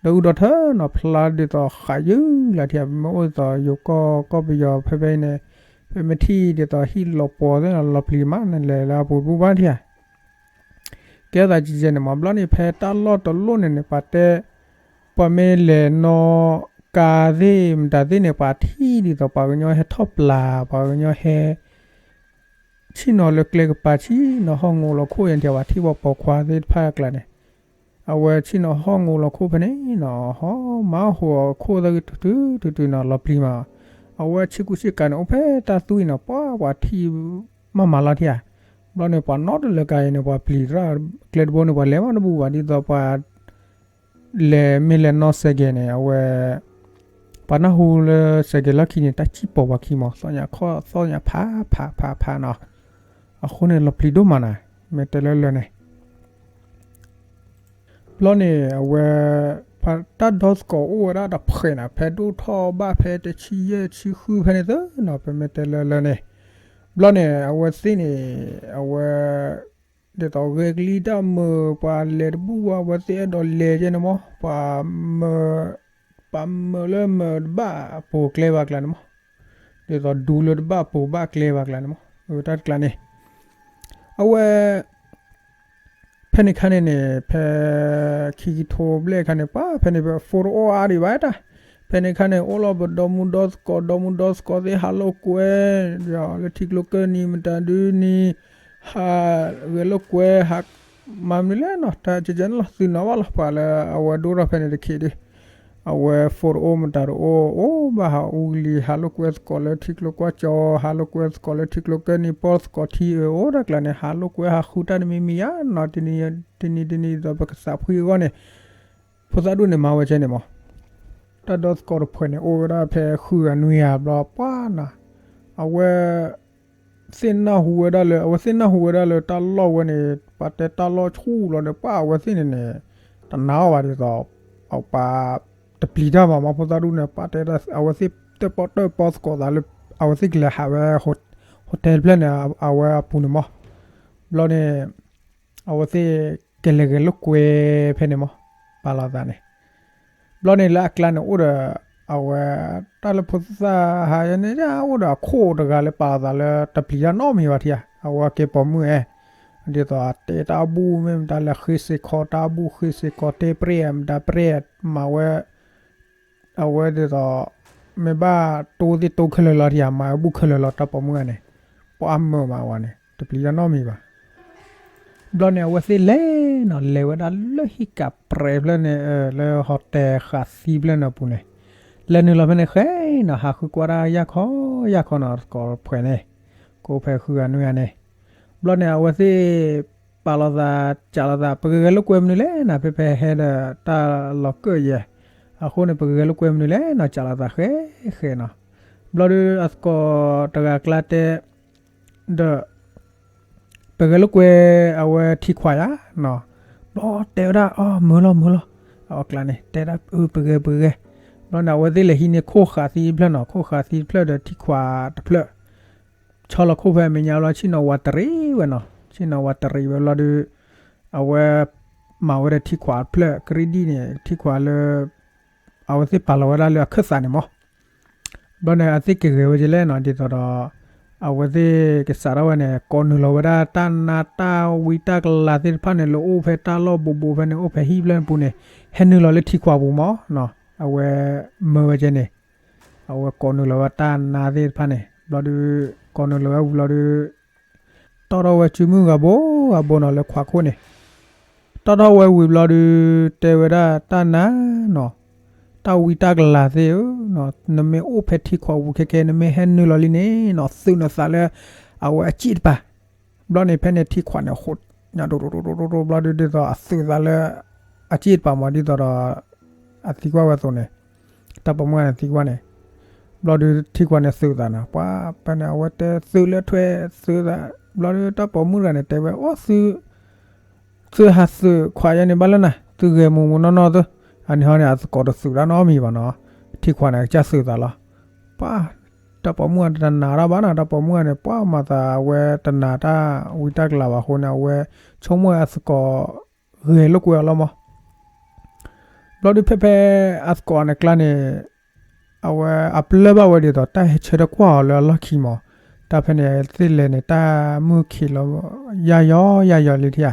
ဒီးအုၣ်ဒီးထၢနီၤ ဖျါဒ်သိးဃးယုၢ်လၢထံဧါ ပမ့ၢ်အိၣ်ဒ်သိးယိၤကီၢ်ကီၢ်ပယီၤဖဲဖဲအံၤန့ၣ် ပမ့ၢ်ထံၣ်ဒ်သိးဟံၣ်လီၤပှီၤသ့ၣ်နီၤ လီၤပျံၤမးန့ၣ် လဲၤလၢအပူၤတဘူၣ်ဘၣ်ထံဧါ ကဲသးကဲကဲန့ၣ်မး ဘျီန့ၣ် ဖဲတၢ်လီၢ်တလိၣ်န့ၣ်န့ၣ် ပှၤတဲ ပှၤမ့ၢ်လဲၤနီၣ်ကါသ့ၣ်မတၤသ့ၣ်န့ၣ် ပှၤထံၣ်ဒ်သိးပှၤကညီဟဲထီၣ်ပျၢ် ပှၤကညီဟဲ ဆ့ၣ်နီၤလၢကျဲကပၤ ဆ့ၣ်နီၤဟီၣ်ငိလီၤခိၣ်ယဲၢ်ထံၣ် ပှၤထံၣ်ပှၤပိာ်ခွါသ့ၣ်တဖၣ်အကျါန့ၣ် အဝဲဆ့ၣ်နီၤဟီၣ်ငိလီၤခိၣ်ဖဲန့ၣ်နီၤ ဟီၣ်မၤဟီၣ်ခိၣ်သၣ်ဂ့ၤတုၤတုၤတုၤနီၤ လီၤပျံၤမး အဝဲဆ့ကူဆ့ကၤန့ၣ် အိၣ်ဖဲတၢ်သွံၣ်နီၤ ပှၤပှၤထံၣ်မးမးလီၤထံဧါ ဘျီန့ၣ် ပှၤနီတလၢကါအံၤန့ၣ် ပှၤပျံၤတၢ်ကျဲတဘိန့ၣ် ပှၤလဲၤမးတဘူၣ်ဘၣ် ဒ်သိးပှၤ လဲၤမ့ၢ်လဲၤနီၣ်စဲးကဲးန့ၣ် အဝဲ ပှၤနၢ်ဟူလၢစဲးကဲးလီၢ်ခံန့ၣ် တၢ်စံၣ်ပိာ်ပှၤခံမး သီၣ်ညါခီၣ်သီၣ်ညါဖးဖးဖးဖးနီၤ အဃိန့ၣ် လီၤပျံၤဒိၣ်မးနၤ မ့ၢ်တဲလၢလၢာ်န့ၣ် ဘျီန့ၣ် အဝဲ တၢ်ဒီသကိးအိၣ်ဝဲဒၣ်တဖှဲးနၤ ဖဲဒိၣ်ထီၣ်ဘၣ်ဖဲတဆံယဲၢ်ဆံဃုဖဲန့ၣ်သ့နီၤ ပမ့ၢ်တဲလၢလၢာ်န့ၣ် ဘျီန့ၣ် အဝဲသ့ၣ်န့ၣ် အဝဲ ဒ်သိးဂဲၤကလံၣ်တၢ်မုာ် ပှၤလဲၤတဘူၣ်ဘၣ် အဝဲသ့ၣ်အဲၣ်ဒိးလဲၤကဲန့ၣ်မး ပှၤမုာ် ပှၤမုာ်လၢမုာ်တဘၣ်အပူၤကျဲဘၣ်ကျါန့ၣ်မး ဒ်သိးဒူလၢတဘၣ်ပိာ်ဘၣ်ကျဲဘၣ်ကျါန့ၣ်မး, အတၢ်တကျါန့ၣ်, အဝဲ ဖဲန့ၣ်ခါန့ၣ်န့ၣ် ဖဲ ခံကထိဘျဲၣ်ခါန့ၣ် ပှၤဖဲန့ၣ် phone တအိၣ်အါဒံးဘၣ်တၢ်, ဖဲန့ၣ်ခါန့ၣ် အိၣ်လီၤပဒီမုၢ်ဒီသကိး ဒီမုၢ်ဒီသကိးသ့ၣ် ဟးလိာ်ကွဲ လၢထံကျိကၢၢ်နံၤ မတၤဒုနံၤ ဟးဂဲၤလိာ်ကွဲ ဟးမၤမနုၤလဲၣ်နီၤ တၢ်ကကဲန့ၣ်လီၤ သုနီၤဘၣ်လီၤ ပှၤလၢအဝဲဒိၣ်ထီၣ်ဖဲန့ၣ်တခ့ဒီး အဝဲ phone တအိၣ် မတၤတအိၣ် အိၣ်ဘၣ်ဟးအူကလံၤ ဟးလိာ်ကွဲသကိးလၢထံကျိကွၢ်ကၠီ ဟးလိာ်ကွဲသကိးလၢထံကျိကၢၢ်နံၤ ပီၢ်သကိးထံအၢ အိၣ်တၢ်ကျါန့ၣ် ဟးလိာ်ကွဲဟးဃုတၢ်တမံၤမံၤဧါနီၤ တနံၤတနံၤဒ်သိးပကစးဖှံအဂီၢ်န့ၣ် ဖိသၣ်ဒူၣ်န့ၣ်မၤဝဲကဲန့ၣ်မး တၢ်ဒီသကိးတဖုန့ၣ် အိၣ်ဝဲဒၣ်ဖဲဃုဂၤနွံဂၤဘျီပှၢ်နီၤ အဝဲ သ့ၣ်နၢ်ဟူဝဲဒၣ်လၢ အဝဲသ့ၣ်နၢ်ဟူဝဲဒၣ်လၢ တၢ်လီၢ်ဝဲန့ၣ် ပှၤတဲတၢ်လီၢ်ဆူၣ်လီၤဒီး ပှၤအဝဲသ့ၣ်န့ၣ်န့ၣ် တနာ်အီၤဘၣ်ဒ်သိး အပှၤတပျံၤတၢ်ဘၣ်မး ဖိသၣ်ဒူၣ်န့ၣ် ပှၤတဲဒၣ် အဝဲသ့ၣ်တၢၣ်ပီၣ်တၢၣ်ပီသကိးသးလၢ အဝဲသ့ၣ်ကလဲၤဟးဝဲ hotel တဖျၢၣ်န့ၣ် အဝဲအပူၤန့ၣ်မး ဘျီန့ၣ် အဝဲသ့ၣ်ကလဲၤဂဲၤလိာ်ကွဲဖဲန့ၣ်မး ပာ်လီၤသးန့ၣ် ဘျီန့ၣ်လၢအကျါန့ၣ်အိၣ်ဒီး အဝဲ တၢ်လၢဖိသၣ်ဟးယဲန့ၣ် အိၣ်ဒီးအခိၣ်တဂၤလၢပာ်လီၤသးလၢတပျံၤတၢ်နီတမံၤဘၣ်ထံၣ်ဧါ အဝဲကဲပိာ်မုၣ်အဲ ဒ်သိးတဲတၢ်ဘူၣ်မ့ၢ်မတၤလဲၤဃ့စ့ၢ်ကီးတၢ်ဘူၣ်ဃ့စ့ၢ်ကီးတဲပြဲၢ်မတၤပြဲၢ်မၤဝဲ အဝဲဒ်သိး မ့ၢ်ဘၣ်တိသ့ၣ်တိခဲလၢာ်လီၤထံၣ်ဧါ မၤဝဲဘူၣ်ခဲလၢာ်လီၤ တၢ်ပိာ်မုၣ်ဂၤန့ၣ် ပှၤအမုာ်မးဝဲန့ၣ် တပျံၤတၢ်နီတမံၤဘၣ် ဘျီန့ၣ် အဝဲသ့ၣ်လဲၤနီၤ လဲၤဝဲဒၣ်လၢဟံၣ်ကးပြဲးဖျၢၣ်န့ၣ် လၢ hotel ဃာ်သံဖျၢၣ်န့ၣ်အပူၤန့ၣ် လဲၤနုာ်လီၤဖဲန့ၣ်ဃဲနီၤ ဟးဃုကွၢ်တၢ်ယၢ်ခီယၢ်ခီနီၤ သကိးတဖုန့ၣ် ကိးဖဲဃုဂၤနွံဂၤန့ၣ် ဘျီန့ၣ် အဝဲသ့ၣ် ပာ်လီၤသး စးလီၤသး ပကဂဲၤလိာ်ကွဲမနုၤလဲၣ်နီၤ ဖဲဖဲဟဲဒီးတၢ်လီၤကၢၣ်ယဲၢ် အဃိန့ၣ် ပကဂဲၤလိာ်ကွဲမနုၤလဲၣ်နီၤ စးလီၤသးဃဲဃဲနီၤ ဘျီဒီးအသကိးတဂၤကျါတဲ ဒီး ပဂဲၤလိာ်ကွဲ အဝဲထံခွးယၤနီၤ ဘျီတဲဝဲဒၣ် အမုာ်လီၤမုာ်လီၤ အကျါန့ၣ် တဲဒၣ် ပဂဲၤပဂဲၤ ဘျီန့ၣ် အဝဲသ့ၣ်လဲၤဟံးန့ၢ်ခိၣ်ဃာ်သံတဖျၢၣ်နီၤ ခိၣ်ဃာ်သံတဖျၢၣ်ဒီးထံခွးတဖျၢၣ် ဆီလီၤခိၣ်ဖဲအမဲာ်ညါဘျီ ဆ့ၣ်နီၤဝးတရံးဝဲနီၤ ဆ့ၣ်နီၤဝးတရံးဝဲဘျီဒီး အဝဲ မၤဝဲဒီးထံခွးတဖျၢၣ် ကရံၣ်ဒံၣ်န့ၣ် ထံခွးလၢ အဝဲသ့ၣ်ပာ်လီၤဝဲဒၣ်လၢအခၢၣ်သးန့ၣ်မး ဘျီန့ၣ် အသ့ၣ်ကဂဲၤဝဲကလဲၣ်နီၤ ဒ်သိးဒီး အဝဲသ့ၣ်ကစးထီၣ်ဝဲန့ၣ် ကိးနုာ်လီၤဝဲဒၣ်တၢ်နါတၢ်ဝံတၢ်ကလၤသ့ၣ်တဖၣ်န့ၣ် လၢအိၣ်ဖဲတၢ်လီၢ်ဘူးဘူးဖဲန့ၣ် အိၣ်ဖဲဟံၣ်ဖျၢၣ်န့ၣ်ပူၤန့ၣ် ဟဲနုာ်လီၤလၢထံခွးပူၤမး အဝဲ မၢဝဲကဲန့ၣ် အဝဲကိးနုာ်လီၤဝဲတၢ်နါသ့ၣ်တဖၣ်န့ၣ် ဘျီဒီး ကိးနုာ်လီၤဝဲဝံၤဘျီဒီး တီၣ်ထီၣ်ဝဲစုမုၢ်ဂၤဘိဂၤဘိနီၤ လၢခွးခိၣ်န့ၣ် တီၣ်ထီၣ်ဝဲဝံၤဘျီဒီး တဲဝဲဒၣ်တၢ်နါနီၤ တၢ်ဝံတၢ်ကလၤသ့ၣ်ဧၢ, နမ့ၢ်အိၣ်ဖဲထံခွးပူၤခဲကဲ နမ့ၢ်ဟဲနုာ်လီၤလံန့ၣ်နီၤ သုးနသးလၢ အဝဲအစ့ၣ်တပၤ, ဘျီန့ၣ်ဖဲန့ၣ်ထံခွးန့ၣ် ဃိးညါဒိၣ်ဒိၣ်ဒိၣ်ဒိၣ်ဒိၣ် ဘျီဒုးဒ်သိးအသုးသးလၢ အစ့ၣ်တပၤမး ဒ်သိးဒီး အသံကွၢ်ဝဲအသိးန့ၣ် တၢ်ပိာ်မုၣ်ဂၤန့ၣ်သံကွၢ်န့ၣ် ဘျီဒုးထံခွးန့ၣ်သုးသးနီၤ ပှၤဖဲန့ၣ် အဝဲတဲသုးလၢထွဲသုးသး ဘျီဒုးတၢ်ပိာ်မုၣ်တဂၤန့ၣ် တဲဝဲ အိၣ်သုး သုးဟးသုးခွးယဲန့ၣ်ဘၣ်လၢနၤ သုးဂဲၤမူးမူးနီၢ်နီၢ်သု, အန့ၣ်ဟီန့ၣ် အသကိးတသုးတၢ်နီတမံၤဘၣ်နီၤ, ထံခွးန့ၣ် ကစၢ်သုးသးလီၤ, ပှၤ တၢ်ပိာ်မုၣ်ဂၤတနာ်တၢ်ဘၣ်နီၤ, တၢ်ပိာ်မုၣ်ဂၤန့ၣ် ပှၤမၤသးအဝဲတနာ်တၢ်ဝံတၢ်ကလၤဘၣ်အဃိန့ၣ် အဝဲဆိကမိၣ်အသကိး ဂဲၤလိာ်ကွဲအီၤလီၤမး ဘျီဒုးဖဲဖဲအသကိးန့ၣ်ကျါန့ၣ် အဝဲအပလၢၢ်ဘၣ်ဝဲဒ်သိး တၢ်ဟဲဆၢထၢၣ်ကွၢ်အီၤလၢအလီၢ်ခံမး, တၢ်ဖဲန့ၣ်သ့ၣ်လဲၤန့ၣ် တၢ်မုၢ်ခံးလီၤ ယၢ်ယီယၢ်ယီလံထံဧါ,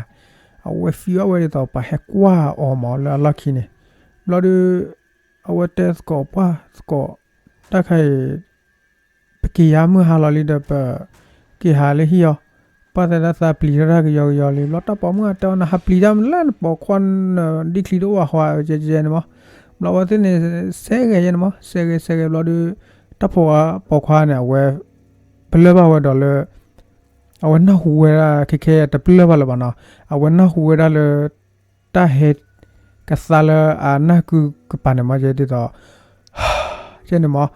အဝဲသံကွၢ်ဝဲဒ်သိး ပှၤဟဲကွၢ်အီၤမးလၢအလီၢ်ခံန့ၣ်, ဘျီဒုး အဝဲတဲသကိးပှၢ်သကိး တၢ်ခါအံၤ ပက့ၤယါမုၢ်ဟါလီၤလံဒီး ပက့ၤဟးလၢဟံၣ်အီၤ, ပှၢ်သဲဒၣ်သးပျံၤထီၣ်တၢ်ကယီကယီလံ, ဘျီတၢ်ပိာ်မုၣ်ဂၤတဲအီၤ နဟးပျံၤတၢ်မနုၤလဲၣ် နပိာ်ခွါနဒံၣ်ချံတအိၣ်ဘၣ်ဃီ ကဲကဲန့ၣ်မး, ဘျီအဝဲသ့ၣ်န့ၣ် စဲဂဲၤယဲန့ၣ်မး စဲဂဲၤစဲဂဲၤဘျီဒုး တၢ်ပိာ်ခွါန့ၣ် အဝဲ ပလၢၢ်ဘၣ်ဝဲဒီးလၢ အဝဲနၢ်ဟူဝဲဒၣ်ခဲခဲ တပလၢၢ်ဘၣ်လၢၤဘၣ်နီၤ, အဝဲနၢ်ဟူဝဲဒၣ်လၢ တၢ်ဟဲကသါလၢအနၢ်ကုကပၤန့ၣ်မး ယဲဒ်သိး ကဲန့ၣ်မး,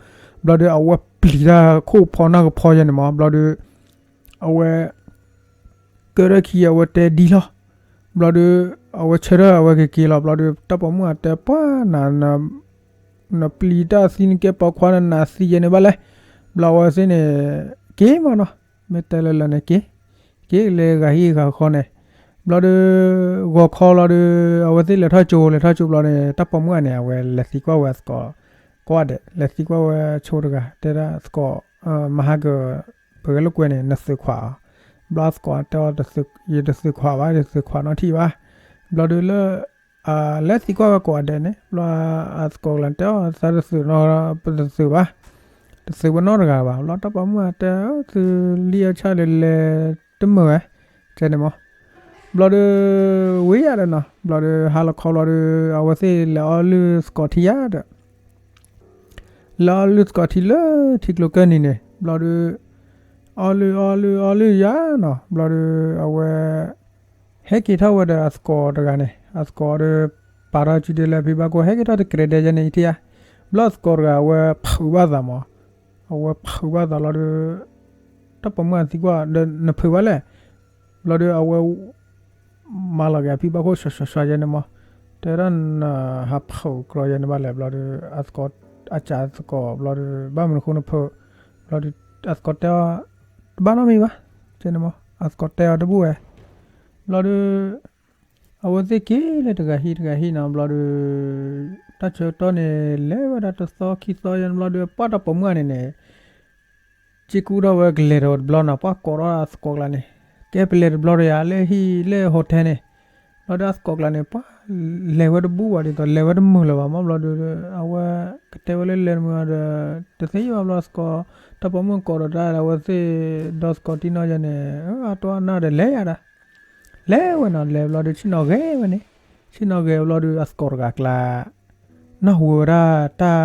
ဘျီဒုး အဝဲပျံၤတၢ်ခိၣ်ဖီနၢ်ကဖီယဲန့ၣ်မး ဘျီဒုး အဝဲ ကၢထီၣ်ခံ အဝဲတဲဒ်လီၤ, ဘျီဒုး အဝဲဆၢထၢၣ်အဝဲကက့ၤလီၤ ဘျီဒုး တၢ်ပိာ်မုၣ်ဂၤတဲ ပှၢ်နၤ နပျံၤတၢ်သံနကဲပိာ်ခွါနနၤသံယဲန့ၣ်ဘၣ်လဲၣ်, ဘျီအဝဲသ့ၣ်န့ၣ် က့ၤမးနီၤ, မ့ၢ်တဲလၢလၢာ်န့ၣ်က့ၤ, က့ၤလၢဂၤဟံၣ်ဂၤဃီန့ၣ်, ဘျီဒုး ဂီၤခီလီၤဒုး အဝဲသ့ၣ်လဲၤထီၣ်ကၠိ လဲၤထီၣ်ကၠိဘျီန့ၣ် တၢ်ပိာ်မုၣ်ဂၤန့ၣ် အဝဲလဲၤသံကွၢ်ဝဲအသကိး ကိးဂၤဒဲး လဲၤသံကွၢ်ဝဲဆိတဂၤ တဲဒၣ်သကိး မဟါကၢၤ ပဂဲၤလိာ်ကွဲန့ၣ် နသုးခွးအီၤ. ဘျီအသကိးတဲအီၤ ယတသုးခွးဘၣ်, ယတသုးခွးနီထံၣ်ဘၣ်. ဘျီဒုးလၢ လဲၤသံကွၢ်ဝဲကိးဂၤဒဲးန့ၣ် ဘျီအသကိးကျါတဲအီၤ သးတသုးနီ ပတသုးဘၣ်, တသုးဝဲနီတဂၤဘၣ်. ဘျီတၢ်ပိာ်မုၣ်တဲ သုလံၣ်အီၣ်ဆၣ်လၢလဲၤတမုာ်ဝဲ ကဲန့ၣ်မး. ဘျီဒုး ဝံၤယၤဒီးနီၤ ဘျီဒုး ဟါလီၤခီဘျီဒုး အဝဲသ့ၣ်လဲၤအီလုၢ်သကိးထံယၤဒီး လဲၤအီလုၢ်သကိးထံလၢထံကျိကၢၢ်နံၤန့ၣ် ဘျီဒုး အီလုၢ်အီလုၢ်အီလုၢ်ယၤနီၤ ဘျီဒုး အဝဲ ဟဲက့ၤထီၣ်ဝဲဒီးအသကိးတဂၤန့ၣ် အသကိးဒီး ပာ်ထီၣ်စုဒ့လၢဖံဘၣ်ခိၣ် ဟဲက့ၤထီၣ်တကြဲးဒဲးယဲန့ၣ်အံၤထံဧါ. ဘျီအသကိးတဂၤအဝဲဖုးဘၣ်သးမး, အဝဲဖုးဘၣ်သးလီၤဒီး တၢ်ပိာ်မုၣ်အသံကွၢ်ဒီး နဖုးဘၣ်လဲၣ်. ဘျီဒီးအဝဲ မၤလီၤက့ၤအဖံဘၣ်ခိၣ် ဆှးဆှးဆှးယဲန့ၣ်မး, တဲဒၣ်နဟးဖုးကြီယဲန့ၣ်ဘၣ်လဲၣ်. ဘျီဒီး အသကိး အစးသကိး ဘျီဒီး ဘၣ်မနုၤဃိနဖုး, ဘျီဒီး အသကိးတဲအီၤ တဘၣ်နီတမံၤဘၣ်, ကဲန့ၣ်မး အသကိးတဲအီၤတဘူၣ်ဝဲ. ဘျီဒီး အဝဲသ့ၣ်က့ၤလၢတဂၤဟံၣ်တဂၤဟံၣ်နီၤ ဘျီဒီး တၢ်ဆၢကတီၢ်န့ၣ် လဲၤဝဲဒၣ်တသီခံသီယဲန့ၣ် ဘျီဒီး ပှၢ်တၢ်ပိာ်မုၣ်န့ၣ်န့ၣ် စ့ကူထီၣ်ဝဲကလဲၤဒီးတဘျီနီၤ ပှၢ်ကိးထီၣ်အသကိးကျါန့ၣ် ကဲပလဲၤတဘျီဒီးယၤလၢဟံၣ်လၢ hotel န့ၣ်. ဘျီဒီးအသကိးကျါန့ၣ် ပှၢ်လဲၤဝဲတဘူၣ်ဘၣ်ဒ်သိး လဲၤဝဲတမုာ်လၢၤဘၣ်မး ဘျီဒီး အဝဲကတဲဝဲလၢလဲၤတမုာ်ဒီး တသ့ဘၣ်ဘျီအသကိး တၢ်ပိာ်မုၣ်ကိးဒီးတၢ်ဒီး အဝဲသ့ၣ်ဒီသကိးတံၢ်နီၢ်ယဲန့ၣ် အတိၢ်အနၢ်ဒီးလဲၤယၤဒီး လဲၤဝဲနီၤ လဲၤဘျီဒီး ဆ့ၣ်နီၤဂဲၤဝဲန့ၣ်, ဆ့ၣ်နီၤဂဲၤဘျီဒီး အသကိးတဂၤကျါ နၢ်ဟူဝဲဒၣ်တၢ်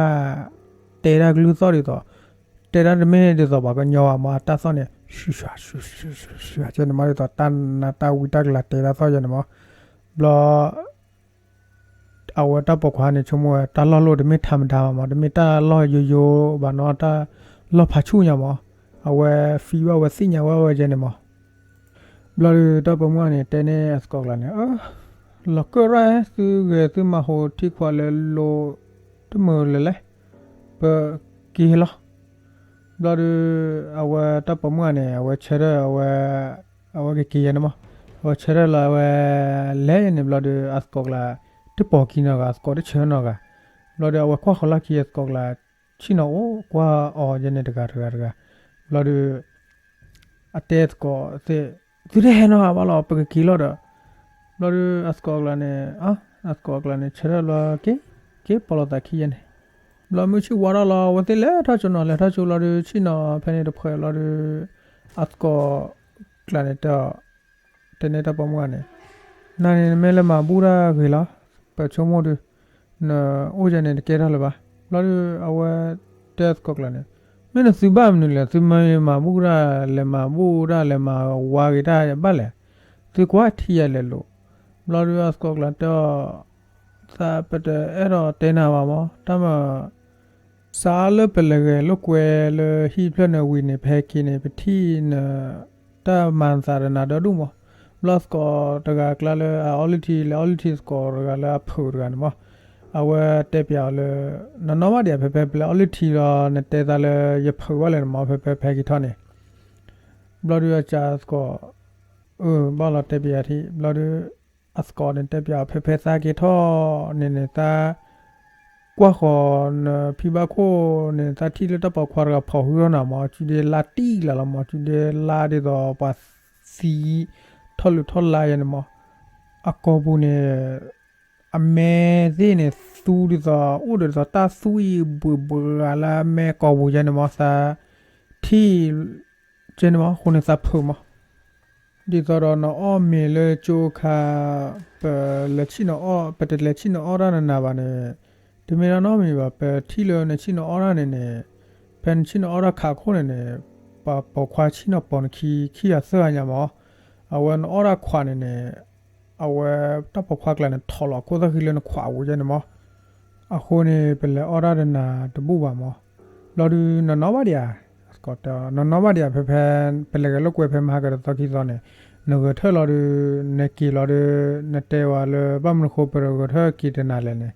တဲဒၣ်ကလုၢ်သီၣ်ဒ်သိး တဲဒၣ်တမ့ၢ်ဒ်သိးပှၤကညီဘၣ်မး အတၢ်သီၣ်န့ၣ် ဆူၣ်ဆူၣ်ဆူၣ်ဆူၣ်ဆူၣ်ဆူၣ် ကဲန့ၣ်မး ဒ်သိးတၢ်နးတၢ်ဝံတၢ်ကလၤတဲဒၣ်သီၣ်ယဲန့ၣ်မး. ဘျီ အဝဲတၢ်ပိာ်ခွါန့ၣ် ဆိကမိၣ်ဝဲ တၢ်လီၢ်လိၣ်တမ့ၢ်ထးမတၤဘၣ်မး တမ့ၢ်တၢ်လီၢ်ယိယိဘၣ်နီၤ တၢ်လီၢ်ဖးဆူၣ်ညါမး. အဝဲ feel ဘၣ်ဝဲသ့ၣ်ညါဝဲဝဲယဲန့ၣ်မး. ဘျီဒီးတၢ်ပိာ်မုၣ်န့ၣ် တဲန့ၢ်အသကိးကျါန့ၣ် လီၤကၢၢ်ရၣ် သုဂဲၤသုမၤဟိထံခွးလၢလိၤ တမုာ်လၢၤလဲၣ်, ပက့ၤလီၤ. ဘျီဒီး အဝဲတၢ်ပိာ်မုၣ်န့ၣ် အဝဲဆၢထၢၣ် အဝဲကက့ၤယဲန့ၣ်မး, အဝဲဆၢထၢၣ်လီၤ အဝဲ လဲၤယဲန့ၣ် ဘျီဒီး အသကိးကျါ တပိာ်ခံနီတဂၤ အသကိးတဆၢနီတဂၤ. ဘျီဒီး အဝဲကွၢ်ဃီၤလီၢ်ခံ အသကိးကျါ ဆ့ၣ်နီၤအိၣ်ကွၢ်အီၤယဲန့ၣ်တဂၤတဂၤတဂၤ. ဘျီဒီး အတဲသကိးသ့ၣ် သုတဟဲနီတဂၤဘၣ်လီၤ ပကက့ၤလီၤဒီး. ဘျီဒီး အသကိးကျါန့ၣ် အသကိးကျါန့ၣ် ဆၢထၢၣ်လီၤ က့ၤ က့ၤပိာ်လိာ်သးခံယဲန့ၣ်. ဘျီမုၢ်ဆ့ၣ်ဝါထီၣ်လီၤ အဝဲသ့ၣ်လဲၤထီၣ်ကၠိနီၤ လဲၤထီၣ်ကၠိလီၤဒီး ဆ့ၣ်နီၤဖဲန့ၣ်တဖှဲးလီၤဒီး အသကိးကျါန့ၣ် တဲန့ၢ်တၢ်ပိာ်မုၣ်န့ၣ် နၤန့ၣ် နမ့ၢ်လၢမၤဘူၣ်တၢ်ဂ့ၤလီၤ, ပဆိကမိၣ်ဒီး နအိၣ်ယဲန့ၣ် တကဲထီၣ်လၢၤဘၣ်. ဘျီဒီး အဝဲတဲသကိးကျါန့ၣ် မ့ၢ်နသုဘၣ်မနုၤလဲၣ်, သုမ့ၢ်မၤဘူၣ်တၢ် လဲၤမၤဘူၣ်တၢ် လဲၤမၤဝါက့ၤတၢ်ဘၣ်လဲၣ်, သုကွၢ်ထံၣ်ယၤလဲၤလိာ်. ဘျီဒီး အသကိးကျါတဲအီၤ သးပတအဲၣ်ဒိးတဲနၤဘၣ်မး, တၢ်မၤ စးလၢပလဲၤဂဲၤလိာ်ကွဲလၢဟံၣ်ဖျၢၣ်န့ၣ်ဝံၤန့ၣ် ပဟဲက့ၤန့ၣ် ပထံၣ်န တၢ်မၤနသးဒီးနၤဒီဒူၣ်မး. ဘျီသကိးတဂၤကျါလၢအအီလုၢ်ထံ လဲၤအီလုၢ်ထံသကိးတဂၤလၢအဖုးတဂၤန့ၣ်မး, အဝဲတဲပျးအီၤလၢ နနီၣ်ဘၣ်ဒံးဧါ ဖဲဖဲပလဲၤအီလုၢ်ထံလီၤ နတဲသးလၢယဖုးဘၣ်လဲၣ်န့ၣ်မး ဖဲဖဲဖဲက့ၤထီၣ်န့ၣ်. ဘျီဒီးအစးသကိး အၢ ဘၣ်လီၤတဲပျးထံၣ် ဘျီဒီး အသကိးန့ၣ်တဲပျးအီၤ ဖဲဖဲသးက့ၤထီၣ်န့ၣ်န့ၣ် သး ကွၢ်ဃီၤနဖံဘၣ်ခိၣ်န့ၣ် သးထံၣ်လၢတၢ်ပိာ်ခွါတဂၤဖီၣ်ဟုထီၣ်နၤမး စုဒ့လါတံၢ်လၢ်လီၤမး စုဒ့လါဒ်သိးပှၤသံ ထီၣ်လုၢ်ထီၣ်လါယဲန့ၣ်မး အကိာ်ပူၤန့ၣ် အမဲသ့ၣ်န့ၣ် သူဒ်သိး အိၣ်ဒီးဒ်သိးတၢ်သူအံၤဘှံးဘှါလၢအမဲကိာ်ပူၤယဲန့ၣ်မး သးထံၣ် ကဲန့ၣ်မး အဃိန့ၣ်သးဖုးမး ဒ်သိးဒီးနအီၣ်မ့ၤလၢကၠိခါ ပလဲၤဆံၣ်နအီၣ် ပတလဲၤဆံၣ်နအီၣ်တၢ်နနၤဘၣ်န့ၣ် တမ့ၢ်တၢ်နီတမံၤဘၣ် ပထံၣ်လၢနဆံၣ်နအီၣ်တၢ်န့ၣ်န့ၣ် ဖဲနဆံၣ်နအီၣ်တၢ်ခးခိၣ်န့ၣ်န့ၣ် ပှၤပိာ်ခွါဆံၣ်နီၤပိာ်နခံခံဂၤသၢဂၤညါမး အဝဲနအီၣ်တၢ်ခွးန့ၣ်န့ၣ် အဝဲတၢ်ပိာ်ခွါကျါန့ၣ် ထီၣ်လီၤခိၣ်သၣ်ဃံလၢနခွးအပူၤယဲန့ၣ်မး အဃိန့ၣ် ပလဲၤအီၣ်တၢ်ဒီးနၤတဘူၣ်ဘၣ်မး ဘျီဒုးနနီၣ်ဘၣ်ဒံးဧါ အသကိးတဲ နနီၣ်ဘၣ်ဒံးဧါ ဖဲဖဲ ပလဲၤဂဲၤလိာ်ကွဲဖဲမဟါကတသီခံသီန့ၣ် နဂဲၤထၢၣ်လီၤဒီး နက့ၤလီၤဒီး နတဲဝဲလၢဘၣ်မနုၤဃိပဂဲၤထၢၣ်က့ၤတနၤလဲၣ်န့ၣ်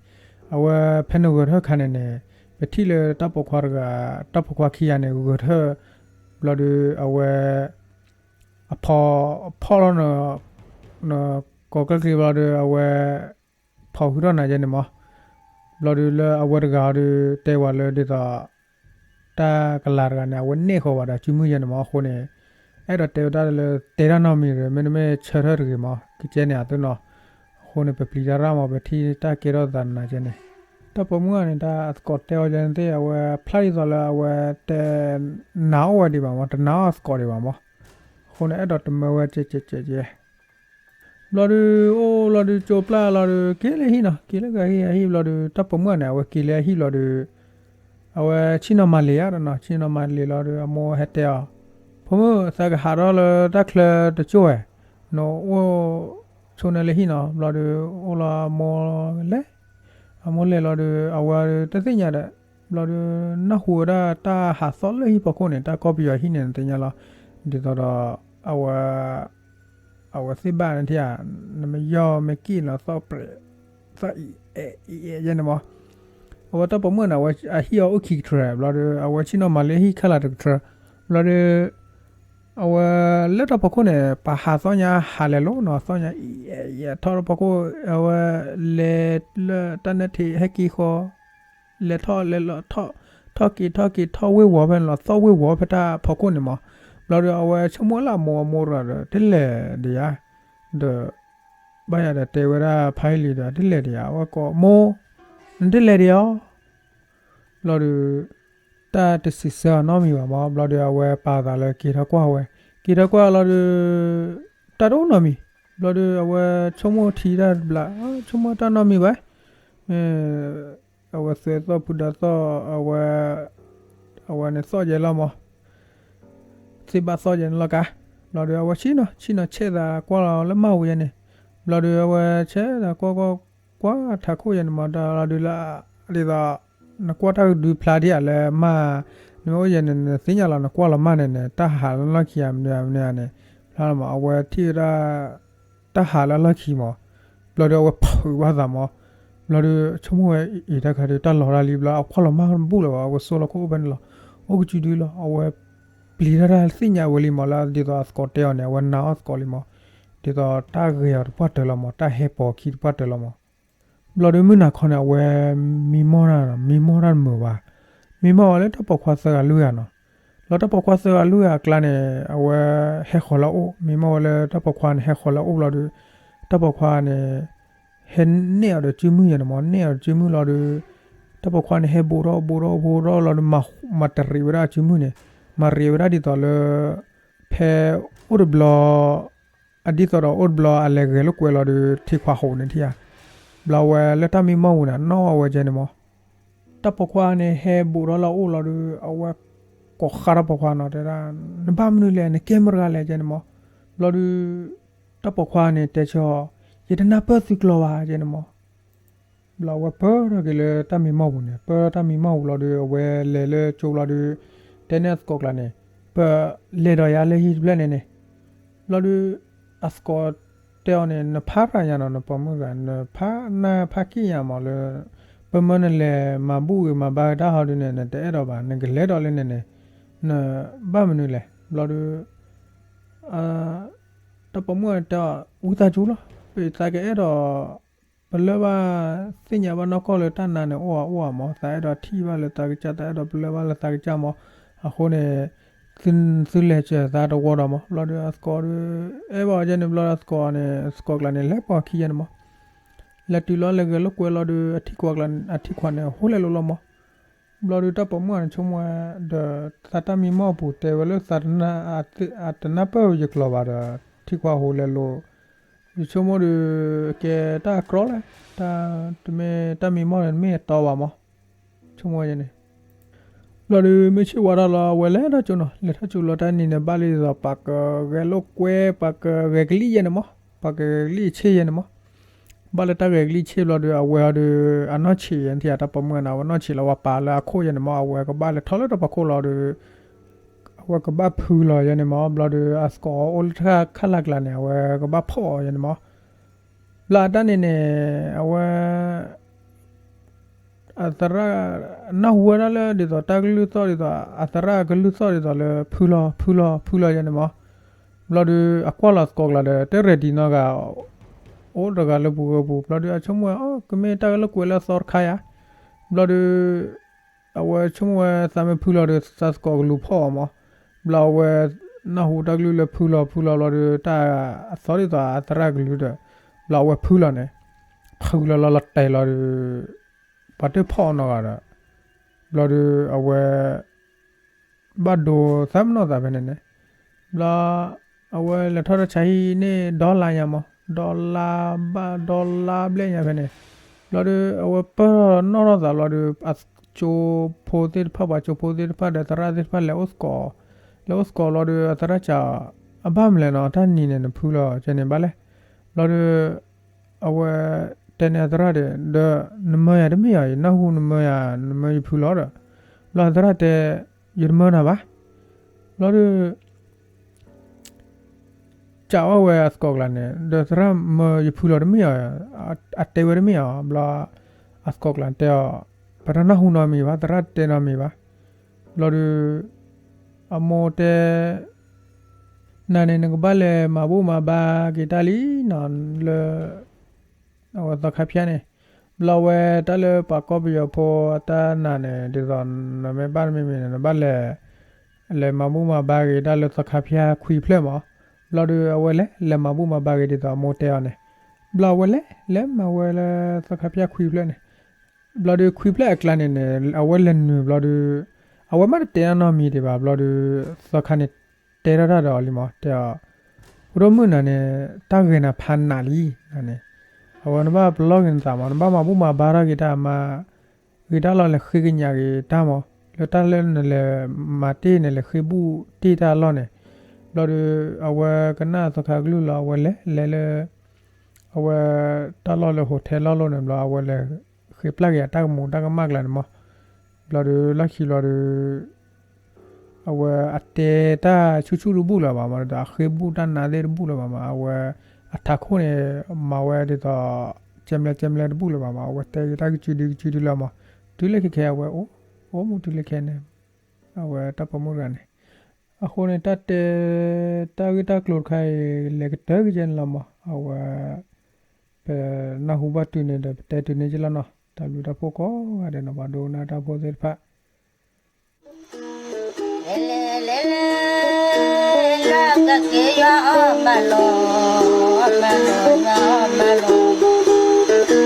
အဝဲဖဲနဂဲၤထၢၣ်ခါန့ၣ်န့ၣ် ပထံၣ်လၢတၢ်ပိာ်ခွါတဂၤ တၢ်ပိာ်ခွါခံဂၤန့ၣ် ဂဲၤထၢၣ် ဘျီဒီးအဝဲ အဖီ ဖီၣ်လီၤ ကိးကၢၢ်ချံဘျီဒီး အဝဲ ဖီၣ်ဟုထီၣ်နၤယဲန့ၣ်မး ဘျီဒီးလၢအဝဲတဂၤဒီး တဲဝဲလၢဒ်သိး တၢ်ကလၤတဂၤန့ၣ် အဝဲနဲၣ်ဃီၤဘၣ်ဒီးအစုမုၢ်ယဲန့ၣ်မး အဃိန့ၣ် အဲၣ်ဒိးတဲဝဲဒၣ်လၢတဲတၢ်နီတမံၤဒီး မ့တမ့ၢ်ဆၢထၢၣ်တဂ့ၤမး ကကဲန့ၣ်အသိးနီၤ, အဃိန့ၣ် ပပျံၤတၢ်ရၣ်မး ပထံၣ်တၢ်ကဲထီၣ်သးနၤကဲန့ၣ်, တၢ်ပိာ်မုၣ်ဂၤန့ၣ် တၢ်အသကိးတဲအီၤယဲန့ၣ်သ့ၣ် အဝဲဖျါဒ်သိးလၢအဝဲတနာ်အီၣ်ဝဲဒံးဘၣ်မး တနာ်အီၣ်အသကိးဒံးဘၣ်မး, အဃိန့ၣ် အဲၣ်ဒိးတမၢဝဲကဲကဲကဲကဲ ဘျီဒုး အိၣ်လီၤဒုး ကၠိပျၢ်လီၤဒုး က့ၤလၢဟံၣ်နီၤ က့ၤလၢဂၤဟံၣ်အဟံၣ်ဘျီဒုး တၢ်ပိာ်မုၣ်ဂၤန့ၣ် အဝဲက့ၤလၢအဟံၣ်ဘျီဒုး အဝဲဆ့ၣ်နီၤမၤလံၤဧါဒီးနီၤ ဆ့ၣ်နီၤမၤလံၤလီၤဒုး အမိၢ်ဟဲတဲအီၤ, ဖိမုၣ် သးကဟးထီၣ်လၢတၢ်ချၢတကၠိၢ်ဝဲ, နအိၣ်ဆိးန့ၢ်လၢဟံၣ်နီၤ ဘျီဒုး အိၣ်လီၤအမိၢ်လဲၤ, အမိၢ်လဲၤလီၤဒုး အဝဲတသ့ၣ်ညါဒီး ဘျီဒုး နၢ်ဟူဝဲဒၣ်တၢ်ဟးသီၣ်လၢဟံၣ်ဖီခိၣ်န့ၣ် တၢ်ကီၢ်ပယီၤဟံၣ်န့ၣ် နသ့ၣ်ညါလီၤ, ဒ်သိးဒီး အဝဲ အဝဲသ့ၣ်ဘၣ်န့ၣ်ထံၣ်ဧါ, နမ့ၢ်ယီၢ်မ့ၢ်က့ၣ်နီၤ သီၣ်ပြဲး သီၣ်အံၤအဲၣ်အံၤအဲၣ်ယဲန့ၣ်မး, အဝဲတၢ်ပိာ်မုၣ်န့ၣ် အဝဲအဟံၣ်အအိၣ်ခံကထြၢ ဘျီဒုး အဝဲဆ့ၣ်နီၤမၤလံၤဟံၣ်ခဲလၢာ်တကထြၢ, ဘျီဒုး အဝဲလၢတၢ်ဖီခိၣ်န့ၣ် ပှၤဟးသီၣ်ညါဟးလဲၤလိၤနီၤ သီၣ်ညါအံၤအဲၣ်ယဲထီၣ်တၢ်ဖီခိၣ် အဝဲလဲၤလၢတၢ်နၢထံးဟဲက့ၤဃီ လဲၤထီၣ်လဲၤလီၤထီၣ် ထီၣ်က့ၤထီၣ်က့ၤထီၣ်ဝ့ၢ်ဝီၤဖဲန့ၣ်လီၤ သီၣ်ဝ့ၢ်ဝီၤဖဲတၢ်ဖီခိၣ်န့ၣ်မး, ဘျီဒုး အဝဲဆိကမိၣ်လၢအမိၢ်အမိၢ်တဂၤဒီး တလဲၤဒံးဧါ, ဒီး ဘၣ်ယၤဒီးတဲဝဲဒၣ်ဖးဟံၣ်လံၤဒီး တလဲၤဒံးဧါ အဝဲကိးမိၢ် နတလဲၤဒံးဧါ ဘျီဒုး တၢ်တစံးဆၢအီၤနီတမံၤဘၣ်မး ဘျီဒုး အဝဲပာ်သးလၢက့ၤထီၣ်ကွၢ်ဝဲ, က့ၤထီၣ်ကွၢ်လီၤဒုး တၢ်တအိၣ်နီတမံၤ, ဘျီဒုး အဝဲဆိကမိၣ်ထံတၢ်တဘျီ ဆိကမိၣ်တၢ်နီတမံၤဘၣ်, မ့ၢ် အဝဲသွဲသီၣ်ဖုဒါသီၣ် အဝဲ အဝဲန့ၣ်သီၣ်ယဲလီၤမး သ့ၣ်ဘၣ်သီၣ်ယဲန့ၣ်လီၤကါ, ဘျီဒုး အဝဲဆ့ၣ်နီၤ ဆ့ၣ်နီၤဆဲးသးကွၢ်လီၤလၢမၢ်ပူၤယဲန့ၣ်, ဘျီဒုး အဝဲဆဲးသးကွၢ်ကွၢ်ကွၢ်ထးခိၣ်ယဲန့ၣ်မး ဒီးလီၤဒုးလၢ ဒ်သိး နကွၢ်တၢ်ကဒုဖျါဒံးဧါလၢမၢ်, နမ့ၢ်အိၣ်ယဲန့ၣ် နသ့ၣ်ညါလီၤ နကွၢ်လီၤမၢ်န့ၣ်န့ၣ် တၢ်ဟးလၢလီၢ်ခံဧါ မနုၤမနုၤဧါန့ၣ်, ဖျါလီၤမး အဝဲထံၣ်ဝဲဒၣ် တၢ်ဟးလၢလီၢ်ခံမး, ဘျီဒုးအဝဲဖုးဘၣ်သးမး, ဘျီဒုး ဆိကမိၣ်ဝဲအံၤတၢ်ခါဒုး တၢ်လီၤတၢ်လံ ဘျီအကွၢ်လီၤမၢ်ဘူၣ်လၢၤဘၣ် အဝဲစိလီၤခိၣ်အိၣ်ဖဲန့ၣ်လီၤ, အိၣ်ကစုဒုလီၤ အဝဲ ပျံၤတၢ်တၢ်သ့ၣ်ညါဝဲလံမး လၢဒ်သိးအသကိးတဲအီၤန့ၣ် အဝဲနာ်အီၣ်သကိးလံမး, ဒ်သိးတၢ်ဂဲၤအီၤတပှၢ်တၢၢ်လီၤမး တၢ်ဟဲပိာ်အခံတပှၢ်တၢၢ်လီၤမး ဘျီဒုးမုၢ်နၤခီန့ၣ် အဝဲမံမီၢ်တၢ် မံမီၢ်တၢ်တမုာ်ဘၣ်, မံမီၢ်ဝဲလၢတၢ်ပိာ်ခွါသၢဂၤလွံၢ်ဂၤနီၤ, လီၤတၢ်ပိာ်ခွါသၢဂၤလွံၢ်ဂၤအကျါန့ၣ် အဝဲဟဲဃီၤလၢအအိၣ် မံမီၢ်ဝဲလၢတၢ်ပိာ်ခွါန့ၣ် ဟဲဃီၤလၢအအိၣ်ဘျီဒုး တၢ်ပိာ်ခွါန့ၣ် ဟဲနဲၣ်အီၤဒီးစုမုၢ်ယဲန့ၣ်မး နဲၣ်အီၤဒီးစုမုၢ်လီၤဒုး တၢ်ပိာ်ခွါန့ၣ် ဟဲဘူးထီၣ်ဘူးထီၣ်ဘူးထီၣ်လီၤဒုး မၤတရံးဝဲဒၣ်အစုမုၢ်န့ၣ် မၤရံးဝဲဒၣ်ဒ်သိးလၢ ဖဲအိၣ်တဘျီ အဒ်သိးဒီးအိၣ်တဘျီ အလဲၤဂဲၤလိာ်ကွဲလီၤဒုး ထံခွးဟူးန့ၣ်ထံၣ်ဧါ, ဘျီဝဲလၢတၢ်မံမီၢ်ပူၤန့ၣ် နီၣ်ဝဲကဲန့ၣ်မး, တၢ်ပိာ်ခွါန့ၣ် ဟဲဘူးထီၣ်လၢအအိၣ်လီၤဒုး အဝဲကိးဃါတၢ်ပိာ်ခွါနီၤ တဲဒၣ် နဘၣ်မနုၤလဲၣ် နကဲမတဂၤလဲၣ်ကဲန့ၣ်မး, ဘျီဒုး တၢ်ပိာ်ခွါန့ၣ် တဲဆၢအီၤ ယတနၢ်ပၢၢ်သုကျိာ်ဘၣ်ကဲန့ၣ်မး ဘျီအဝဲပၢၢ်ထီၣ်က့ၤလၢတၢ်မံမီၢ်ပူၤန့ၣ် ပၢၢ်ထီၣ်တၢ်မံမီၢ်ပူၤလီၤဒုး အဝဲလဲၤလၢကၠိဘျီဒုး တဲန့ၢ်အသကိးကျါန့ၣ် ပလဲၤဒီးယၤလၢဟံၣ်တဖျၢၣ်န့ၣ်န့ၣ် ဘျီဒုး အသကိးတဲအီၤန့ၣ် နဖးရၤညါနီၤ နပိာ်မုၣ်ဂၤ နဖးနၢ်ဖးက့ၣ်ညါမးလၢ ပမၢနလဲၤမၤဘူၣ်ဂ့ၤမၤဘါဂ့ၤတၢ်ဟီဒုးန့ၣ် နတအဲၣ်ဒိးဘၣ် နကလဲၤဒီးလၢန့ၣ်န့ၣ် နဘၣ်မနုၤလဲၣ် ဘျီဒုး တၢ်ပိာ်မုၣ်တဲအီၤ ဝံသးစူၤလီၤ ပသးကအဲၣ်ဒိး ပလၢၢ်ဘၣ် သ့ၣ်ညါဘၣ်နီၢ်ကီၢ်လၢတၢ်နါန့ၣ် အိၣ်ဧါအိၣ်ဧါမး သးအဲၣ်ဒိးထံၣ်ဘၣ်လၢသးကစၢ် သးအဲၣ်ဒိးပလၢၢ်ဘၣ်လၢသးကစၢ်မး အဃိန့ၣ် သုလဲၤစၢၤသးတဝီဒီးမး ဘျီဒုးအသကိးဒုး အဲၣ်ဘၣ်အီၤယဲန့ၣ် ဘျီဒုးအသကိးန့ၣ် သကိးကျါန့ၣ် လဲၤပိာ်အခံယဲန့ၣ်မး လဲၤတုၤလီၤလဲၤဂဲၤလိာ်ကွဲလီၤဒုး အထံခွးန့ၣ် ဟူးလဲၤလိာ်လီၤမး ဘျီဒုးတၢ်ပိာ်မုၣ်န့ၣ် ဆိကမိၣ်ဝဲ ဒီးသးတၢ်မံမီၢ်အပူၤတဲဝဲလၢသး အတနၢ်ပၢၢ်ယကျိာ်ဘၣ်ဒီး ထံခွးဟူးလဲၤလိာ် ယဆိကမိၣ်ဒုး ကဲတၢ်အကြၢးလဲၣ် တၢ် တမ့ၢ်တၢ်မံမီၢ်န့ၣ် တမ့ၢ်အတီဘၣ်မး ဆိကမိၣ်ဝဲန့ၣ် ဘျီဒုး မ့ၢ်ဆ့ၣ်ဝါထီၣ်လီၤ အဝဲလဲၤထီၣ်ကၠိနီၤ လဲၤထီၣ်ကၠိလီၤတၢ်နံၤန့ၣ် ဘၣ်လံဒ်သိး ပှၤကဂဲၤလိာ်ကွဲ ပှၤကဂဲၤကလံၣ်ယဲန့ၣ်မး ပှၤကဂဲၤကလံၣ်ဆ့ၣ်ယဲန့ၣ်မး ဘၣ်လၢတၢ်ဂဲၤကလံၣ်ဆ့ၣ်ဘျီဒုး အဝဲအီၤဒုး အနီၢ်ဆံးယဲန့ၣ်ထံၣ် တၢ်ပိာ်မုၣ်န့ၣ် အဝဲနီၢ်ဆံးလီၤ ဝဲပာ်လၢအခိၣ်ယဲန့ၣ်မး အဝဲကဘၣ်လဲၤထီၣ်လၢတၢ်ဖီခိၣ်လီၤဒုး အဝဲကဘၣ်ဖုလီၤယဲန့ၣ်မး ဘျီဒုး အသကိးအိၣ်လၢတၢ်ခါလၢ်ကျါန့ၣ် အဝဲကဘၣ်ဖီၣ်အီၤယဲန့ၣ်မး ဘျီအတၢ်န့ၣ်န့ၣ် အဝဲ အသရၣ် နၢ်ဟူဝဲဒၣ်လၢဒ်သိးတၢ်ကလုၢ်သီၣ်ဒ်သိး အသရၣ်ကလုၢ်သီၣ်ဒ်သိးလၢ ဖုလီၤ ဖုလီၤ ဖုလီၤယဲန့ၣ်မး ဘျီဒုး အကွၢ်လီၤသကိးကျါဒီး တရဲၣ်ဒံးနီတဂၤ အိၣ်တဂၤလၢပူၤဂၢၢ်ပူၤ ဘျီဒုး အဆိကမိၣ်ဝဲ အကမ့ၢ်တၢ်ဂဲၤလိာ်ကွဲလၢအသီတခါယါ ဘျီဒုး အဝဲဆိကမိၣ်ဝဲသးမ့ၢ်ဖုလီၤဒီး သးသကိးကလူၤဖီၣ်အီၤမး, ဘျီအဝဲနၢ်ဟူတၢ်ကလုၢ်လၢဖုလီၤဖုလီၤဘျီဒီး တၢ်အသီဒ်သိးအသရၣ်ကလုၢ်ဒီး ဘျီအဝဲဖုလီၤန့ၣ် ဖုလီၤလီၤလီၤတဲာ်လီၤဒီး ပှၤတဖီၣ်အီၤနီတဂၤဒီး ဘျီဒီးအဝဲ ဘၣ်ဒိသးမနီၢ်သးဖဲန့ၣ်န့ၣ်, ဘျီအဝဲလဲၤထီၣ်တၢ်ဆါဟံၣ်န့ၣ် ဒီလါညါမး, ဒီလါဘၣ်ဒီလါဘျဲၣ်ညါဖဲန့ၣ်, ဘျီဒီးအဝဲပၢၢ်ထီၣ်နီၢ်ထီၣ်သးဘျီဒီး အကၠိဖိသ့ၣ်တဖၣ် ပှၤကၠိဖိသ့ၣ်တဖၣ်ဒီးသရၣ်သ့ၣ်တဖၣ်လဲၤအိၣ်သကိး, လဲၤအိၣ်သကိးဘျီဒီး အသရၣ်စံး အဘၣ်မလဲၣ်နီၤ တၢ်နံၤန့ၣ် နဖုလီၤကဲန့ၣ်ဘၣ်လဲၣ်, ဘျီဒီး အဝဲတဲန့ၣ်အသရၣ်ဒီး ဒီးနမၢယၤတမ့ၢ်ဧါ, ယနၢ်ဟူနမၢယၤ နမၢယဖုလီၤဒီး, ဘျီအသရၣ်တဲ ယတမၢနၤဘၣ်, ဘျီဒီး စံးအီၣ်ဝဲအသကိးကျါန့ၣ် ဒီးသရၣ်မၢယဖုလီၤတမ့ၢ်ဧါ, အတဲဝဲတမ့ၢ်ဧါ, ဘျီအသကိးကျါတဲအီၤ ပတနၢ်ဟူနီတမံၤဘၣ်, သရၣ်တဲနီတမံၤဘၣ်, ဘျီဒီး အမိၢ်တဲ နၤန့ၣ် နကဘၣ်လဲၤမၤဘူၣ်မၤဘါက့ၤတၢ်လံနီၤ လၢ အဝဲသီခါဖၠါန့ၣ်, ဘျီဝဲတၢ်လၢပှၤကီၢ်ပယီၤဖိအတၢ်နာ်န့ၣ် ဒ်သိးနမ့ၢ်ဘၣ်တမံၤမံၤန့ၣ် နဘၣ်လဲၤ လဲၤမၤဘူၣ်မၤဘါက့ၤတၢ်လၢသီခါဖၠါခွံဖျၢၣ်မး, ဘျီဒီးအဝဲလဲၤ လဲၤမၤဘူၣ်မၤဘါက့ၤဒ်သိးအမိၢ်တဲအီၤန့ၣ်, ဘျီအဝဲလဲၤ လဲၤမၤဝဲလၢသီခါဖၠါခွံဖျၢၣ်န့ၣ်, ဘျီဒီးခွံဖျၢၣ်အကျါန့ၣ်န့ၣ် အဝဲလဲၤနုာ်ဘျီဒီး အဝဲမ့ၢ်တတဲတၢ်နီတမံၤဒံးဘၣ် ဘျီဒီး သီခါန့ၣ် တဲထီၣ်တၢ်ဒီးအီၤလံမး တဲအီၤ ဖိဒိၣ်မုၣ်နၤန့ၣ် တၢ်ဂဲၤနၤဖးနးလံန့ၣ်, အဝဲနဘၣ်ပလီၢ်က့ၤနသးမး နဘၣ်မၤဘူၣ်မၤဘါထီၣ်က့ၤတၢ်မး ဂ့ၤတၢ်လီၤလဲၤဃ့ကညးက့ၤတၢ်မး လၢတၢ်လၢနလဲၤမၤတ့ၢ်န့ၣ် လဲၤဃ့ဘူၣ်တ့ၢ်တၢ်အလီၢ်န့ၣ်, ဘျီဒီး အဝဲကနၣ်သီခါကလုၢ်လီၤ အဝဲလဲၤ လဲၤလၢ အဝဲ တၢ်လီၢ်လၢ hotel လီၢ်လီၤန့ၣ် ဘျီအဝဲလဲၤ ဃ့ပျၢ်က့ၤအတၢ်ကမူးတၢ်ကမၣ်ကျါန့ၣ်မး, ဘျီဒီးလီၢ်ခံဘျီဒီး အဝဲအတဲတၢ်ဆူၣ်ဆူၣ်တဘူၣ်လၢၤဘၣ်မး ဒီးအဃ့ဘူၣ်တၢ်နါသ့ၣ်တဘူၣ်လၢၤဘၣ်မး အဝဲ အထးခိၣ်န့ၣ် မၤဝဲဒ်သိး ကဲမလဲကဲမလဲတဘူၣ်လၢၤဘၣ်မး အဝဲတဲက့ၤတၢ်ကစုဒုကစုဒုလၢမး, တုၤလၢခဲခဲအဝဲအိၣ် အိၣ်မူတုၤလၢခဲန့ၣ် အဝဲတၢ်ပိာ်မုၣ်တဂၤန့ၣ်, အဃိန့ၣ် တၢ်တဲ တၢ်ဂ့ၢ်တၢ်ကျိၤတခါအံၤ လဲၤကတၢၢ်ကယဲၢ်န့ၣ်လီၤမး အဝဲ ပနၢ်ဟူဘၣ်တုၤန့ၣ်ဒီး ပတဲတုၤန့ၣ်က့လီၤနီၤ တၢ်ဘျုးတၢ်ဖှိၣ်ကိးဂၤဒဲးနီၤ ပှၤဒိကနၣ်တၢ်ဖိသ့ၣ်တဖၣ် လဲၤလဲၤလဲၤလဲၤ လၢကက့ၤယွၤအီၣ်မၤလီၤ မၤလီၤ ယွၤအီၣ်မၤလီၤ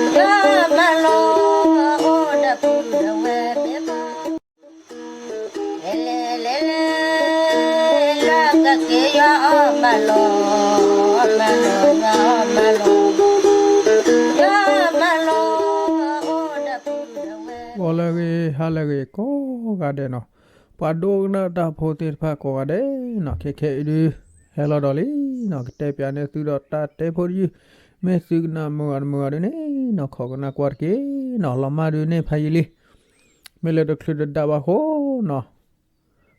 ယွၤမၤလီၤ အိၣ်ဒီးပုၢ်ဒီးဝဲၢ်မ့ၢ်ဘၣ် လဲၤလဲၤလဲၤလဲၤ လၢကက့ၤယွၤအီၣ်မၤလီၤ မၤလီၤ ယွၤအီၣ်မၤလီၤ ယွၤမၤလီၤ အိၣ်ဒီးပုၢ်ဒီးဝဲၢ် ဂီၤလၢအဂ့ၤ ဟါလၢအဂ့ၤ ကိးဂၤဒဲးနီၤ, ပှၤဒိကနၣ်တၢ်ဖိသ့ၣ်တဖၣ်ကိးဂၤဒဲးနီၤ ခဲခဲအံၤဒုး ဟဲလီၤဒီးလံနီၤ ကတဲပၠးန့ၢ်သုဒီးတၢ်တဲဖိတယုၢ်, မ့ၢ်သုကနၣ်မုာ်ဂ့ၤတမုာ်ဂ့ၤဒုးန့ၣ်နီၤ ခိးကနၣ်ကွၢ်တက့ၢ်နီၤ လီၤမၢ်ဒုးန့ၢ်ဖးယံာ်လံ, မ့ၢ်လၢတချုးတဒၣ်ဘၣ်ဃိနီၤ,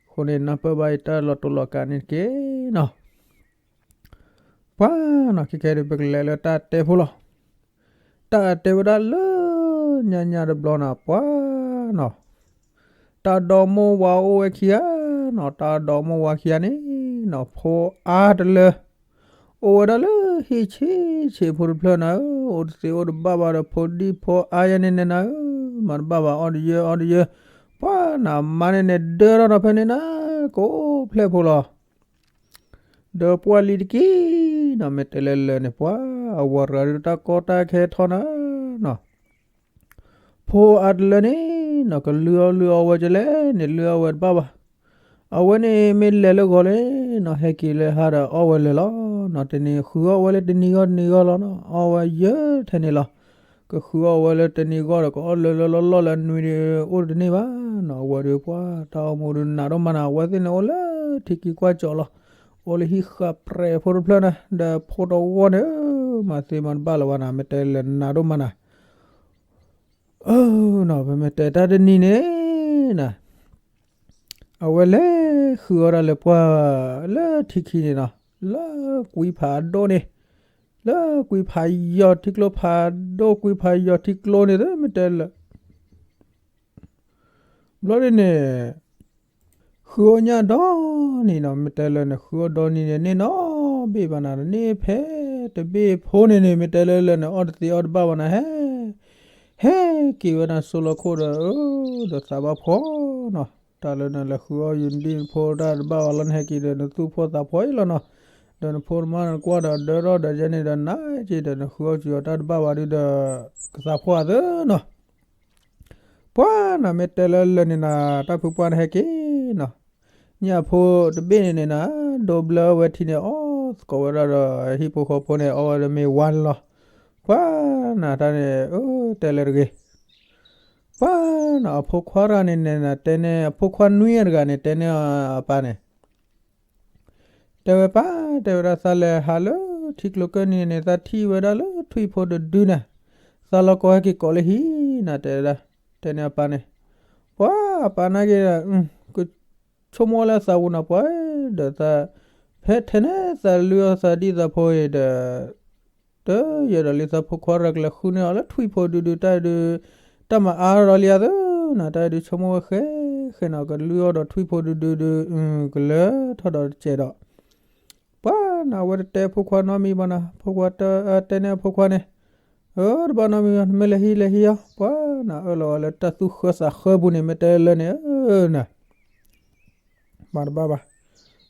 အဃိန့ၣ် နၢ်ပၢၢ်ဘၣ်အံၤတၢ်လီၤတိၢ်လီၤကးန့ၣ်တက့ၢ်နီၤ ပှၤနီၤ ခဲခဲဒုး ပကလဲၤလၢတၢ်တဲဖိလီၤ. တၢ်တဲဝဲဒၣ်လၢညါညါတဘျီနီၤ ပှၤနီၤ, တၢ်ဒီမိၢ်ဝၤအိၣ်ဝဲခံဂၤနီၤ, တၢ်ဒီမိၢ်ဝၤခံဂၤန့ၣ်နီၤ ဖိအါတလၢ အိၣ်ဝဲဒၣ်လၢဟံၣ်ဆံးဆံးဖိတဖျၢၣ်နၤဧၢ, အိၣ်တသ့အိၣ်တဘၣ်ဘၣ်ဒီးဖိဒံဖိအါယဲန့ၣ်န့ၣ်နၤဧၢ, မၤတဘၣ်ဘၣ်အီၣ်တယၢအီတယၢ, ပှၤနၤမါန့ၣ်န့ၣ် ဒၢထီၣ်ဒီးဖဲန့ၣ်နၤ ကိးဖျဲၣ်ဖိလီၤ. ဒီးပှၤလံၤတက့ၢ်နီၤ မ့ၢ်တဲလၢလၢာ်န့ၣ် ပှၤအဝၤတဂၤဒုးတၢ်ကီတၢ်ခဲထီၣ်နၤနီၤ, ဖိအါတလၢန့ၣ်နီၤ ကလုၢ်အီၣ်လုၢ်အီဝဲကလဲၣ်န့ၣ် လုၢ်အီဝဲတဘၣ်ဘၣ်. အဝဲန့ၣ်မ့ၢ်လဲၤလၢဂီၤလဲၣ်နီၤ ဟဲက့ၤလၢဟါဒီးအီၣ်ဝဲလၢာ်လီၤနီၤ, တနံၤဃုအီၣ်ဝဲလၢတနံၤဂီၢ်တနံၤဂီၢ်လီၤနီၤ, အီၣ်ဝဲယဲၢ်ထဲန့ၣ်လီၤ. ကဃုအီၣ်ဝဲလၢတနံၤဂီၢ်ဒီး ကအိၣ်လၢလၢလီၢ်လီၢ်လၢအနွံဒီး အိၣ်တန့ၢ်ဘၣ်နီၤ, အဝဲဒီးပှၤတၢ်အိၣ်မူဒုးနးဒိၣ်မးနၤ, အဝဲသ့ၣ်န့ၣ်အိၣ်လၢထံကံၢ်ကွၢ်ကၠီလီၤ, အိၣ်လၢဟံၣ်ဃာ်ပြဲးဖိတဖျၢၣ်နၤ, ဒီးဖိတဝီန့ၣ် မၤသ့မၤတဘၣ်လၢၤဘၣ်နၤ, မ့ၢ်တဲလၢနးဒိၣ်မးနၤ အၢနီၤ, ပမ့ၢ်တဲတၢ်တနံၤန့ၣ်နၤ, အဝဲလဲၤဃုအီၣ်ဒၣ်လၢပှၤလၢထံခံန့ၣ်နီၤ, လၢကွံဖးဒိၣ်န့ၣ်, လၢကွံဖးယီၤထံကျိဖးဒိၣ် ကွံဖးယီၤထံကျိန့ၣ် မ့ၢ်တဲလၢ ဘျီဒ်န့ၣ် ဃုအီၣ်ညၣ်ဒီနံၤနီၤ, မ့ၢ်တဲလၢန့ၣ် ဃုအီၣ်ဒီနံၤန့ၣ် န့ၢ်နီတဘ့ၣ်ဘၣ်နၤ, န့ၢ်ဖဲတဘ့ၣ်ဖိန့ၣ်န့ၣ် မ့ၢ်တဲလၢလၢန့ၣ် အီၣ်တသ့အီၣ်တဘၣ်ဘၣ်နၤ, ဟဲ ဟဲ ဟဲက့ၤဝဲဒၣ်စိလီၤခိၣ်ဒီး အၢ ဒီးသးဘၣ်ဖှီၣ်နီၤ, တၢ်လၢနလဲၤဃုအီၣ်ယူၤနဒံၣ်နဖိတၢ်တဘၣ်ဘၣ်လီၤ နဟဲက့ၤဒီးနသူၣ်ဖှီၣ်သးဖှီၣ်အံၤလီၤနီၤ, ဒီးနဖိနမါနကွၢ်ဒီးဒၢထီၣ်ဒီးယဲန့ၣ်ဒီး နက့ၤဒီးနဃုအီၣ်ယူၤအီၤတၢ်တဘၣ်ဘၣ်ဒုဒီး ကသးဖှီၣ်အသၢနီၤ ပှၤနီၤ မ့ၢ်တဲလၢလၢာ်န့ၣ်နီၤ တၢ်ဖုပှၢ်န့ၣ်ဟဲက့ၤနီၤ, ညၣ်ဖိတဘ့ၣ်န့ၣ်န့ၣ်နီၤ ဒိဘျၢဝဲထံန့ၣ် အီၣ်သကိးဝဲဒၣ်ဒီး ဟံၣ်ဖိဃီဖိန့ၣ် အီၣ်ဝဲဒီးမ့ၢ်ဝါန့ၣ်လီၤ. ပှၤနီၤ တၢ်န့ၣ် အၢ တဲလၢတဂ့ၤ. ပှၤနီၤ အဖိခွါတဂၤန့ၣ်န့ၣ်နီၤ တဲန့ၢ် အဖိခွါနွံတဂၤန့ၣ် တဲန့ၢ်အပၢ်န့ၣ် တဲဝဲပၢ် တဲဝဲဒၣ်သးလဲၤဟးလၢထံကျိကၢၢ်နံၤန့ၣ် သးထံၣ်ဝဲဒၣ်လၢထွံၣ်ဖိတဒုန့ၣ်, သးလီၤကီဟဲက့ၤကိးလၢဟံၣ်နီၤ တဲဝဲဒၣ်, တဲန့ၢ်အပၢ်န့ၣ်, ပှၤအပၢ်နာ်က့ၤဒီး ကဆိကမိၣ်လၢသးပူၤနီၤ ပှၤဒီးသး, ဖဲထဲန့ၣ်သးလုၢ်အီၣ်သးဒံၣ်သးဖိအံၤဒီး တယဲၢ်ဒီးလံ သးဖိခွါရၤကလဲၤဃုန့ၢ်အီၤလၢထွံၣ်ဖိဒုဒု တၢ်ဒုး, တၢ်မၤအါထီၣ်လံအသၢနီၤ တၢ်ဒုးဆိကမိၣ်ဝဲဃဲဃဲနီၤ ကလုၢ်အီၣ်ဒီးထွံၣ်ဖိဒုဒုဒု, ကလၢထီၣ်ဒီးတစဲးဒီး, ပှၤနီၤအဝဲတတဲအဖိခွါနီတမံၤဘၣ်နီၤ ဖိခွါတဲန့ၢ်အဖိခွါန့ၣ်, အၢ တဘၣ်နီတမံၤဘၣ် နမ့ၢ်လဲၤဟံးလဲၤဟံးအီၤ ပှၤနီၤအၢၣ်လီၤအီလၢတၢ်သူၣ်ဃၢသးဃၢပူၤန့ၣ် မ့ၢ်တဲလၢန့ၣ် အၢနီၤ မၤတဘၣ်ဘၣ်.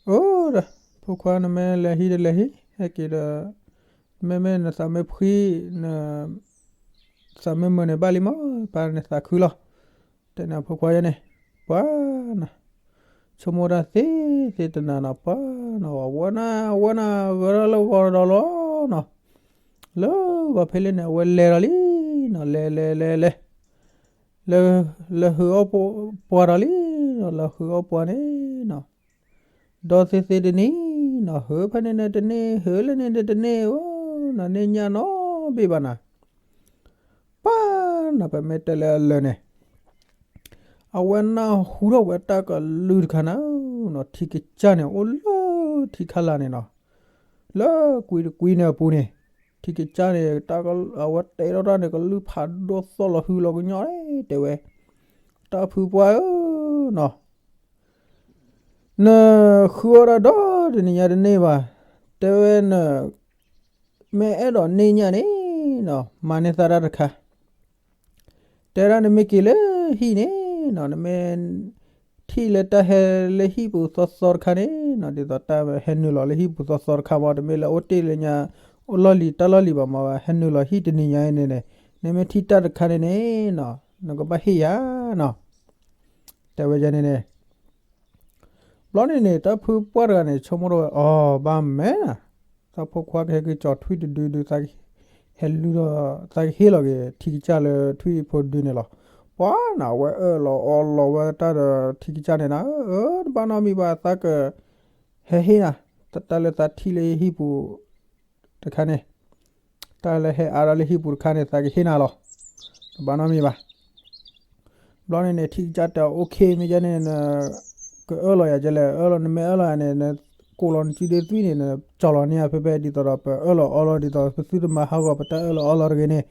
အိၣ်ဒီး ဖိခွါနမ့ၢ်လဲၤဟံးဒီးလဲၤဟံး ဟဲက့ၤဒီး, မ့မ့ၢ်နသးမ့ၢ်ဖှံ, န, သးမ့ၢ်မုာ်န့ၣ်ဘၣ်လံမး ပၢ်န့ၣ်သးခုလီၤ. တဲန့ၣ်ဖိခွါယဲန့ၣ်, ပှၤနီၤ, ဆိကမိၣ်တၢ်သ့သ့တနၤနီၤ ပှၤနီၤ ဝဲနၤ ဝဲနၤ ဂဲၤထီၣ်လၢဂီၤဒီးလီၤနီၤ, လၢဂီၤဖဲလၢန့ၣ် အဝဲလဲၤဒီးလံနီၤ လဲၤလဲၤလဲၤလဲၤ လၢ, လၢဟုးအီၣ်ပှၤဒီးလံ, လၢဟုးအီၣ်ပှၤန့ၣ်နီၤ, ဒီသ့သ့တနံၤနီၤ ဟုးဖဲန့ၣ်န့ၣ်တန့ၢ် ဟုးလၢန့ၣ်န့ၣ်တန့ၢ်ဧၢ, နန့ၢ်ညၣ်နီတဘ့ၣ်ဘၣ်နၤ, ပၢ်နီၤ ပမ့ၢ်တဲလၢအလၢာ်န့ၣ် အဝဲနၢ်ဟူထီၣ်ဝဲတၢ်ကလုၢ်တခါနၤနီၤ ထံကစၢ်န့ၣ် အိၣ်လၢထံခါလာ်န့ၣ်နီၤ, လၢကွံတကွံန့ၣ်အပူၤန့ၣ်, ထံကစၢ်န့ၣ် တၢ်က, အဝဲတဲထီၣ်တၢ်န့ၣ် ကလုၢ်ဖးဒိၣ်သီၣ်လီၤဟုလီၤကညီန့ၣ် တဲဝဲ, တၢ်ဖုပှၢ်ဧၢနီၤ နဃုအီၣ်ဒၣ်ဒီတနံၤညါတန့ၢ်ဘၣ်, တဲဝဲန, မ့ၢ်အဲၣ်ဒိးန့ၢ်ညၣ်န့ၣ်နီၤ မၤန့ၢ်သးတၢ်တခါ, တဲဒၣ်နမ့ၢ်က့ၤလၢဟံၣ်န့ၣ်နီၤ နမ့ၢ်ထံၣ်လၢတၢ်ဟဲလၢဟံၣ်ပူၤသီသီတခါန့ၣ်နီၤ ဒ်သိးတၢ်ဟဲနုာ်လီၤလၢဟံၣ်ပူၤသီသီတခါမး တမ့ၢ်လၢအိၣ်တ့ၢ်လၢညါ အိၣ်လီၢ်လံၤတၢ်လီၢ်လံၤဘၣ်မး ဟဲနုာ်လီၤဟံၣ်တနံၤညါအံၤန့ၣ်န့ၣ်, နမ့ၢ်ထံၣ်တၢ်တခါန့ၣ်န့ၣ်နီၤ နကဘၣ်ဟ့ၣ်ယၤနီၤ တဲဝဲဒ်န့ၣ်န့ၣ် ဘျီန့ၣ်န့ၣ် တၢ်ဖုပှၢ်တဂၤန့ၣ် ဆိကမိၣ်ထီၣ်ဝဲ အီၤ ဘၣ်မးနၤ, သးဖိခွါကဟဲက့ၤကၠီၤထွံၣ်တဒုဒု ဟဲလူၤဒီး သးကဟ့ၣ်လီၤက့ၤ ထံကစၢ်လၢထွံၣ်ဖိဒုန့ၣ်လီၤ. ပှၤနၤ အဝဲအၢၣ်လီၤအီလီၤဝဲတၢ်ဒီးထံကစၢ်န့ၣ်နၤ, အၢ တဘၣ်နီတမံၤဘၣ် သးကဟဲဟ့ၣ်နၤ, တၢ်လၢသးထံၣ်လၢဟံၣ်ပူၤ တခါန့ၣ်, တၢ်လၢဟဲအါထီၣ်လၢဟံၣ်ပူၤတခါန့ၣ် သးကဟ့ၣ်နၤလီၤ. တဘၣ်နီတမံၤဘၣ်. ဘျီန့ၣ်န့ၣ် ထံကစၢ်တဲအီၤ အိၣ်ခ့ မ့ၢ်ယဲန့ၣ် နကအၢၣ်လီၤယၤကလဲၣ်, အၢၣ်လီၤ နမ့ၢ်အၢၣ်လီၤယၤန့ၣ် နကိးလီၤနစုဒ့သွံၣ်န့ၣ် နကၠီၤလီၤန့ၢ်ယၤဖဲဖဲ ဒ်သိးဒီးပအၢၣ်လီၤအီလီၤ ဒ်သိးပသုတမၤဟးဂီၤပတၢ်အၢၣ်လီၤအီလီၤတဂ့ၤန့ၣ်,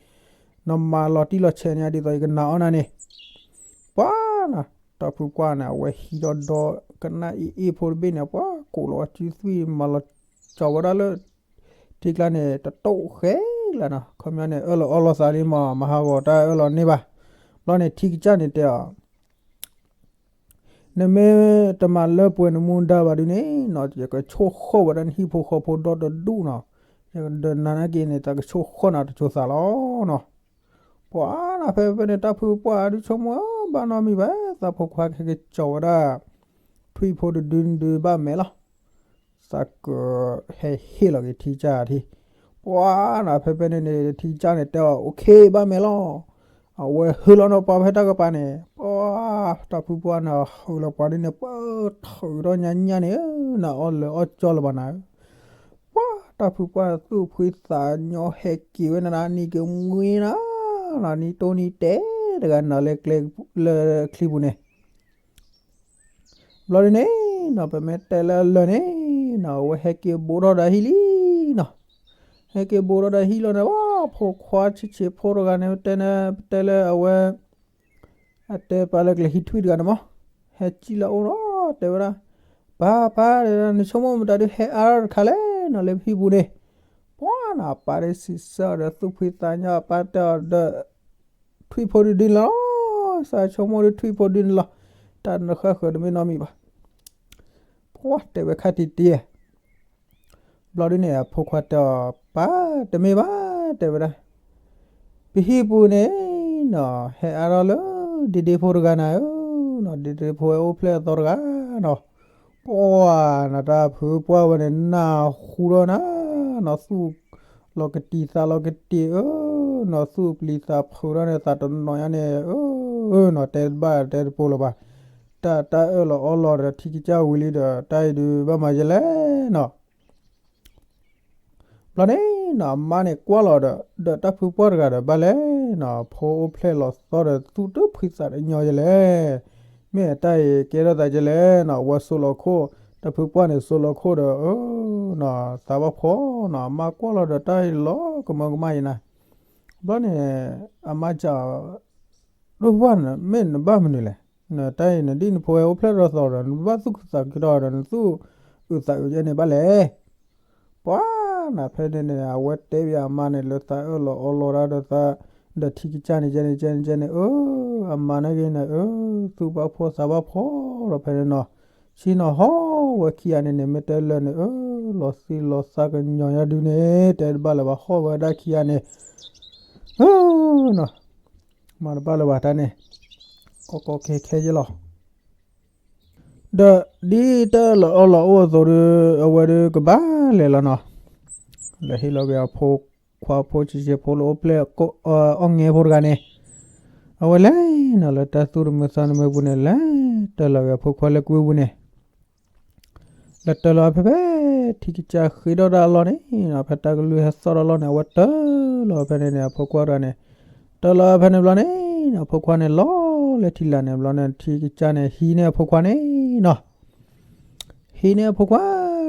နမၤလီၤတံၢ်လီၤဆဲးန့ၢ်ယၤ ဒ်သိးယကနာ်အီၣ်နၤန့ၣ်. ပှၤနၤ တၢ်ဖုပှၢ်န့ၣ် အဝဲဟံးဒီးဒီကနၣ်အ့ၣ်အ့ၣ်ဖိတဘ့ၣ်န့ၣ် ပှၤကိးလီၤဝဲစုသွံၣ် မၤလီၤကၠီၤဝဲဒၣ်လၢ ထံကျါန့ၣ် တတိၢ်ဃဲလၢာ်နီၤ, ခီပညီန့ၣ် အၢၣ်လီၤအီလီၤသးလံမး မၤဟးဂီၤတၢ်အၢၣ်လီၤန့ၢ်ဘၣ်. ဘျီန့ၣ် ထံကစၢ်န့ၣ်တဲအီၤ နမ့ၢ်တမၤလၢပှဲၤနမူဒါဘၣ်ဒုန့ၣ်နီၤ ယကဆိၣ်ဃီၣ်ဝဲဒၣ်နဟံၣ်ဖိဃီဖိဒီတဒူၣ်နီၤ, ယကဒုးနၤနာ်က့န့ၣ် သးကဆိၣ်ဃီၣ်နၤတစိၤသးလီၤနီၤ. ပှၤနၤ ဖဲဖဲန့ၣ် တၢ်ဖုပှၢ်ဒုးဆိကမိၣ် ဘၣ်နီတမံၤဘၣ် သးဖိခွါကဟဲက့ၤကၠီၤဝဲဒၣ် ထွံၣ်ဖိတဒုဒုဘၣ်မဲာ်လီၤ. သးကဟဲဟ့ၣ်လီၤက့ၤထံကစၢ်ထံ, ပှၤနၤ ဖဲဖဲန့ၣ်န့ၣ် ထံကစၢ်န့ၣ်တဲအီၤ အိၣ်ခ့ ဘၣ်မဲာ်လီၤ. အဝဲဟုလီၤနီၤပှၤဖဲတၢ်ကပၤန့ၣ် ပှၤ တၢ်ဖုပှၢ်န့ၣ် ဟုလီၤပှၤဒ်န့ၣ် ပှၤထုးထီၣ်ညါညါန့ၣ် နအီၣ်လၢအီၣ်ကၠီလၢၤဘၣ်နၤဧၢ. ပှၤ တၢ်ဖုပှၢ်သူၣ်ဖှံသးညီဟဲက့ၤဝဲနၤ နံၤကမှံနၤ, နံၤတိၢ်နံၤတဲာ်တဂၤနၤလၢကျဲလၢချံပူၤန့ၣ် ဘျီဒ်န့ၣ်နီၤ ပမ့ၢ်တဲလၢအလၢာ်န့ၣ်နီၤ အဝဲဟဲက့ၤဘူးထီၣ်ဒီးဟံၣ်လံနီၤ. ဟဲက့ၤဘူးထီၣ်ဒီးဟံၣ်လီၤန့ၣ် ပှၤ ဖိခွါဆံးဆံးဖိတဂၤန့ၣ် တဲန့ၣ် ပတဲလၢအဝဲ အတဲပာ်လၢကျဲၤဟံးထွံၣ်တဂၤန့ၣ်မး ဟဲစံၣ်လၢအအိၣ်နီၤ တဲဝဲဒၣ် ပၢ် ပၢ် နဆိကမိၣ်မတၤဒုးဟဲအါထီၣ်တခါလဲၣ်နီၤ လၢပဟံၣ်ပူၤန့ၣ်. ပှၤနၤ အပၢ်ဒ်စံးဆၢအီၤဒီးသူၣ်ဖှံသးညီ အပၢ်တဲအီၤဒီး ထွံၣ်ဖိဒုဒုန့ၣ်လီၤ, သးဆိကမိၣ်ဒီးထွံၣ်ဖိဒုန့ၣ်လီၤ, တၢ်နဃၣ်ဃၢၤတမ့ၢ်နီတမံၤဘၣ်. ပှၢ်တဲဝဲခါတံၢ်တံၢ် ဘျီဒုန့ၣ် အဖိခွါတဲအီၤ ပၢ်တမ့ၢ်ဘၣ် တဲဝဲဒၣ်, ပဟံၣ်ပူၤန့ၣ်နီၤ ဟဲအါထီၣ်လၢ ဒ့ဒ့ဖိတဂၤနၤဧၢ, ဒ့ဒ့ဖိဝဲအိၣ်ဖျဲၣ်အသီတဂၤနီၤ, ပှၢ်နတၢ်ဖုပှၢ်ဝဲန့ၣ် နၢ်ဟူထီၣ်နၤနီၤ သူၣ်လီၤကတံာ်သးလီၤကတံာ်ဧၢ, နီၤသူၣ်ပျံၤသးဖုးထီၣ်န့ၣ် သးတနီၤညါန့ၣ်ဧၢ, နီၤတဲတဘၣ်တဲတပိၤလၢၤဘၣ်, တၢ်တၢ်အၢၣ်လီၤအီလီၤဒီးထံကစၢ်ဝံၤလံဒီး တၢ်အံၤဒုးဘၣ်မၤယဲလဲၣ်နီၤ ဘျီန့ၣ်နီၤ အမါန့ၣ်ကွၢ်လီၤဒီး ဒီးတၢ်ဖုပှၢ်တဂၤဒီးဘၣ်လဲၣ်နီၤ ဖိအိၣ်ဖျဲၣ်လီၤသီဒီးသူၣ်တဖှံသးတညီယဲလဲၣ်, မ့ၢ်တၢ်အံၤကဲထီၣ်သးယဲလဲၣ်နီၤ အဝဲစိာ်လီၤခိၣ်, တၢ်ဖုပှၢ်န့ၣ်စိာ်လီၤခိၣ်ဒီး အၢနီၤ သးဘၣ်ဖှီၣ်နီၤ အမါကွၢ်လီၤဒီးတၢ်အံၤလီၤကမၢကမၣ်ယဲနၤ, ဘျီန့ၣ် အမါစံး ဒိၣ်ပှၢ်န့ၣ် မ့ၢ်နဘၣ်မနုၤလဲၣ်, နတၢ်အံၤနဒ်နဖိဝဲအိၣ်ဖျဲၣ်ထီၣ်သီဒီး နဘၣ်သူၣ်ခုသးခုထီၣ်ဒီး နသူၣ်အုးသးအုးယဲန့ၣ်ဘၣ်လဲၣ်, ပှၢ်နၤဖဲန့ၣ်န့ၣ် အဝဲတဲဘၣ်အမါန့ၣ် လၢသးအၢၣ်လီၤအီလီၤဒၣ်ဒီးသး ဒီးထံကစၢ်န့ၣ် ကဲန့ၣ် ကဲန့ၣ် ကဲန့ၣ် အၢ အမါန့ၣ်ဂ့ၤန့ၣ် အၢ သူၣ်ဘၣ်ဖှီၣ်သးဘၣ်ဖှီၣ်ဒီးဖဲန့ၣ်နီၤ, ဆ့ၣ်နီၤဟီၣ်ဝဲခံဂၤန့ၣ်န့ၣ် မ့ၢ်တဲလၢာ်န့ၣ် အၢ လီၤသံလီၤသးကညီၤညါဒုန့ၣ် တဲတဘၣ်လၢၤဘၣ် ဟီၣ်ဝဲဒၣ်ခံဂၤန့ၣ် အၢနီၤ မၤတဘၣ်လၢၤဘၣ်တၢ်န့ၣ် ကီကီခဲခဲယဲလီၤ. ဒီးဒ်တၢ်အၢၣ်လီၤအီလီၤအိၣ်အသိးဒီး အဝဲဒီးကဘၣ်လဲၤလီၤနီၤ, လဲၤဟ့ၣ်လီၤက့ၤအဖိခွါဖိဆံးဆံးဖိလၢအိၣ်ဖျဲၣ် အီၣ်ငဲဖိတဂၤန့ၣ်, အဝဲလဲၤနီၤလၢတၢ်သူၣ်တမုာ်သးတမုာ်ပူၤန့ၣ် လဲၤတၢၢ်လီၤက့ၤအဖိခွါလၢကွံပူၤန့ၣ် လဲၤတၢၢ်လီၤဖဲဖဲ ထံကစၢ်ဃ့ထီၣ်ဒၣ်အလီၢ်န့ၣ်နီၤ ဖဲတၢ်ကလုၢ်ဟဲသီၣ်ဒီးလီၢ်န့ၣ် အဝဲတၢၢ်လီၤဖဲန့ၣ်န့ၣ် အဖိခွါတဂၤန့ၣ်, တၢၢ်လီၤဖဲန့ၣ်ဘျီန့ၣ်နီၤ အဖိခွါန့ၣ်လီၤလၢထံလာ်န့ၣ်ဘျီန့ၣ် ထံကစၢ်န့ၣ် ဟံးန့ၢ်အဖိခွါန့ၣ်နီၤ ဟံးန့ၢ်အဖိခွါ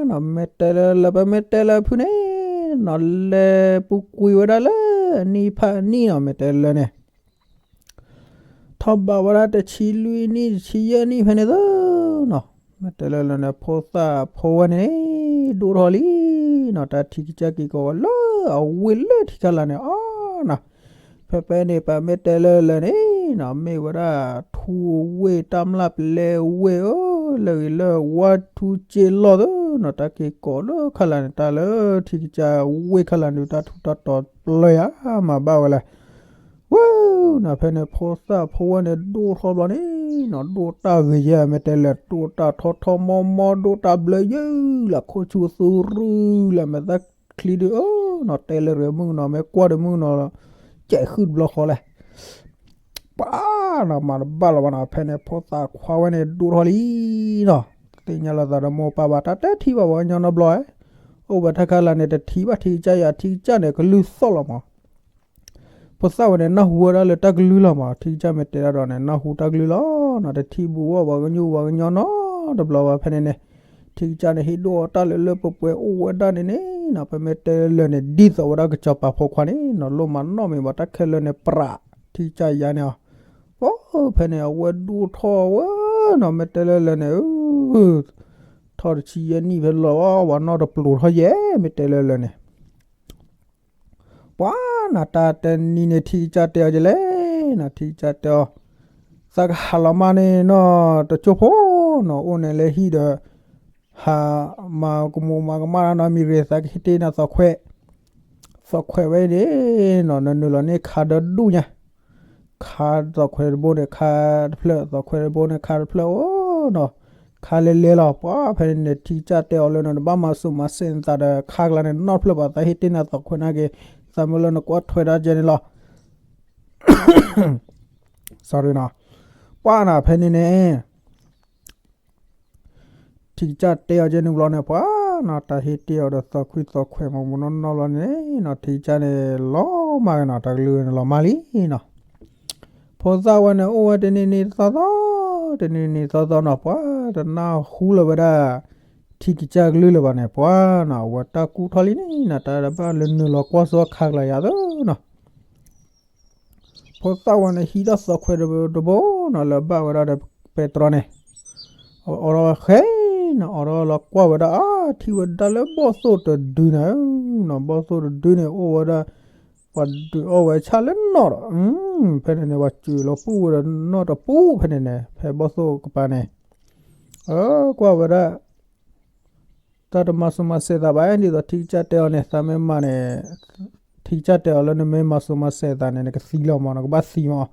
နီၤ မ့ၢ်တဲလၢလၢ ပမ့ၢ်တဲလၢဖုန့ၣ်နီၤ လဲၤပူၤကွံာ်ဝဲဒၣ်လၢအနံၣ်ဖးအနံၣ်နီၤ မ့ၢ်တဲလၢန့ၣ် ထီၣ်ဘးဝဲဒၣ်တဆံလွံၢ်နံၣ် တဆံယဲၢ်နံၣ်ဖဲန့ၣ်သၢနီၤ မ့ၢ်တဲလၢလၢန့ၣ် ဖိသၣ်ဖိဝဲန့ၣ် ဒိၣ်ထီၣ်လံနီၤ တၢ်ထံကစၢ်က့ၤကိးဝဲလၢအဝ့ၢ်လၢထံခါလာ်န့ၣ် အီနီၤ ဖဲဖဲန့ၣ် ပမ့ၢ်တဲလၢလၢန့ၣ်နီၤ မ့ၢ်ဝဲဒၣ်ထူအဝ့ၢ် တၢ်မျၢ်ပလဲအဝ့ၢ်ဧၢ လၢဂ့ၤလၢဝါထူစ့လီၢ်သၢနီၤ တၢ်က့ၤကိးလၢခါလာ်န့ၣ် တၢ်လၢထံကစၢ်ဝ့ၢ်ခါလာ်န့ၣ် တၢ်ထူးတၢ်တီၤပျၢၤယၤ မၤဘၣ်ဝဲလဲၣ် ဝဲနီၤ ဖဲန့ၣ် ဖိသၣ်ဖိဝဲန့ၣ် ဒိၣ်ထီၣ်ဘျီန့ၣ်နီၤ ဒိၣ်တၢ်ဂ့ၤယဲၢ် မ့ၢ်တဲလၢ ဒိၣ်တၢ်ထီထီမီမီ ဒိၣ်တၢ်ဘျၢယဲၢ်လၢ ခိၣ်ဆူသူရုၢ်လၢ မဲာ်သၣ်ချံဒုး အၢနီၤ တဲလၢရၢမုၣ်ကနီၤ မ့ၢ်ကွၢ်ဒီးမုၣ်ကနီၤ ကဲဃုတဘျီဃီလဲၣ် ပှၤနီၤ မၤတဘၣ်လီၤဘၣ်နီၤ ဖဲန့ၣ် ဖိသၣ်ခွါဝဲန့ၣ် ဒိၣ်ထီၣ်လံနီၤ သ့ၣ်ညါလီၤသးဒီးမိၢ်ပၢ်ဘၣ် တၢ်တဲထံၣ်ဘၣ်ပှၤကညီနီတဘျီ အိၣ်ဝဲတၢ်ခါလာ်န့ၣ် တထံၣ်ဘၣ်ထံကစၢ်ယၤ ထံကစၢ်န့ၣ် ကလုၢ်သီၣ်လီၤမး ဖိသၣ်ဝဲန့ၣ် နၢ်ဟူဝဲဒၣ်လၢတၢ်ကလုၢ်လီၤမး ထံကစၢ်မ့ၢ်တဲဒၣ်ဒီးန့ၣ် နၢ်ဟူတၢ်ကလုၢ်လီၤနီၤ တထံၣ်ဘူးဝဲပှၤကညီပှၤကညီနီတဘျီဘၣ် ဖဲန့ၣ်န့ၣ် ထံကစၢ်န့ၣ် ဟံးဒိၣ်အီၣ်တၢ်လၢလၢပှဲၤပှဲၤအိၣ်ဝဲဒၣ်န့ၣ်န့ၣ်နီၤ ပမ့ၢ်တဲလၢန့ၣ် ဒ်သိးဝဲဒၣ်ကစီၤပၤဖိခွါန့ၣ်နီၤ လိၣ်မးနီတမံၤဘၣ် တၢ်ခဲလၢာ်န့ၣ် ပြး ထံကစၢ်ယၤန့ၣ်အီၤ ပှၤဖဲန့ၣ် အဝဲဒိၣ်ထီၣ်ဝဲနီၤ မ့ၢ်တဲလၢလၢန့ၣ် ထီၣ်တဆံယဲၢ်နံၣ်ဖဲလီၤ ပှၤနီၢ်တပျိၤထီၣ်ယဲၢ် မ့ၢ်တဲလၢလၢန့ၣ် ပှၤနီၤ တၢ်တနံၤန့ၣ် ထံကစၢ်တဲအီၤဒ်လဲၣ်နီၤ ထံကစၢ်တဲအီၤ သးကဟးလီၤမၢ်န့ၣ်နီၤတကၠိဖိနီၤ အိၣ်န့ၣ်လၢဟံၣ်ဒီး ဟးမၤကမူးမၤကမၣ်နီတမံၤရ့ၣ် သးကဟ့ၣ်တ့ၢ်နၤသီခွဲး သီခွဲးဝဲန့ၣ်နီၤ နနုာ်လီၤန့ၢ်ခါဒီဒူၣ်ညါ ခါသီခွဲးတဘိန့ၣ် ခါတဖျၢၣ် သီခွဲးတဘိန့ၣ် ခါတဖျၢၣ်အိၣ်နီၤ ခါလဲၤလဲၤလီၤ ပှၤဖဲန့ၣ်န့ၣ် ထံကစၢ်တဲအီၤလၢနဘၣ်မၤဆူးမၤစဲးနသးဒီး ခါကျါန့ၣ်နီတဖျၢၣ်ဘၣ် သးဟ့ၣ်တ့ၢ်နၤသီခွဲးနာ်က့ၤ သးမုၢ်လၢနကွၢ်ထွဲဒၣ်ကဲန့ၣ်လီၤ sorry နီၤ ပှၤနီၤ ဖဲန့ၣ်န့ၣ် ထံကစၢ်တဲအီၤကဲန့ၣ်ဘျီန့ၣ် ပှၤနီၤ တၢ်ဟ့ၣ်တ့ၢ်အီၤဒီးသီခွံသီခွဲးမ့ၢ်မ့ၢ်နီၢ်နီၢ်လီၤန့ၣ်နီၤ ထံကစၢ်န့ၣ် လီၤမၢ်က့ၤနီၤ တၢ်ကလုၢ်န့ၣ်လီၤမၢ်လံနီၤ ဖိသၣ်ဝဲန့ၣ် အိၣ်ဝဲတနံၤနံၤသီသီ တနံၤနံၤသီသီနီၤ ပှၤတနၢ်ဟူလၢၤဝဲဒၣ် ထံကစၢ်ကလုၢ်လၢၤဘၣ်န့ၣ် ပှၤနီၤ အဝဲတၢ်ကူၣ်ထီၣ်လံန့ၣ်နီၤ တၢ်တဘၣ်လၢနုာ်လီၤကွၢ်စိခါကလၤယၤသၢနီၤ ဖိသၣ်ဝဲန့ၣ် ဟံးထီၣ်သီခွဲးတဘိနီၤ လၢဘၣ်ဝဲဒၣ်ဒီးပဲတြီန့ၣ် အီၣ်ထီၣ်ဝဲဃဲနီၤ အီၣ်ထီၣ်လီၤကွၢ်ဝဲဒၣ် အါ ထံၣ်ဝဲဒၣ်လၢဘီၣ်သိၣ်တဒုန့ၣ်နီၤ ဘီၣ်သိၣ်တဒုန့ၣ် အိၣ်ဝဲဒၣ် ပှၤဒုးအီၣ်ဝဲဆၣ်လၢနီၣ်ဒီး ဖဲန့ၣ်န့ၣ် ပှၤစၢၤလီၤပူၣ်ဝဲဒီးနီၣ်တပူၤဖဲန့ၣ်န့ၣ် ဖဲဘီၣ်သိၣ်ကပၤန့ၣ် အကွၢ်ဝဲဒၣ် တၢ်တမၤစိၤမၤစဲးသးဘၣ် ဒ်သိးထံကစၢ်တဲအီၤန့ၣ် သးမ့ၢ်မၤန့ၣ် ထံကစၢ်တဲအီၤလၢနမ့ၢ်မၤစိၤမၤစဲးသးန့ၣ် နကသံလီၤမး နကဘၣ်သံမး.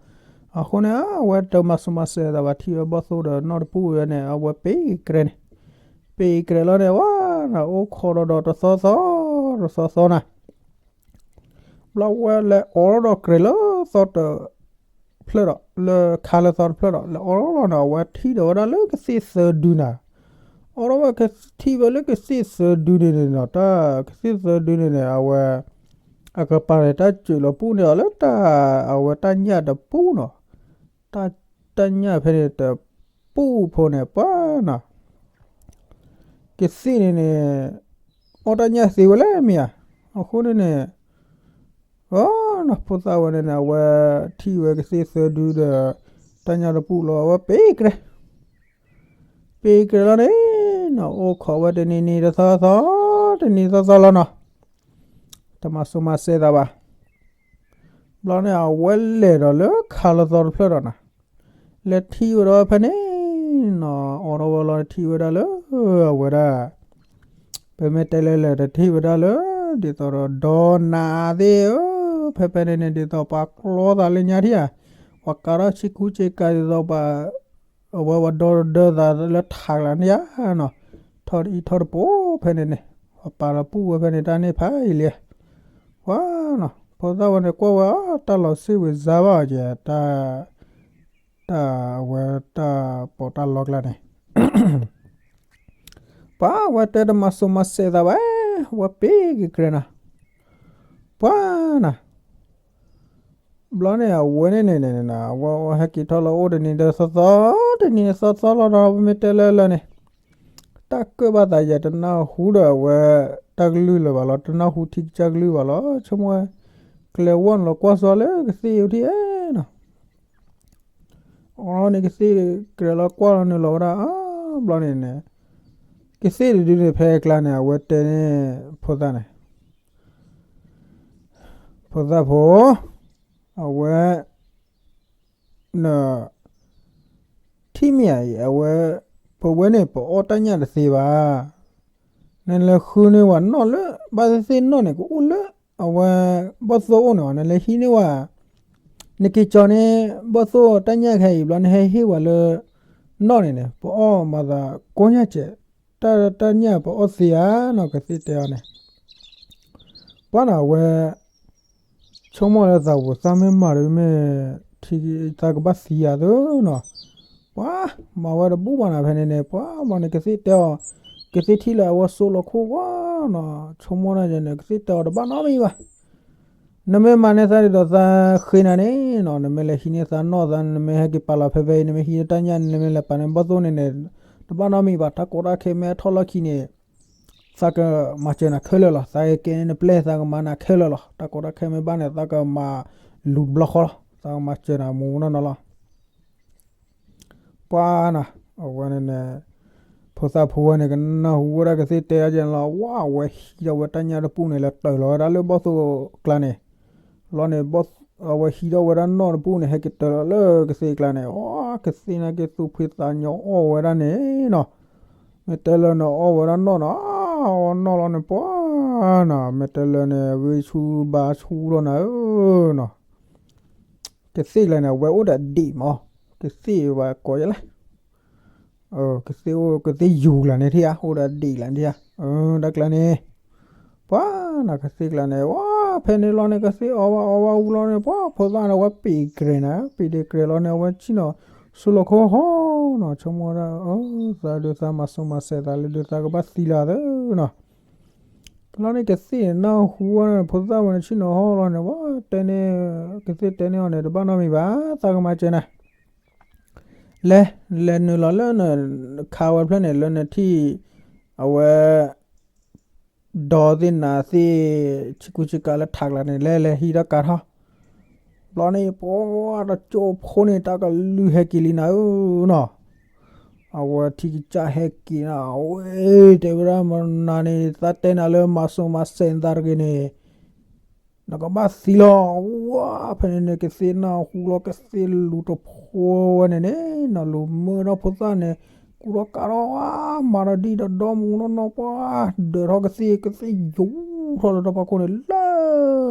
အဃိန့ၣ် အဝဲတမၤစိၤမၤစဲးသးဘၣ် ထံၣ်ဝဲဘီၣ်သိၣ်ဒီးနီၣ်တပူၤဝဲန့ၣ် အဝဲပ့ၤကရဲန့ၣ် ပ့ၤကရဲလီၤန့ၣ် ဝဲနအိၣ်ခိးဒီးဒီးတသီသီ တသီသီနၤ ဘျီဝဲလဲၤအိးထီၣ်ဒီးကြဲးလၢသီတဖျၢၣ်ဒီး လၢခါလၢသီတဖျၢၣ်ဒီး လဲၤအိးထီၣ်လီၤန့ၣ် အဝဲထံၣ်ဒီးဝဲဒၣ်လၢကသ့ၣ်သၢဒုနၤ, အိးထီၣ်ဝဲကထံၣ်ဝဲလၢကသ့ၣ်သၢဒုန့ၣ်န့ၣ်နီၤ, တၢ်ကသ့ၣ်သၢဒုန့ၣ်န့ၣ် အဝဲ အကပၤန့ၣ် တၢ်စၢၤလီၤပူၣ်န့ၢ်အီၤလၢတၢ် အဝဲတၢ်ညၣ်တပူၤနီၤ, တၢ် တၢ်ညၣ်ဖဲန့ၣ်တပူၤဖိန့ၣ် ပှၤနီၤ ကသ့ၣ်န့ၣ်န့ၣ် အီၣ်တၢ်ညၣ်သ့ဝဲလဲၣ်မ့ၢ်ဧါ. အဃိန့ၣ်န့ၣ် အနီၤ ဖိသၣ်ဝဲန့ၣ်န့ၣ် အဝဲထံၣ်ဝဲကသ့ၣ်သၢဒုဒီး တၢ်ညၣ်တပူၤလီၤ အဝဲပ့ၤကရဲ ပ့ၤကရဲလီၤန့ၣ်နီၤ အိၣ်ခိးဝဲတနံၤနံၤတသီသီ တနံၤသီသီလီၤနီၤ, တမၤစိၤမၤစဲးသးဘၣ်. ဘျီန့ၣ် အဝဲလဲၤဒီးလၢခါလၢသီတဖျၢၣ်ဒီးနီၤ လဲၤထံၣ်ဝဲဒီးဖဲန့ၣ်နီၤ အိးထီၣ်ဝဲလီၤ ထံၣ်ဝဲဒၣ်လၢ အဝဲဒၣ် ပမ့ၢ်တဲလဲၣ်လဲၣ် တထံၣ်ဝဲဒၣ်လၢ ဒ်သိးဒီးဒီနၤသ့ၣ်ဧၢ, ဖဲဖဲန့ၣ်န့ၣ် ဒ်သိးပှၤကျီသးလၢညါထံၣ်ဧါ, ပှၤကးထီၣ်ဆ့ကူဆ့ကၤဒ်သိးပှၤ အဝဲပှၤဒီဒီသးလၢထးကျါန့ၣ်ဧါနီၤ, ထီၣ်အံၤထီၣ်တပိၤဖဲန့ၣ်န့ၣ် ပှၤပာ်လီၤပူၣ်ဝဲဖဲန့ၣ် တၢ်န့ၣ်ဖးအံၤလံ, ပှၤနီၤ ဖိသၣ်ဝဲန့ၣ်ကွၢ်ဝဲ တၢ်လီၤစ့ၣ်ဝံၤစါဘၣ်အီၤကဲ တၢ် တၢ်အဝဲတၢ်ပီးတၢ်လီကျါန့ၣ် ပှၤဝဲတဲတမၤစိၤမၤစဲးသးဘၣ်, ဝဲပ့ၤက့ၤကြဲးနၤ, ပှၤနၤ, ဘျီန့ၣ် အဝဲန့ၣ်န့ၣ်န့ၣ် အဝဲဟဲက့ၤထီၣ်လီၤအိၣ်တနံၤဒီးသီသီ, တနံၤသီသီလီၤဒီး ပမ့ၢ်တဲလၢလၢန့ၣ် တၢ်ကၢၣ်ဘၣ်သးယဲ တနၢ်ဟူဒီးအဝဲ တၢ်ကလုၢ်လၢၤဘၣ်လီၤ, တနၢ်ဟူထံကစၢ်ကလုၢ်ဘၣ်လီၤ, ဆိကမိၣ်ဝဲ ကလဲၤဝီၢ်န့ၣ်လီၤ ကွၢ်စီလၢကသ့ၣ်အံၤထံၣ်နီၤ အီၤန့ၣ် ကသ့ၣ်ကြဲးလီၤကွၢ်လီၤနုာ်လီၤဝဲဒၣ် အဘျီန့ၣ်န့ၣ် ကသ့ၣ်တဒုန့ၣ် ဖဲကျါန့ၣ် အဝဲတဲန့ၣ် ဖိသၣ်န့ၣ် ဖိသၣ်ဖိ အဝဲ န ထံၣ်မ့ၢ်ဧါအံၤ အဝဲ ပဝဲန့ၣ် ပအီၣ်တၢ်ညၣ်တသ့ဘၣ်, နလဲၤဃုန့ၢ်ဝဲနီၣ်လၢ ဘၣ်သ့ၣ်သ့ၣ်နီၣ်န့ၣ် ကအိၣ်လၢ အဝဲ ဘီၣ်သိၣ်အိၣ်န့ၣ် နလဲၤဟံးန့ၢ်ဝဲ နက့ၤကၠီန့ၣ် ဘီၣ်သိၣ်တၢ်ညၣ်ခဲအံၤ ဘျီ နဟဲဟ့ၣ်ဝဲလၢ နီၣ်န့ၣ်န့ၣ် ပအီၣ်မၤသးကိးညါကဲး, တၢ်တၢ်ညၣ်ပအီၣ်သ့ဧါနီၤ ကသ့ၣ်တဲအီၤန့ၣ် ပှၤနီၤ အဝဲ ဆိကမိၣ်လၢသးဝံၤသးမ့ၢ်မၤဒီးမ့ၢ် ထံသးကဘၣ်သံယၤသၢနီၤ, ပှၤမၤဝဲတဘူၣ်ဘၣ်နီၤ ဖဲန့ၣ်န့ၣ် ပှၤမၤန့ၣ် ကသ့ၣ်တဲအီၤ, ကသ့ၣ်ထံၣ်လၢအဝဲစိလီၤခိၣ်ဝဲနီၤ ဆိကမိၣ်ဒၣ်ယဲန့ၣ် ကသ့ၣ်တဲအီၤတဘၣ်နီတမံၤဘၣ် နမ့ၢ်မၤန့ၢ်သးဒ်သိးသးဃ့နၤန့ၣ်နီၤ နမ့ၢ်လဲၤဟံးန့ၢ်သးနီၣ်သး နမ့ၢ်ဟဲက့ၤပာ်လီၤဖဲဖဲအံၤ နမ့ၢ်ဟံးန့ၢ်တၢ်ညၣ်န့ၣ် နမ့ၢ်လဲၤပာ်န့ၢ်ဘီၣ်သိၣ်န့ၣ်န့ၣ် တဘၣ်နီတမံၤဘၣ် တၢ်ကီတၢ်ခဲမ့ၢ်ဟဲထီၣ်လီၢ်ခံန့ၣ် သးကမၤစၢၤနၤခဲလၢာ်လီၤ. သးကကဲန့ၢ်နပျဲၢ် သးကမၤနၤခဲလၢာ်လီၤ. တၢ်ကီတၢ်ခဲမ့ၢ်ဘၣ်န့ၣ် သးကမၤလူၤတဘျီဃီလီၤ. သးကမၤစၢၤနၤမူနီၢ်နီၢ်လီၤ. ပှၤနၤ အဝဲန့ၣ်န့ၣ် ဖိသၣ်ဖိဝဲန့ၣ် ကနၢ်ဟူဝဲဒၣ်ကသ့ၣ်တဲဒ်န့ၣ်လီၤ. ဝါ အဝဲဟံးထီၣ်ဝဲတၢ်ညၣ်တပူၤန့ၣ် လဲၤတၢၤလီၤဝဲဒၣ်လၢဘီၣ်သိၣ်ကျါန့ၣ် လီၤန့ၣ် အဝဲဟံးထီၣ်ဝဲဒၣ်နီၣ်တပူၤန့ၣ် ဟဲက့ၤတၢၤလီၤလၢကသ့ၣ်ကျါန့ၣ် အ ကသ့ၣ်န့ၣ်က့ၤသူၣ်ဖှံသးညီအီၣ်ဝဲဒၣ်န့ၣ်နီၤ. မ့ၢ်တဲလၢနအီၣ်ဝဲဒၣ်နီၣ်နီၤ အီၣ်နီၣ်လီၤန့ၣ် ပှၤနၤ မ့ၢ်တဲလၢန့ၣ် ဂ့ၢ်ဆူၣ်ဘါဆူၣ်ထီၣ်နၤဧၢနီၤ. ကသ့ၣ်ကျါန့ၣ် အဝဲအိၣ်ဒီးဒံးမး ကသ့ၣ်ဝဲကိးယဲလဲၣ် ကသ့ၣ်အိၣ် ကသ့ၣ်ယူၤကျါန့ၣ်ထံၣ်ဧါ အိၣ်ဒီးဒံးကျါန့ၣ်ထံၣ်ဧါ တၢ်ကျါန့ၣ် ပှၤနၤ ကသ့ၣ်ကျါန့ၣ် ဝါ ဖဲန့ၣ်လီၤန့ၣ် ကသ့ၣ်အီၣ်ဝဲအီၣ်ဝဲအူလီၤန့ၣ် ပှၤဖိသၣ်န့ၣ် အဝဲပ့ၤကရဲးနၤ ပ့ၤဒ့ကရဲးလီၤန့ၣ် အဝဲဆ့ၣ်နီၤ ဆူလီၢ်ခီဟီနီၤ ဆိကမိၣ်ဝဲဒၣ် သးဒုးသးမၤစိၤမၤစဲးသးလၢဒုးသးကဘၣ်သံလၢသၢနီၤ လီၤန့ၣ် ကသ့ၣ်န့ၣ် နၢ်ဟူဝဲန့ၣ် ဖိသၣ်ဝဲန့ၣ်ဆ့ၣ်နီၤဟီလီၤန့ၣ် ဝဲတဲန့ၣ် ကသ့ၣ်တဲန့ၢ်အီၤန့ၣ် တဘၣ်နီတမံၤဘၣ် သးကမၤစၢၤနၤ လဲၤ လဲၤနုာ်လီၤလၢနခါဝဲဖျၢၣ်န့ၣ် လၢနထံၣ် အဝဲ ဒီသ့ၣ်နၤသ့ၣ် ဆ့ကူဆ့ကၤလၢထးကျါန့ၣ် လဲၤလဲၤဟံးထီၣ်ကၤထီၣ် ဘျီန့ၣ် ပှၤတကၠိဖိန့ၣ် တၢ်ကလုၢ်ဟဲက့ၤလံနၤဧၢနီၤ အဝဲထံကစၢ်ဟဲက့ၤနၤ အဝဲတဲဝဲဒၣ်မနၤန့ၣ် သးတဲနၤလၢမၤစိၤမၤစဲးနသးတဂ့ၤန့ၣ် နကဘၣ်သံလီၤ. ဝါ ဖဲန့ၣ်န့ၣ် ကသ့ၣ်နၢ်ဟူလီၤ ကသ့ၣ်လူၤတဖိဝဲန့ၣ်န့ၣ်နီၤ လူၤမၢထီၣ်ဖိသၣ်န့ၣ် ကူၣ်ထီၣ်ကးထီၣ် မၤဒီးဒံၣ်ဒီးဒီမူနီၢ်နီၢ်ပှၢ် ဒၢးထီၣ်ကသ့ၣ် ကသ့ၣ်ယူၤထီၣ်လၢတၢ်ဖီခိၣ်န့ၣ် လၢ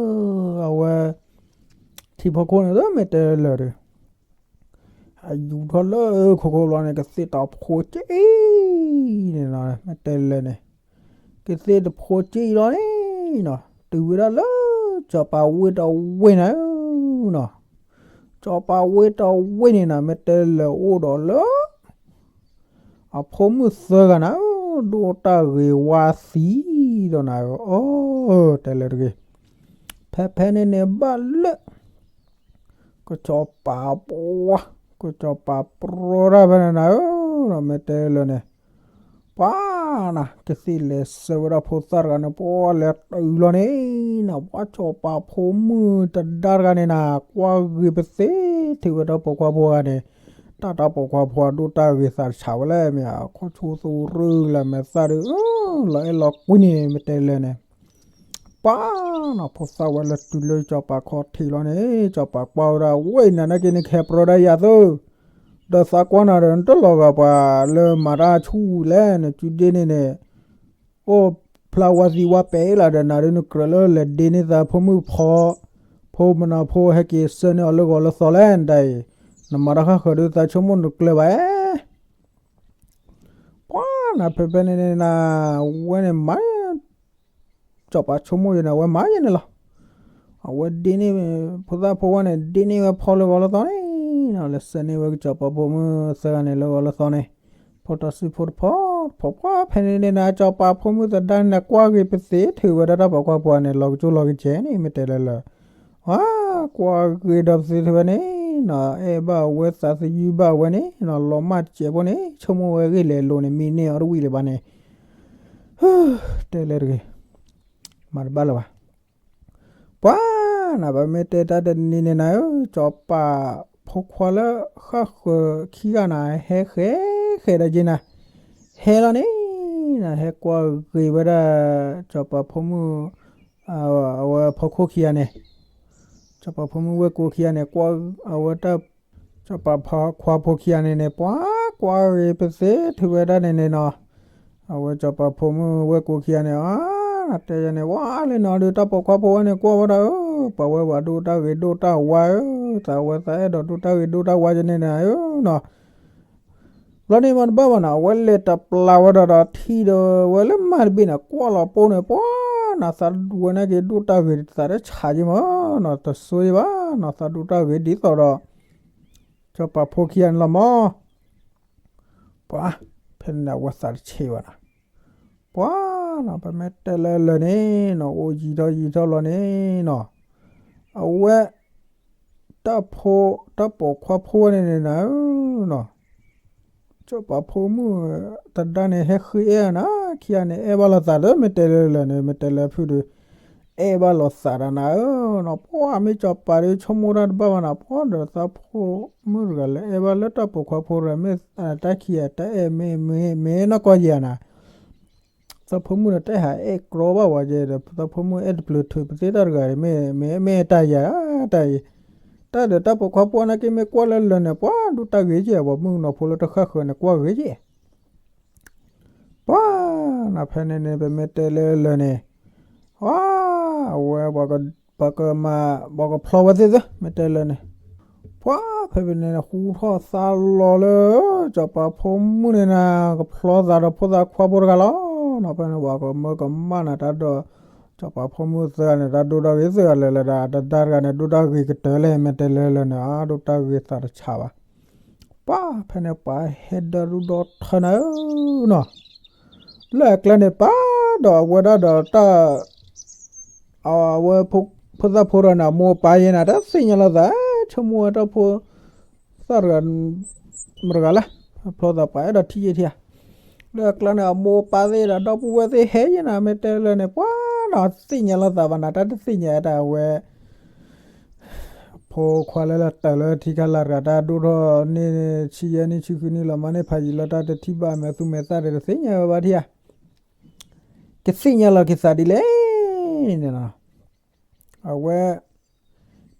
အဝဲ ထံဖီခိၣ်န့ၣ် မ့ၢ်တဲလၢာ်ဒီး အယူၤထီၣ်လၢခိခိၣ်ဘျီန့ၣ် ကသ့ၣ်တဖိက့ၢ်အံၤန့ၣ်နီၤ မ့ၢ်တဲလၢာ်န့ၣ် ကသ့ၣ်တဖိက့ၢ်အံၤလီၤန့ၣ်နီၤ တုၤဝဲဒၣ်လၢ စီၤပၤဝ့ၢ်တဝ့ၢ်န့ၣ်နီၤ စီၤပၤဝ့ၢ်တဝ့ၢ်န့ၣ်နီၤ မ့ၢ်တဲလၢာ်အိၣ်ဒီးလၢ အဖိမုၣ်သၢဂၤန့ၣ် ဒိၣ်တၢ်ဂ့ၤဝါသံဒီးနၤဧၢ, အၢ တဲလၢာ်တဂ့ၤ, ဖဲဖဲန့ၣ်န့ၣ်ဘၣ်လၢ ကစီၤပၤပှၢ်, ကစီၤပၤပြၢတၢ်ဖဲန့ၣ်နၤဧၢ, မ့ၢ်တဲလၢာ်န့ၣ် ပှၤနၤ ကသ့ၣ်လဲၤဆှၢဝဲဒၣ်ဖိသၣ်တဂၤန့ၣ် ပှၤလဲၤတုၤလီၤန့ၣ်နၤ ပှၤစီၤပၤဖိမုၣ်တဒါတဂၤန့ၣ်နၤ ကွၢ်ဂ့ၤပသ့ ထံၣ်ဝဲတၢ်ပိာ်ခွါဖိဂၤန့ၣ်, တၢ်တၢ်ပိာ်ခွါဖိဒိၣ်တၢ်ဂ့ၤသးတဆးဝဲလဲၣ်မ့ၢ်ဧါ, ခီၣ်ဆိသူရူလၢမဲာ်သၣ်ဒီး လီၤအဲၣ်လီၤကွံန့ၣ် မ့ၢ်တဲလၢာ်န့ၣ် ပှၤနၤ ဖိသၣ်ဝဲလဲၤတုၤလၢစီၤပၤခီၣ်ထံးလီၤန့ၣ် စီၤပၤကွၢ်ဝဲဒၣ် ဝဲနၤနာ်က့န့ၣ် ကဟဲပြၢဒၣ်ယၤသု, ဒီးသးကွၢ်နၤဒီး နတလီၤဂာ်ပှၤလၢမၤတၢ်ဆူၣ်လဲၣ်, နစုဒ့န့ၣ်န့ၣ် အိၣ်ဖျါဝါသံဝါပဲာ်လၢဒီး နၤဒုးနကြၢးလၢလဲၤဒ့န့ၢ်သးဖိမုၣ်ဖိ, ဖိမနၤဖိဟဲက့ၤဆှၢန့ၢ်အီၤလၢဂီၤလၢသီလဲၣ်, နတၢ်အံၤ နမၤတၢ်ဃၣ်ဃၢၤဒုးသးဆိကမိၣ်နကျၢၤဘၣ်ဧါ ပှၤနၤဖဲဖဲန့ၣ်န့ၣ်နၤ ဝဲန့ၣ်မၤ စီၤပၤဆိကမိၣ်ယဲန့ၣ် အဝဲမၤယဲန့ၣ်လီၤ. အဝဲဒ့န့ၢ် ဖိသၣ်ဖိဝဲန့ၣ် ဒ့န့ၢ်ဝဲဖိလၢဂီၤလၢသီန့ၣ်, လဲၤဆှၢန့ၢ်ဝဲကစီၤပၤဖိမုၣ်သၢဂၤန့ၣ်လၢဂီၤလၢသီန့ၣ်, ဖိတၢ်စုဖိတဖီတဖီ ပှၤဖဲန့ၣ်န့ၣ်နၤ စီၤပၤဖိမုၣ်သဒါန့ၣ် ကွၢ်ဂ့ၤပသ့ ထံၣ်ဝဲဒၣ်တၢ်ပိာ်ခွါဖိန့ၣ် လီၤကကၠိလီၤကစဲၤန့ၣ် မ့ၢ်တဲလၢာ်လၢာ် ကွၢ်ဂ့ၤဒီးပသ့ထံၣ်ဝဲန့ၣ်နၤ အဲၣ်ဘၣ်ဝဲသးသယုၢ်ဘၣ်ဝဲန့ၣ်နၤ လီၤမၢ်တစဲးဖိန့ၣ် ဆိကမိၣ်ဝဲဂ့ၢ်လဲၤလိၤန့ၣ် မံန့ၢ်အီၤတဝံၣ်လၢၤဘၣ်န့ၣ် တဲလၢာ်တဂ့ၤ, မၤတဘၣ်လၢၤဘၣ်. ပှၤနၤ ပမ့ၢ်တဲတၢ်တနံၤန့ၣ်နၤဧၢ, စီၤပၤဖိခွါလၢဃၣ်ဃၢၤခံဂၤနၤ ဟဲဃဲၤဃဲၤဒီးက့ၤနၤ, ဟဲလီၤန့ၣ်နၤ ဟဲကွၢ်ဂ့ၤဝဲဒၣ် စီၤပၤဖိမုၣ် အဝဲအဖီခိၣ်ခံဂၤန့ၣ်, စီၤပၤဖိမုၣ်ဝဲၢ်ကိခံဂၤန့ၣ် ကွၢ်အဝဲတၢ် စီၤပၤခွါဖိခံဂၤန့ၣ်န့ၣ် ပှၤကွၢ်ဂ့ၤပသ့ထံၣ်ဝဲဒၣ်န့ၣ်န့ၣ်နီၤ, အဝဲစီၤပၤဖိမုၣ်ဝဲၢ်ကိခံဂၤန့ၣ် အတဲယၤန့ၣ် ဝါလၢနီၤဒီး တၢ်ပိာ်ခွါဖိဝဲန့ၣ် ကွၢ်ဝဲဒၣ်ဧၢ, ပှၤဝဲပှၤဒိၣ်တၢ်ဂ့ၤဒိၣ်တၢ်ဝါဧၢ, သးဝဲသးအဲၣ်ဒိးဒိၣ်တၢ်ဂ့ၤဒိၣ်တၢ်ဝါယန့ၣ်နၤဧၢနီၤ လီၤန့ၣ်မ့ၢ်တဘၣ်ဘၣ်နီၤ အဝဲလဲၤတပျၢ်ဝဲဒီးဒီးထံၣ်ဒီးဝဲလၢမါတဘ့ၣ်န့ၣ် ကွၢ်လီၤပိာ်န့ၣ် ပှၤနၤသးဒူဝဲနာ်က့ၤ ဒိၣ်တၢ်ဂ့ၤသးတဆးက့ၤမးနီၤ တဆိယ့ၢ်ဘၣ်နီၤ သးဒိၣ်တၢ်ဂ့ၤဒ်သိးဒီး စီၤပၤဖိခံဂၤန့ၣ်လီၤမး ပှၤ ဖဲန့ၣ်အဝဲသးတဆ့ဘၣ်နီၤ ပှၤနီၤ ပမ့ၢ်တဲလၢလၢာ်န့ၣ်နီၤ အိၣ်ယံာ်ထီၣ်ယံာ်ထီၣ်လီၤန့ၣ်နီၤ အဝဲ တၢ်ဖိ တၢ်ပိာ်ခွါဖိဝဲန့ၣ်န့ၣ်နၤဧၢနီၤ စီၤပၤဖိမုၣ်တဒါန့ၣ် ဟဲဃ့အဲၣ်နၤ ခံဂၤန့ၣ် အဲၣ်ဘၣ်လိာ်သးဒီး မ့ၢ်တဲလၢလၢာ်န့ၣ် မ့ၢ်တဲလၢဖုဒီး အဲၣ်ဘၣ်လိာ်သးဒီးနၤဧၢနီၤ ပှၤမ့ၢ်စီၤပၤဒီး ဆိကမိၣ်တၢ်တဘၣ်ဘၣ်နၤ ပှၤဒီးသးဖိမုၣ်တဂၤလၢအဲၣ်ဘၣ်လၢတၢ်ပိာ်ခွါဖိတဂၤ မ့ၢ်တၢ်ခံဂၤတၢ်အဲၣ်မ့ၢ် မ့ၢ်နီၢ်ကီၢ်ယဲၢ်နၤ သးဖိမုၣ်ဒီးတၢ်ဟးအဲၣ်ကြီဘၣ်ဝဲကဲဒီး သးဖိမုၣ်အဲၣ်တပျုၤထုးပသ့တၢ်တဂၤဒီး မ့ၢ် မ့ၢ် မ့ၢ်တၢ်ယၤ တၢ်အံၤ တၢ်ဒီးတၢ်ပိာ်ခွါဖိနာ်က့ မ့ၢ်ကွၢ်လၢလၢာ်န့ၣ် ပှၤဒိၣ်တၢ်ဂ့ၤကဲ ပှၤမုၣ်ကနီၤဖိလၢတဃၣ်ဃၢၤန့ၣ် ကွၢ်ဂ့ၤကဲ ပှၤနၤဖဲန့ၣ်န့ၣ် ပမ့ၢ်တဲလၢလၢာ်န့ၣ် အဝဲ ပှၤကမၤ ပှၤကဖျီဝဲသ့ၣ်သ့ၣ် မ့ၢ်တဲလၢာ်န့ၣ် ပှၤဖဲဖဲန့ၣ် ဟူထီၣ်သါလီၤလၢ စီၤပၤဖိမုၣ်န့ၣ်နၤ ကဖျီသးဒီးဖိသၣ်ခွါဖိတဂၤလီၤနီၤ ဖဲန့ၣ် ပှၤကမၢကမၣ်နၤတၢ်ဒီး စီၤပၤဖိမုၣ်သၢဂၤန့ၣ် တၢ်ဒိၣ်တၢ်ဂ့ၤသၢဂၤလၢာ်လၢာ်ဒီး တဒါတဂၤန့ၣ် ဒိၣ်တၢ်ဂ့ၤကတၢၢ်လဲၣ် မ့ၢ်တဲလၢလၢာ်န့ၣ် အဒိၣ်တၢ်ဂ့ၤသးတဆးဘၣ် ပှၤဖဲန့ၣ် ပှၤဟဲဒၢဒူၣ်ဒီထၢနၤဧၢနီၤ လၢအကျဲန့ၣ် ပာ်ဒီးအဝဲဒၣ်ဒီးတၢ် အဝဲ ဖိသၣ်ဖိတဂၤန့ၣ် အမိၢ်အပၢ်ယဲနၤ တသ့ၣ်ညါလိာ်သး ဆိကမိၣ်ဝဲတၢ်ဖိသၣ်တဂၤ မတဂၤလဲၣ် ဖျီသးပှၤအဲၣ်ဒိးထံၣ်ယဲထံဧါ လၢအကျဲန့ၣ် အမိၢ်အပၢ်သ့ၣ်ဒီး ဒီပုၢ်ဝဲၢ်သ့ၣ်ဟဲယဲနၤ မ့ၢ်တဲလၢာ်န့ၣ် ပှၤနီၤ သ့ၣ်ညါလိာ်သးဘၣ်နၤ တၢ်တသ့ၣ်ညါတၢ်အဝဲ ဖိခွါလၢလၢတၢ်လၢထံခါလၢ်တဂၤ တၢ်ဒိၣ်ထီၣ်န့ၢ်ဆံယဲၢ်နံၣ်ဆံဃုနံၣ်လီၤ မၤန့ၢ်ဖးယံာ်လီၤ တၢ်တထံၣ်ဘၣ်အမဲာ်သူမဲာ်သၣ်ဒီး တသ့ၣ်ညါဝဲဘၣ်ထံဧါ ကသ့ၣ်ညါလီၤက့ၤသးဒ်လဲၣ်န့ၣ်လီၤ. အဝဲ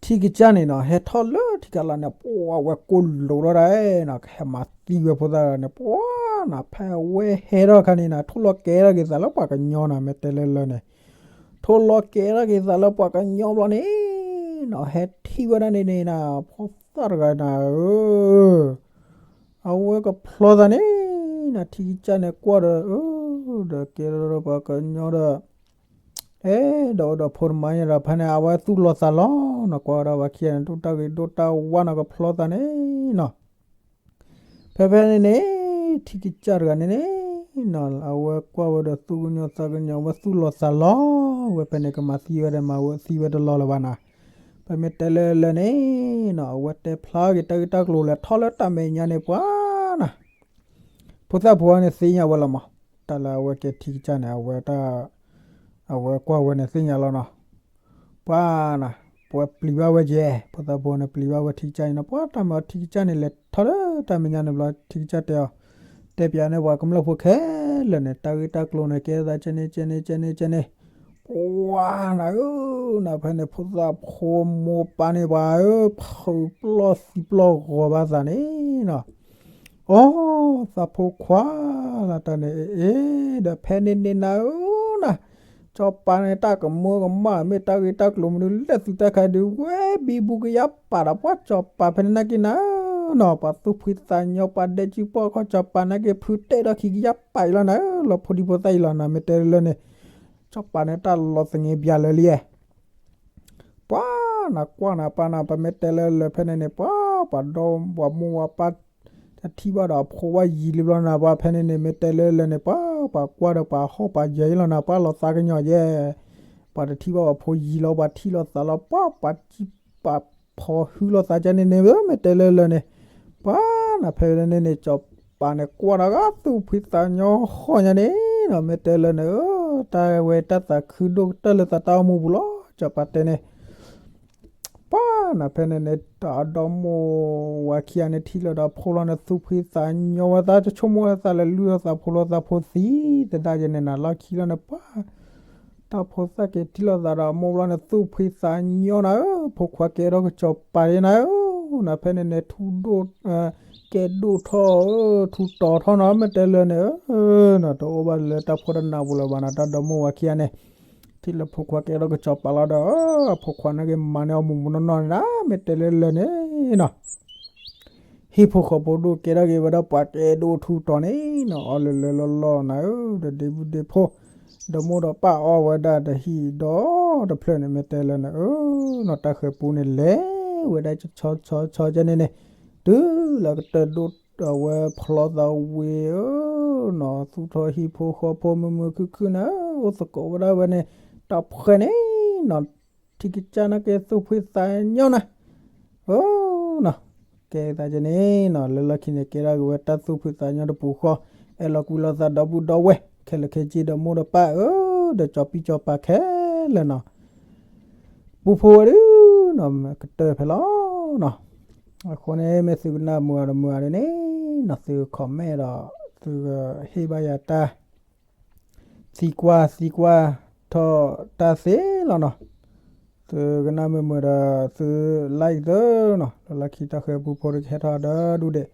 ထံကစၢ်န့ၣ်နီၤ ဟဲထီၣ်လၢထံကလါန့ၣ် ပှၤဝဲကိၢ်လိာ်ထီၣ်ဒၣ်နီၤ ကဟဲမၤသံဝဲဖိသၣ်တဂၤန့ၣ် ပှၤနီၤ ဖဲအဝဲဟဲထီၣ်အခါန့ၣ်နီၤ ထိၣ်လီၤကဲထီၣ်က့ၤသးလၢပှၤကညီနီၤ မ့ၢ်တဲလၢလၢန့ၣ် ထိၣ်လီၤကဲထီၣ်က့ၤသးလၢပှၤကညီဘျီန့ၣ်နီၤ ဟဲထံၣ်ဝဲဒၣ်န့ၣ်န့ၣ်နီၤ ဖိသၣ်တဂၤန့ၣ် အဝဲကဖျီသးန့ၣ်နီၤ ထံကစၢ်န့ၣ်ကွၢ်ဒီး ဒီးကဲထီၣ်ပှၤကညီဒီး အဲၣ်ဒိးအိၣ်ဒီးဖိတမါညါဒီး ဖဲန့ၣ် အဝဲသူၣ်လီၤသးလီၤနီၤ ကွၢ်ဝဲဒၣ်ပှၤခံဂၤန့ၣ် ဒိၣ်တၢ်ဂ့ၤဒိၣ်တၢ်ဝါနီၤ ကဖျီသးန့ၣ်နီၤ ဖဲဖဲန့ၣ်န့ၣ် ထံကစၢ်တဂၤန့ၣ်န့ၣ်နီၤ အဝဲကွၢ်ဝဲဒီးသူၣ်ကညီၤသးကညီၤ အဝဲသူၣ်လီၤသးလီၤ ဝဲဖဲန့ၣ် ကမၤသံဝဲဒီးမၤဝဲသံဝဲတလီၤလၢၤဘၣ်နီၤ ပမ့ၢ်တဲလၢလၢန့ၣ်နီၤ အဝဲတဲဖျါက့ၤတၢ်ဂ့ၢ်တၢ်ကျိၤလဲၤထီၣ်လၢတၢ်မဲာ်ညါန့ၣ် ပှၤနီၤ ဖိသၣ်ဖိန့ၣ်သ့ၣ်ညါဝဲလီၤမး တၢ်လၢအဝဲကဲထံကစၢ်န့ၣ် အဝဲတၢ် အဝဲကွၢ်ဝဲန့ၣ်သ့ၣ်ညါလီၤနီၤ ပှၤနီၤ ပှၤပျံၤဘၣ်ဝဲယဲၢ် ဖိသၣ်ဖိန့ၣ်ပျံၤဘၣ်ဝဲထံကစၢ်န့ၣ်နီၤ ပှၤတၢ်မၤအီၤထံကစၢ်န့ၣ် လဲၤထီၣ်လၢတၢ်မဲာ်ညါန့ၣ်ဘျီ ထံကစၢ်တဲအီၤ တဲပၠးန့ၢ်ပှၤကမျၢၢ်ဖိခဲလၢာ်န့ၣ် တၢ်ဂ့ၢ်တၢ်ကျိၤန့ၣ် ကဲသးကဲန့ၣ် ကဲန့ၣ် ကဲန့ၣ် ကဲန့ၣ် ပှၤနီၤဧၢနီၤ ဖဲန့ၣ် ဖိသၣ်ဖိမိၢ်ပၢ်န့ၣ်ပှၤဧၢ ဖုးပျီၢ်သံပျီၢ်ဂီၤဘၣ်သးန့ၣ်နီၤ အိ သးဖိခွါလၢတၢ်န့ၣ် အ့ ဒီးဖဲန့ၣ်န့ၣ်နၤဧၢနီၤ စီၤပၤန့ၣ် တၢ်ကမၢကမၣ် မ့ၢ်တၢ်ဂ့ၢ်တၢ်ကျိၤမနုၤလဲၣ် သုတၢ်ခါဒုး ဝဲဘံဘူကယၢ်ပာ်ဒီးပှၤစီၤပၤဖဲန့ၣ်နာ်က့နၤဧၢနီၤ ပှၤသူၣ်ဖှံသးညီ ပှၤဒဲကၠူပီၢ်ခီၣ် စီၤပၤနာ်က့ ဖုတဲဒီးခံကယၢ်ပာ်အံၤလီၤနၤဧၢ လီၤဖိဒံဖိသၣ်အံၤလီၤနၤ မ့ၢ်တဲလၢလၢန့ၣ် စီၤပၤန့ၣ် တၢ်လီၤသင့ဘျါလၢလံ ပှၤနၤကွၢ်နၤပၢ်နၤ ပမ့ၢ်တဲလၢလၢဖဲန့ၣ်န့ၣ် ပှၤ ပှၤဒီပှၤမိၢ်ပှၤပၢ် တထံၣ်ဘၣ်ဒီးအဖိဝဲယံာ်လံဘျီနၤ ပှၤဖဲန့ၣ်န့ၣ် မ့ၢ်တဲလၢလၢန့ၣ် ပှၤ ပှၤကွၢ်ဒီးပှၤဟီၣ်ပှၤယၢၤအံၤလီၤနၤ ပှၤလီၤသးကညီၤယဲၢ် ပှၤတထံၣ်ဘၣ်ပှၤဖိယံာ်လီၤ ပှၤထံၣ်လီၤသးလီၤ ပှၤ ပှၤစံၣ်ပာ်ဖီဟုလီၤသးကန့ၣ်န့ၣ် မ့ၢ်တဲလၢလၢန့ၣ် ပှၤနၤဖဲန့ၣ်န့ၣ် စီၤပၤန့ၣ် ကွၢ်ဒီးဂၤသူၣ်ဖှံသးညီဃီညါန့ၣ်နီၤ မ့ၢ်တဲလၢန့ၣ် တၢ်ဝဲတၢ်သးခုဒိၣ်ကတၢၢ်လၢသးတၢ်အိၣ်မူပူၤလီၤ စီၤပၤတဲန့ၣ် ပှၤနၤဖဲန့ၣ်န့ၣ် တၢ်အဒီမိၢ်ဝၤခံဂၤန့ၣ် ထံၣ်လီၤဒီးအဖိလီၤန့ၣ် သူၣ်ဖှံသးညီဝဲသး တဆိကမိၣ်ဝဲသးလၢလုၢ်လီၤသးဖိလီၤသးဖိသံ သဒၣ်ယဲန့ၣ်နၤ လီၢ်ခံလီၤန့ၣ် ပှၤ တၢ်ဖိသၣ်က့ၤထံၣ်လိာ်သးဒီးအမိၢ်ဘျီန့ၣ် သူၣ်ဖှံသးညီနၤဧၢ, ဖိခွါကဲထီၣ်ကစီၤပၤယဲနၤဧၢ, နဖဲန့ၣ်န့ၣ် ထူဒိၣ်, ကဲဒိၣ်ထီၣ်ဧၢ, ထူတီၤထီၣ်နီၤ မ့ၢ်တဲလၢန့ၣ်ဧၢ, တအိၣ်ဘၣ်လၢတၢ်ဖှီၣ်တၢ်နးပူၤလၢၤဘၣ်နီၤ, တၢ်ဒီမိၢ်ဝၤခံဂၤန့ၣ် ထံၣ်လၢဖိခွါကဲထီၣ်ကစီၤပၤလီၤဒီး ဖိခွါန့ၣ်က့ၤမၤန့ၢ်အီၤမူးမူးနီၢ်နီၢ်န့ၣ် မ့ၢ်တဲလၢလၢန့ၣ်နီၤ ဟံၣ်ဖိဃီဖိဒိၣ်ကဲထီၣ်က့ၤဝဲဒၣ်ပှၤကဲဒိၣ်ထူတီၤန့ၣ်နီၤ, အီၣ်လၢလၢလီၢ်လီၢ်နၤဧၢ, ဒီးဒ့မုၣ်ဒ့ဖိ, ဒီမိၢ်ဒီပၢ်အီၣ်ဝဲဒၣ်တဟံၣ်ဒီတဖျၢၣ်န့ၣ် မ့ၢ်တဲလၢန့ၣ်ဧၢ, နီၤတၢ်ဃဲၤပူန့ၣ်လဲၤဝဲဒၣ်ဆီဆီဆီကဲန့ၣ်န့ၣ်, တုၤလၢကတၢၢ်ဒိၣ်အဝဲဖျီသးဝံၤဧၢ, နီၤ သူၣ်ထီၣ်ဟံၣ်ဖိဃီဖိမုာ်မုာ်ခုၣ်ခုၣ်နၤဧၢ, အိၣ်သကိးဝဲဒၣ်ဝဲန့ၣ် တၢ်ဖှဲးန့ၣ်နီၤ ထံကစၢ်န့ၣ်က့ၤသူၣ်ဖှံသးညီနၤ, အိနီၤ, ကဲသးကန့ၣ်နီၤ လၢလီၢ်ခံန့ၣ် ကဲထီၣ်က့ၤဝဲတၢ်သူၣ်ဖှံသးညီတပူၤဃီ, အဲၣ်လီၤကွံလီၤသးဒီပုၢ်ဒီဝဲၢ် ခဲလၢာ်ခဲဆ့ဒီမိၢ်ဒီပၢ်ဧၢ, ဒီးကၠီၤပံၣ်ကၠီၤပၤခဲလၢာ်နီၤ, ပူဖိဝဲဒုနီၤ ကတၢၢ်ဖဲလီၤနီၤ, အဃိန့ၣ် မ့ၢ်သုကနၣ်မုာ်အီၤဒီးမုာ်အီၤဒ်န့ၣ်နီၤ သု comment ဒီး သုကဟ့ၣ်ဘၣ်ယၤတၢ် သံကွၢ်သံကွၢ်ထီၣ်တၢ်သ့လီၤနီၤ, သုကနၣ်မုာ်မုာ်ဒီး သု like သုနီၤ, လၢလၢခံတၢ်ဃဲၤပူဖိတကဟဲထီၣ်ဒီးဒုဒဲး,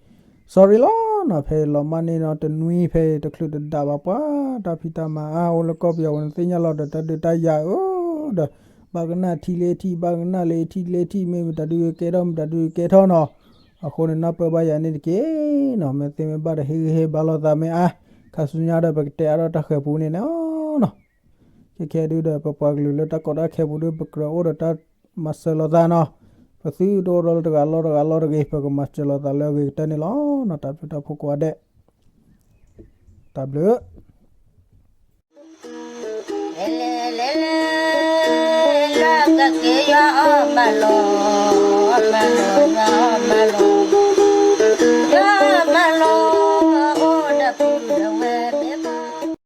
sorry လီၤနီၤ, ဖဲအံၤလီၤမၢ်န့ၢ်နီၤ တနွံဖဲအံၤတချုးတဒးဘၣ်ပှၤ တၢ်ဖံးတၢ်မၤအါအိၣ်လၢကီၢ်ပယီၤဝဲန့ၣ် သ့ၣ်ညါလီၤဒီးတၢ်ဒုးတၢ်ယၤဧၢ, ဒီး ဘၣ်ကနၣ်ထံလၢထံ ဘၣ်ကနၣ်လၢထံလၢထံ မ့ၢ်မတၤဒုးကဲထီၣ် မတၤဒုးကဲထီၣ်နီၤ, အဃိန့ၣ် နၢ်ပၢၢ်ဘၣ်ယၤန့ၣ်တက့ၢ်နီၤ, မ့ၢ်သ့မ့ၢ်ဘၣ်ဒီး ဟ့ၣ်ဂံၢ်ဟ့ၣ်ဘါလိာ်သးမ့ၢ်အါ, ခါဆူညါဒီးပကတဲအါထီၣ်တၢ်ဃဲၤပူန့ၣ်နီၤ, ခဲခဲဒုဒီး ပပှၤကလုာ်လၢတၢ်ကီတၢ်ခဲပူၤဒု ပကြၢးအိၣ်ဒီးတၢ်မၤစၢၤလိာ်သးနီၤ, ပသုတအိၣ်ဒီးလၢတဂၤလီၢ်တဂၤလီၢ်တဂ့ၤ ပကမၤစၢၤလိာ်သးလၢအဂ့ၤကတၢၢ်န့ၣ်လီၤနီၤ, တၢ်ဘျုးတၢ်ဖှိၣ်ကိးဂၤဒဲး, တၢ်ဘျုး လၢကက့ယွၤအီၣ်မးလီၤ